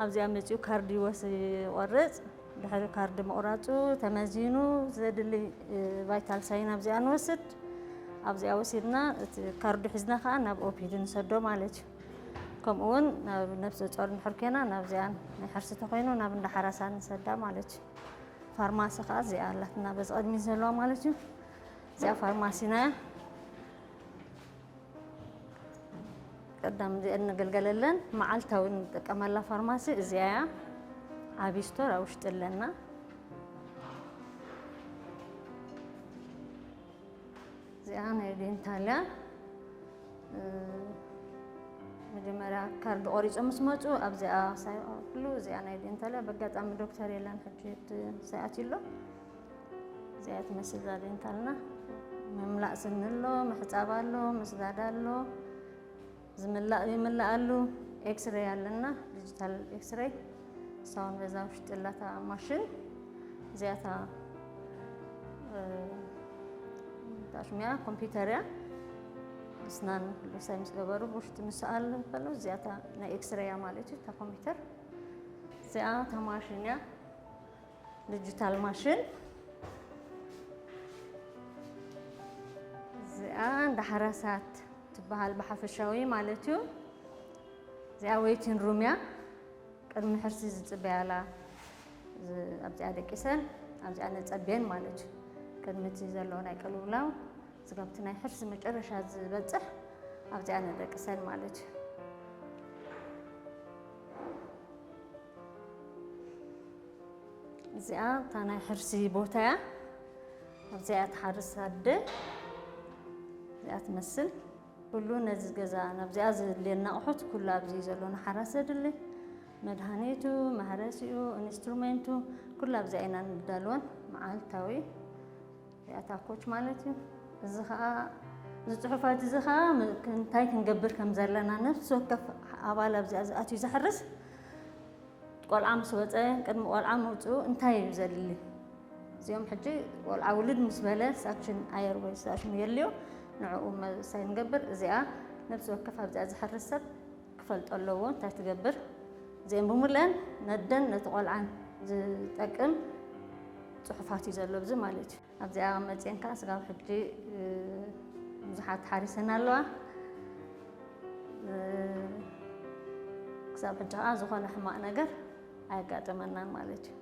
ኣብዚኣ መጺኡ ካርድ ይወስ-፣ ይቆርጽ። ድሕሪ ካርድ ምቑራጹ ተመዚኑ ዘድሊ፣ እ፣ ቫይታል ሳይን ኣብዚኣ ንወስድ። ኣብዚኣ ወሲድና እቲ ካርዱ ሒዝና ከኣ ናብ ኦፒዲ ንሰዶ ማለት እዩ። ከምኡ እውን ናብ ነፍሰ ጾር እንድሕር ኮይና ናብዚኣ ናይ ሕርሲ ተኾይኑ ናብ እንዳ ሓራሳ ንሰዳ ማለት እዩ። ፋርማሲ ከኣ እዚኣ ኣላትና በዚ ቅድሚት ዘለዋ ማለት እዩ። እዚኣ ፋርማሲና እያ። ቀዳም እዚኣ እንግልገለለን መዓልታዊ እንጥቀመላ ፋርማሲ እዚኣ እያ። ዓብዪ ስቶር ኣብ ውሽጢ ኣለና። እዚኣ ናይ ዴንታል እያ። እ፣ መጀመርያ ካርድ ቆሪጾም ምስ መጹ ኣብዚኣ ሳይክሉ እዚኣ ናይ ዴንታል እያ። በጋጣሚ ዶክተር የለን ሕጂ እቲ ሳይኣት ኣሎ። እዚኣ ትመስል እዛ ዴንታልና። ምምላእ ስኒ ኣሎ፣ ምሕጻብ ኣሎ፣ ምስዳድ ኣሎ። ዝምላእ ይምላእ ኣሎ። ኤክስሬይ ኣለና፣ ዲጂታል ኤክስሬይ። እሳውን በዛ ውሽጢ ኣላታ ማሽን። እዚኣታ፣ እ፣ ታሽሚያ ኮምፒውተር እያ። እስናን ልብሳይ ምስ ገበሩ ብውሽጢ ምስኣል ከሎ እዚኣታ ናይ ኤክስሬይ እያ ማለት እዩ፣ እታ ኮምፒውተር። እዚኣ እታ ማሽን እያ፣ ዲጂታል ማሽን። እዚኣ እንዳ ሓራሳት ትበሃል ብሓፈሻዊ ማለት እዩ። እዚኣ ዌይቲን ሩም እያ። ቅድሚ ሕርሲ ዝጽበያላ ዝ-፣ ኣብዚኣ ደቂሰን፣ ኣብዚኣ ነጸብየን ማለት እዩ። ቅድሚ እቲ ዘሎ ናይ ቅልውላው፣ እዚ ከምቲ ናይ ሕርሲ መጨረሻ ዝበጽሕ ኣብዚኣ ነደቅሰን ማለት እዩ። እዚኣ እታ ናይ ሕርሲ ቦታ እያ። ኣብዚኣ ትሓርስ ኣደ እዚኣ ትመስል። ኩሉ ነዚ ገዛ፣ ናብዚኣ ዘድልየና ኣቑሑት ኩሉ ኣብዚ እዩ ዘሎ። ንሓራስ ዘድሊ መድሃኒቱ፣ መሕረሲኡ፣ ኢንስትሩሜንቱ ኩሉ ኣብዚኣ ኢና ንዳልወን መዓልታዊ። እዚኣ እታ ኮች ማለት እዩ። እዚ ኸኣ፣ እዚ ጽሑፋት እዚ ኸኣ ም-፣ ክ-፣ እንታይ ክንገብር ከም ዘለና ነፍሲ ወከፍ ኣባል ኣብዚኣ ዝኣትዩ ዝሕርስ ቆልዓ ምስ ወጸ፣ ቅድሚ ቆልዓ ምውጽኡ እንታይ እዩ ዘድሊ? እዚኦም ሕጂ ቆልዓ ውልድ ምስ በለ ሳክሽን ኣየር ወይ ሳክሽን የድልዮ፣ ንዕኡ መሳይ ንገብር። እዚኣ ነብሲ ወከፍ ኣብዚኣ ዝሕርስ ሰብ ክፈልጦ ኣለዎ እንታይ ትገብር። እዚኦም ብምልአን ነደን ነቲ ቆልዓን ዝጠቅም ጽሑፋት እዩ ዘሎ ኣብዚ ማለት እዩ። ኣብዚኣ መፅየን ከዓ ስጋብ ሕጂ ብዙሓት ሓሪሰን ኣለዋ። ክሳብ ሕጂ ከዓ ዝኾነ ሕማቕ ነገር ኣየጋጠመናን ማለት እዩ።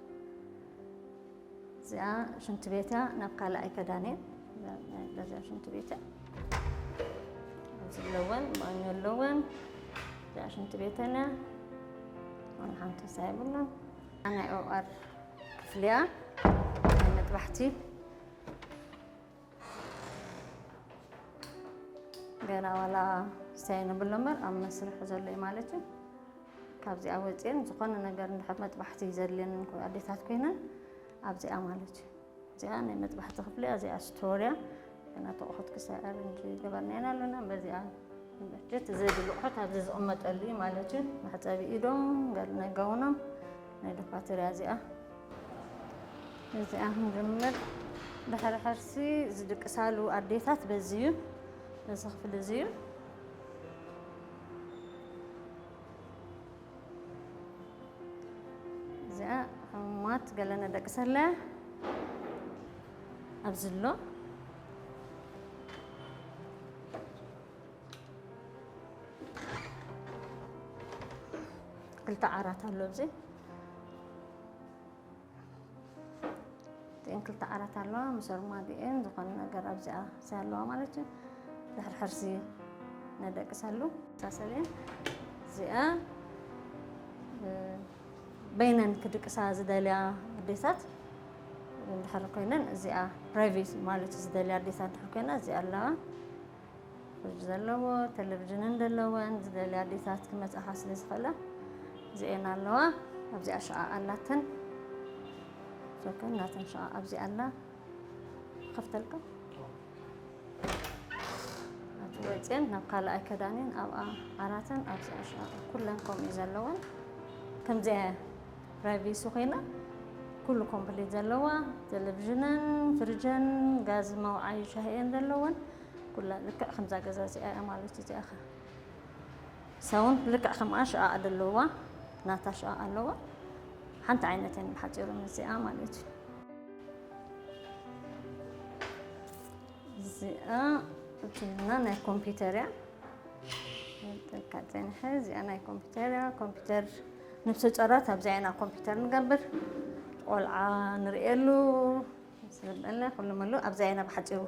እዚኣ ሽንቲ ቤት እያ፣ ናብ ካልእ ኣይከዳን እየ። እዚኣ ሽንቲ ቤት እያ። ኣብዚ ኣለወን፣ ባኞ ኣለወን። እዚኣ ሽንቲ ቤተን እያ። ዋላ ሓንቲ ምሳ የብሉን። ናይ ኦኣር ክፍሊ እያ፣ ናይ መጥባሕቲ። ገና ዋላ ምሳይ ንብሎ እምበር ኣብ መስርሕ ዘሎ እዩ ማለት እዩ። ካብዚኣ ወፅየን ዝኾነ ነገር እንድሕር መጥባሕቲ ዘድልየንን ኮ-፣ ኣዴታት ኮይነን ኣብዚኣ ማለት እዩ። እዚኣ ናይ መጥባሕቲ ክፍሊ እያ፣ እዚኣ ስቶር እያ። ገና እቲ ኣቑሑት ክሳይ ኣረንጅ ገበርና ኢና ኣለና። በዚኣ በጀት ዘድሊ ኣቑሑት ኣብዚ ዝቕመጠሉ እዩ ማለት እዩ። መሕፀቢ ኢዶም፣ ገለ ናይ ጋውኖም፣ ናይ ደፋተርያ እዚኣ። እዚኣ ክንጅምር ድሕሪ ሕርሲ ዝድቅሳሉ ኣዴታት በዚ እዩ። በዚ ክፍሊ እዚ እዩ። እዚኣ ሕሙማት ገለ ነደቅሰላ ኣብዚ ኣሎ። ክልተ ዓራት ኣሎ ኣብዚ። እዚአን ክልተ ዓራት ኣለዋ፣ ምስ ኣርማዲኤን ዝኾነ ነገር ኣብዚኣ ኣለዋ ማለት እዩ። ድሕሪ ሕርሲ ነደቅሰሉ። መሳሰሊአን እዚኣ፣ እ፣ በይነን ክድቅሳ ዝደልያ ኣዴታት እንድሕር ኮይነን፣ እዚኣ ፕራይቬሲ ማለት እዩ፣ ዝደልያ ኣዴታት እንድሕር ኮይና እዚኣ ኣለዋ። ፍርጅ ዘለዎ፣ ቴሌቪዥን እንደለወን ዝደልያ ኣዴታት ክመጻኻ ስለ ዝኽእላ፣ እዚኤን ኣለዋ። ኣብዚኣ ሸቓ ኣላተን። ሶከን ናተን ሸቓ ኣብዚኣ ኣላ። ከፍተልካ። ናቱ ወፅየን ናብ ካልኣይ ከዳንን ኣብኣ ዓራተን ኣብዚኣ ሸቓ ኩለን ከምኡ እዩ ዘለወን። ከምዚኣ ፕራይቬሲ ኮይና ኩሉ ኮምፕሊት ዘለዋ፣ ቴሌቪዥነን፣ ፍርጀን፣ ጋዝ መውዓይ ሻሂ እየን ዘለወን። ኩላ ልክዕ ከምዛ ገዛ እዚኣ እያ ማለት እዩ። እዚኣ ኸ ሳውን ልክዕ ከምኣ ሸቓቕ ኣለዋ፣ ናታ ሸቓቕ ኣለዋ። ሓንቲ ዓይነት እየን ብሓፂሩ ምስዚኣ ማለት እዩ። እዚኣ እትልና ናይ ኮምፒውተር እያ። ተካ ፀንሐ እዚኣ ናይ ኮምፒውተር እያ። ኮምፒውተር ነብሰ ጾራት ኣብዚኣ ኢና ኮምፒውተር ንገብር። ቆልዓ ንርእየሉ ስለ ዝበልና ኩሉ መሉ ኣብዚኣ ኢና ብሓፂሩ።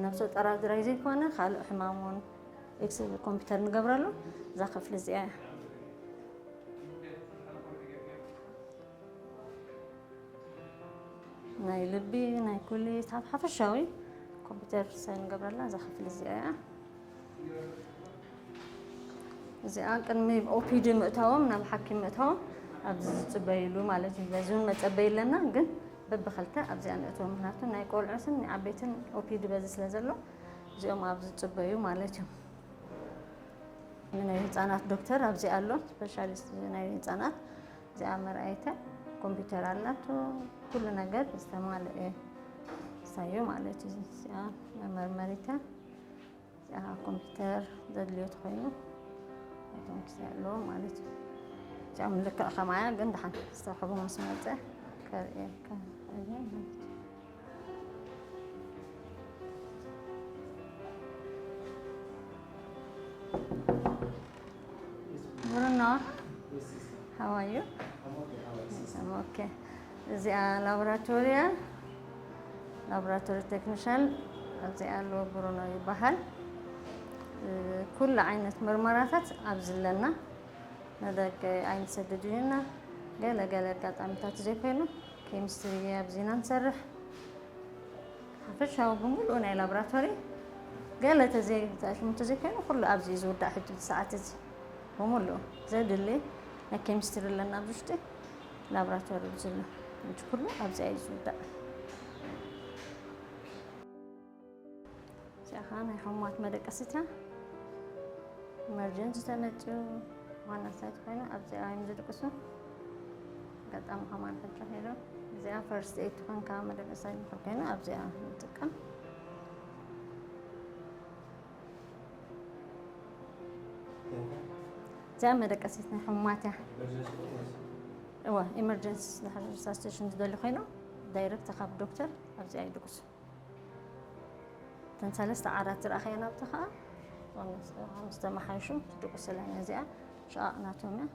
ነብሰ ጾራት ጥራይ ዘይኮነ ካልእ ሕማም እውን ኤክስ ኮምፒውተር ንገብረሉ እዛ ክፍሊ እዚኣ እያ። ናይ ልቢ፣ ናይ ኩሊት፣ ሓ-፣ ሓፈሻዊ ኮምፒውተር ሳይን ንገብረላ እዛ ክፍሊ እዚኣ እያ። እዚኣ ቅድሚ ኦፒዲ ምእታዎም፣ ናብ ሓኪም ምእታዎም ኣብዚ ዝጽበይሉ ማለት እዩ። በዚ እውን መጸበይ ኣለና፣ ግን በብኸልተ ኣብዚኣ ንእትዎም። ምኽንያቱ ናይ ቆልዑትን ናይ ዓበይትን ኦፒዲ በዚ ስለ ዘሎ እዚኦም ኣብ ዝጽበዩ ማለት እዩ። ናይ ህፃናት ዶክተር ኣብዚ ኣሎ፣ ስፔሻሊስት ናይ ህፃናት። እዚኣ መርኣይተ ኮምፒውተር ኣላቶ፣ ኩሉ ነገር ዝተማልአ ሳዩ ማለት እዩ። እዚኣ መመርመሪተ፣ እዚኣ ኮምፒውተር ዘድልዮ ተኾይኑ ኣውቶማቲክ ኣለዎ ማለት እዩ። እዚኦም ልክዕ ከማያ ግን ደሓን ዝተረኸቡ ምስ መፀ ከርእየካ እየ ማለት እዩ። Bruno, how are you? I'm okay. እዚኣ ላቦራቶሪ እያ። ላቦራቶሪ ቴክኒሻን ኣብዚኣ ኣለዎ፣ ብሩኖ ይበሃል። እ፣ ኩሉ ዓይነት ምርመራታት ኣብዚ ኣለና። ንደገ ኣይንሰድድን ኢና። ገለ ገለ ኣጋጣሚታት ዘይኮይኑ ኬሚስትሪ ኣብዚ ኢና ንሰርሕ። ሓፈሻዊ ብምሉኡ ናይ ላቦራቶሪ ገለ ተዘይ-፣ ተኣሽሙ ተዘይኮይኑ ኩሉ ኣብዚ እዩ ዝውዳእ። ሕጂ ሰዓት እዚ ብምሉኡ ዘድሊ ናይ ኬሚስትሪ ኣለና ኣብዚ ውሽጢ ላቦራቶሪ ኣብዚ ኣሎ። ሕጂ ኩሉ ኣብዚ እዩ ዝውዳእ። እዚኣ ኸዓ ናይ ሕሙማት መደቀሲት እያ። ኢመርጀንሲ ተመፅዩ ዋና ሳይት ኮይኑ ኣብዚኣ እዮም ዝድቅሱ። ኣጋጣሚ ከማን ሕጂ ሄዶ እዚኣ ፈርስት ኤድ ትኾንካ መደቀሲ ኮይና ኣብዚኣ ንጥቀም። እዚኣ መደቀሲት ናይ ሕሙማት እያ። እወ፣ ኢመርጀንሲ ድሕሪ ሪሳስቴሽን ዝደሊ ኮይኖም ዳይረክት ካብ ዶክተር ኣብዚኣ ይድቅሱ። እተን ሰለስተ ዓራት ዝረኣኸየን ኣብቲ ከዓ ምስ ተመሓይሹ ትድቅስለን። እዚኣ ሽቓቕ ናቶም እያ።